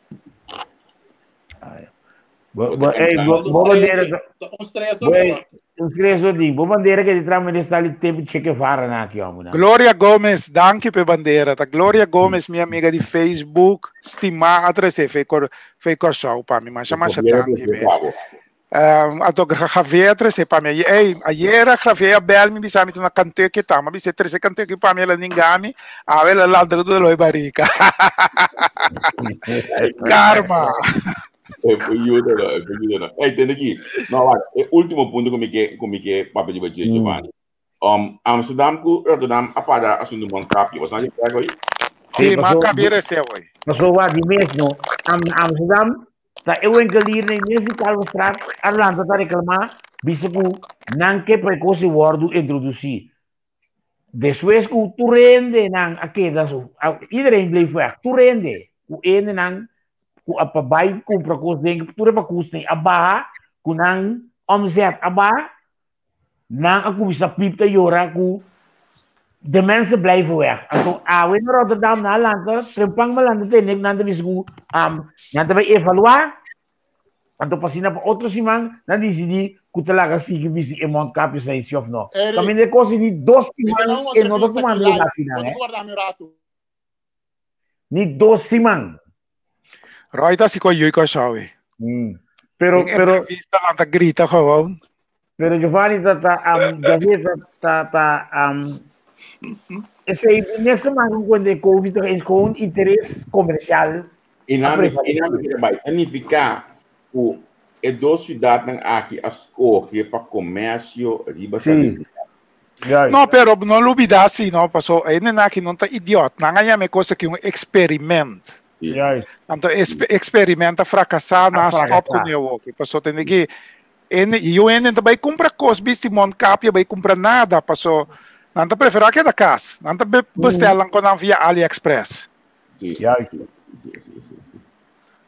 Bo, bo, hey, bo, bo bandera. Un stress di. Bo bandera ke di tram minister li tempo Che Guevara na aki homo na. Gloria Gomez, danki pe bandera. Ta Gloria Gomez, mi amiga di Facebook, stima a trese fe cor fe Corsou pa mi. Masha masha danki mes. Um, anto Javier trese pa mi. Ey, ayera Javier a bel mi bisa mi ta na Kentucky ta. Ma bisa trese Kentucky pa mi la ningami. Awe la lanta ku dolor barriga. Karma. E ayuda no, e ayuda no. Hey, tende aquí. No, wacht. E último punto ku mi ke, ku mi ke papia di baje, Giovanni. Amsterdam ku Rotterdam a para asuntu mondkapje. Was na je plek hoy? Sí, maar kabir ese hoy. Paso wa di mes no. Am Amsterdam ta e winkelier na mes di Kalverstraat a lanta ta reclamá bisa ku nan ke pa e kos e wordu introdusí. Despues ku tur hendenan a keda su, iedereen bleef weg, tur hende ku hendenan ku a pa bai kumpra kos den tur e pakusnan a baha ku nan omzet a baha, nan a kuminsá piep ta yora ku de mensen blijven weg. Anto awe na Rotterdam nan a lanta, trempan a lanta tende nan ta bisa ku nan ta bai evaluá. Anto pa asina pa otro siman nan disidí ku ta laga sigui bisti e mondkapjes ei si òf no. Eric, Kaminda e kos di dos mi ta siman na un e no ta entrevista tumando aki lugar live. final, Bo tin eh. ku warda mi un ratu. Ni dos siman. Roy ta hasi ku ayuy Kòrsou ei. Pero, Den pero, entrevista nan ta grita gewoon. pero Giovanni ta ta um, Javier ta ta ta um, esei niks te maken con de COVID is gewoon interes comercial. E nan e nan kere bai. Ta nifiká ku e dos siudatnan aki a skohe pa komersio riba Sí. salubridad. Juist. No, pero no lubida si no, paso e nena aki no ta idiot. Nan a yama e kos aki un experiment. Sí. Juist. Anto experiment a frakasá, A nan a stop frakasá. kuné awoki. Paso tende ki Ene, yu hende ta bai kumpra kos bisti mondkapje bai kumpra nada, paso nan ta preferá keda kas. Nan ta bestel nan konan via AliExpress. Sí, Juist. sí, sí, sí, sí, sí.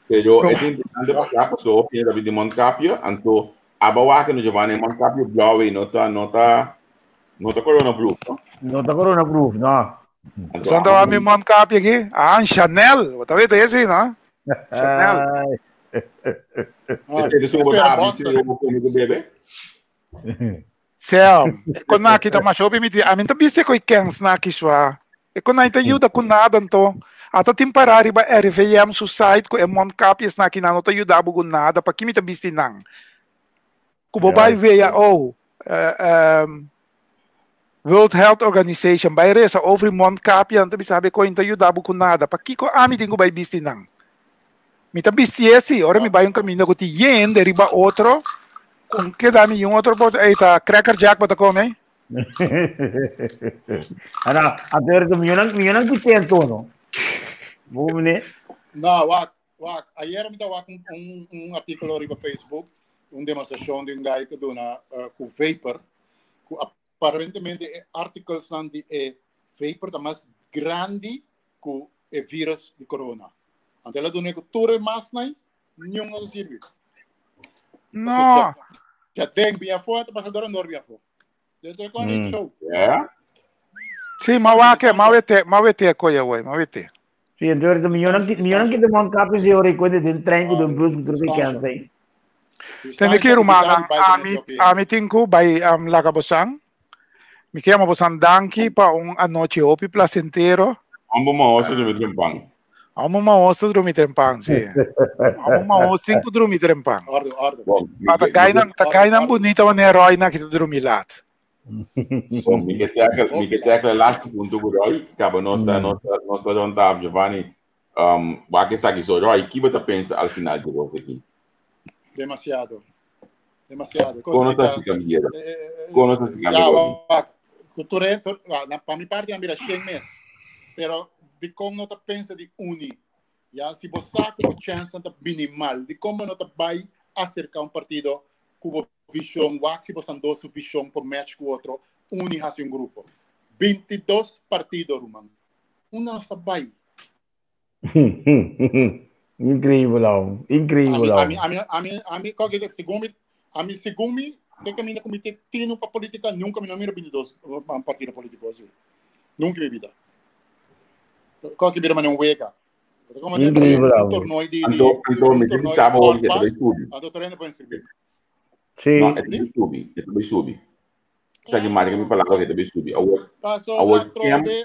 Pero es interesante pa acá, paso hopi hende ta bini mondkapje, anto aba wak no Giovanni, e mondkapje blauw ei no ta, no ta, no ta corona proof, no? No ta corona proof, no. Anto Son ta aba wak mi mondkapje aki? Ah, un Chanel. Bo ta wete esi, no? Chanel. Ai. Esei ta bo ta habri si bo come ku bebe? Sel, e kon aki ta masha hopi miti. Ami ta biste koi kens na aki shwa. E kon ta yuda ku nada anto. Ata tin para riba RIVM su site ku e mondkapjes na aki nan no ta yuda bo ku nada. Pa ki mi ta bisti nan? Ku bo bai WHO, World Health Organization, bai resa over mondkapje nan ta bisa habi koi ta yuda bo ku nada. Pa kiko ami tin ku bai bisti nan? Mi ta bisti esi, ora mi bai un kaminda ku tin yende riba otro, kon keda mi yun otro por, ey ta Cracker Jack bo ta kome? Ana, anto era ku mi yonan ku tento no. Bo mene? No, wak, wak. Ayer mi ta wak un, un, un artículo riba Facebook, un demostracion di un guy ku duna uh, ku vapor, ku aparentemente e articles nan di e vapor ta mas grandi ku e virus di corona. Anto el a duna ku tur e masnan, niun no ta sirbi. No. Ja den bia fo, ta pasa dor andor bia fo. Dentro con mm. show. Yeah. Sí, ma wake, ma wete, ma wete koya woi, ma wete. Sí, entonces mi yonan mi yonan ki de mon kape se ora kwende den trein ku den bus ku tur ke sei. Tende ki rumannan, ami ami tin ku bai um, laga bosang. Mi ke yama bosan danki pa un anochi hopi placentero. Amo mahos ta drumi trempan. Amo mahos ta drumi trempan, si. Amo mahos tin ku drumi trempan. Orde, orde. Bon, mi Pa ta ke, mi gainan, ke, ta Orde, gainan orde. bunita wanneer Roy na ki ta drumi laat. bon, mi ke tackle, mi Hopi ke laat. tackle laatste punto ku Roy. Kaba nos ta, nos ta, nos ta rond tafel, Giovanni. Um, wak esaki so, Roy, ki bo ta pensa al final di kos aki? Demasiado. Demasiado. Kon Cosa nos que ta ta hasi cambiera? eh, Kon nos ta hasi ya, cambio Roy? wak, cultura, na, pa mi parte, mira, 100 mes. Pero di kon no ta pensa di uni. Ya, si bo sa ku bo chance ta minimal, di kon bo no ta bai acerca un partido ku bo vision, wak si bo san dos su vision por match ku otro, uni hasi un grupo. 22 partido, ruman. Unda nos ta bai? Increíble, homem. Increíble, Ami, homem. ami, ami, ami, ami, segun mi, ami, segun mi, te caminda ku mi te tino pa política, nunca mi no mira 22 un partido político así. Nunca en mi vida. Qualquer bira mané un wega. Como Increíble, un homem. torneo di, di, Anto, anto, un mi torneo di sabe hoor que korfbal, te subi. anto terreno pa inscribir. Sí. No, e ta subi, e ta subi. Sa que marca mi palabra que te subi. Awor, Paso awor kem, trobe,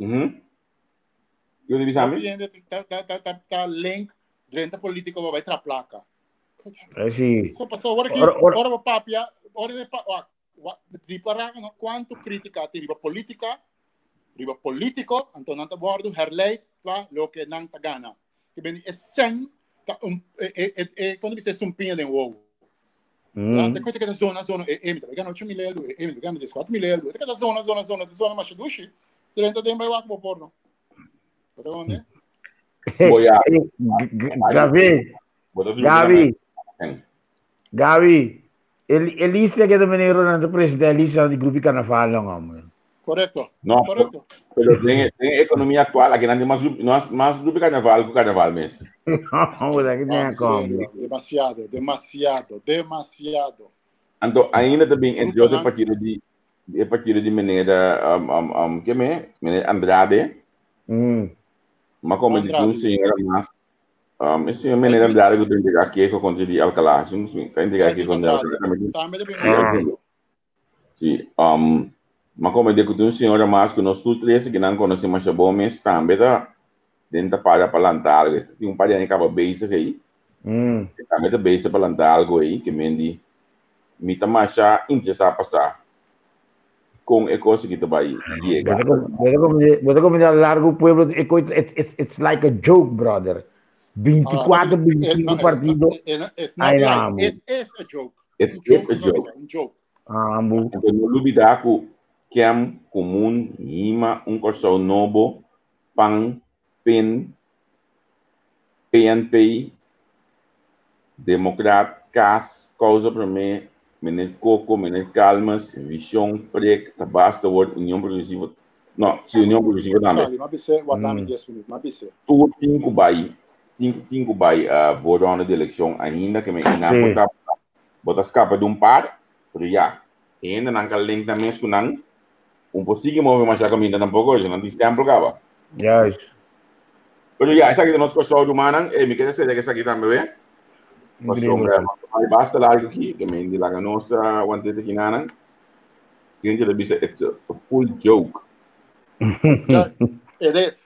mhm. Yo di hopi bisami? hende ta ta ta ta ta link drenta político ba bai tra placa. Sí. So pasó ora que Ora, ora, ora ba papia, ora de pa, wa, wa, di para no quanto crítica ti riba política, riba político, anto nan ta wordo herleid pa loke nan ta gana. Que ben e sen ta un e e e, e quando dice sumpiña den wowo. Ja, te koite que zona zona e e mi ta gana 8 mil euro, e mi ta gana 4 mil euro. Te keda zona zona zona, zona mas dushi. Drenta den bai wak bo porno. Bota onde? Boy a Gabi, Bota dushi Gabi, na Gabi. El, Elisa que também era na presidente Elisa di grupo Carnaval, não, homem. Correcto. No, Correcto. pero den, den economia actual aqui não tem mais mais mais grupo carnaval que carnaval mesmo. Não, moleque, nem Ah, é como. serio, demasiado, demasiado, demasiado. Anto ainda também entre Grupo outros nan partido di e partido di meneer um, um, um, que me meneer Andrade, maar como di Andrade. un senhora mas um, esse senhor meneer Elvis, Andrade que tem que aqui com contra di Alcalá, sim, sim, tem que aqui Elvis contra Andrade. Alcalá. Tambe de Sí, Ah. entiendo. Sí, um, maar como de que un senhora mas que nós tu três que não conhecemos a Gomes também tá dentro para para lançar algo. Tem um par de anos que acaba bezig aí. Também tá bezig para lançar algo aí que mendi me tá mais interessado passar com a coisa que tá vai chega. Bota como largo pueblo, it's, it's like a joke, brother. 24, 25 partidos. It's not Ay, like, amo. it is a joke. It Un is a no joke. diga, Un joke. Amo. Então, no lubida ku kem comum hima um corso novo pan pin PNP Democrat CAS causa para mim meneer Coco meneer Calmas Vision Prek Tabasta Word União Progressiva no si União Progressiva também Sali, ma bise, guardami 10 minutos, ma bise. tu cinco vai cinco cinco vai uh, voorronde de eleição ainda que me ina Sim. bota bota escapa de um par pero ya ainda não ka link na mesmo não um possível move mais a caminho tampouco hoje não diz tempo acaba Yes. pero ya essa aqui de nosso cachorro humana eh me quer dizer que essa aqui também ve Incrível. basta largo aqui que me la nossa aguante de kinana Siente de bisa it's a full joke. It is.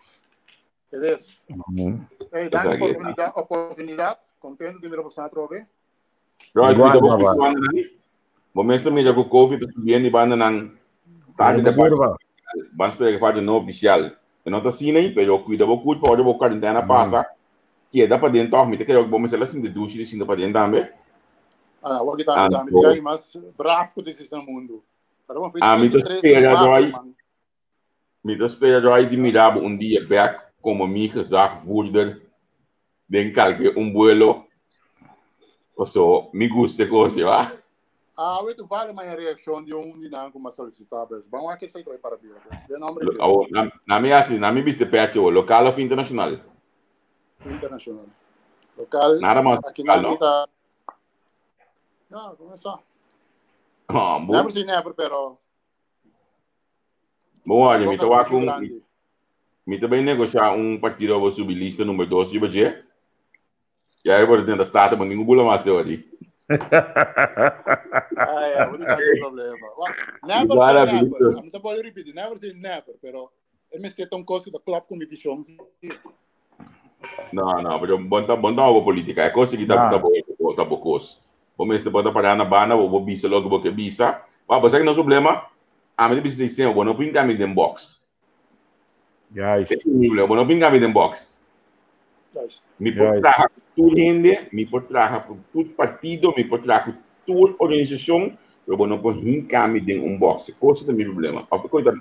It is. Hey, danke Exactly. oportunidad, oportunidad. Contento de mirar para trobe. Roy, Igual, cuida rapaz. bo banda nan. Momento mi com COVID subindo e banda nan tarde da parte. Vamos esperar que faça no oficial. Eu não tá assim, né? Pero cuida bo cuida, pode bo quarentena passa. Que dá para dentro, me te quero que bom mas ela assim de duche, assim para dentro também. Ah, o que tá Ah, tá me bom. diga mais bravo que desse no mundo. Pero bom, Ah, me 23 espera, marzo, Roy. man. Me te espera Roy de mirar um dia back como mi gezagvoerder. Den calque um vuelo. O so, me gusta coisa, va? Ah, weet vale uma reação de um de não como solicitar, mas bom, aqui sei que para vir. De nome Na, na minha assim, na minha vista pet, local ou internacional? internacional. Local. Nada mais Aqui local, na não. tá. Ah, começar. Ah, bom. Never say never, pero Bom, olha, me Boca tô muito com grande. me também negociar um partido vou subir lista número 2 de budget. E aí vou tentar start, mas nenhum bula mais eu ali. Ai, ai, no tin problema. Never say never. Ami ta bolbe ripiti, never say never, pero e mester ta un kos ku ta klòp ku mi vishon. No, no, pero bon ta bon ta bo política. E kos ki ta ta bo ta bo kos. Bo mester bo ta pará na banda, bo bo bisa loke bo ke bisa. Ba, bo sa ki nos problema? Ami ta bisa esei, bo no pinta mi den box. Juist. Esei mi problema, bo no pinta mi den box. Juist. Mi por traha ku tur hende, mi por traha ku tur partido, mi por traha ku tur organisashon, pero bo no por hinka mi den un box. E kos ta mi problema. Òf e kos ta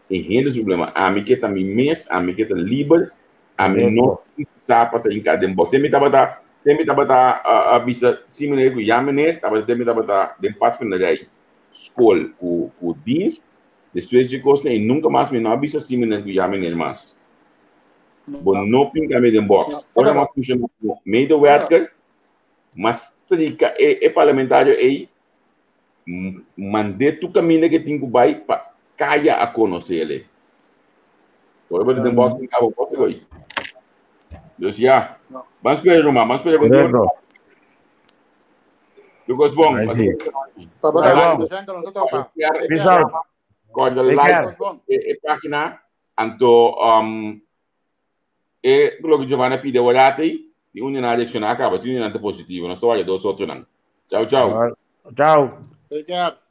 e hende su problema. Ami ke ta mi mes, ami ke ta liber, ami no sa pa ta hinka den box. Te mi tabata, te mi tabata a bisa si meneer ku ya meneer, tabata te mi tabata den padvinderij skol ku ku dienst, despues di kosnan i nunka mas mi no a bisa si meneer ku ya meneer mas. Bo no pinka mi den box. Ora mi a funciona como medewerker, m'a strika e e parlamentario ei, mand'é tur kaminda ke tin ku bai pa kaya a konos'é. Ora bo ta den box, tin kaba box goy. Dus ya, ban spera ruman, ban spera Correcto. Lucas bon. Peace out. Corda like e, e página. Anto um, e lo que Giovanna pide orate, di un na reacciona acaba, tin un positivo. Nos toa dos otro nan. Ciao ciao. Ciao. Take care.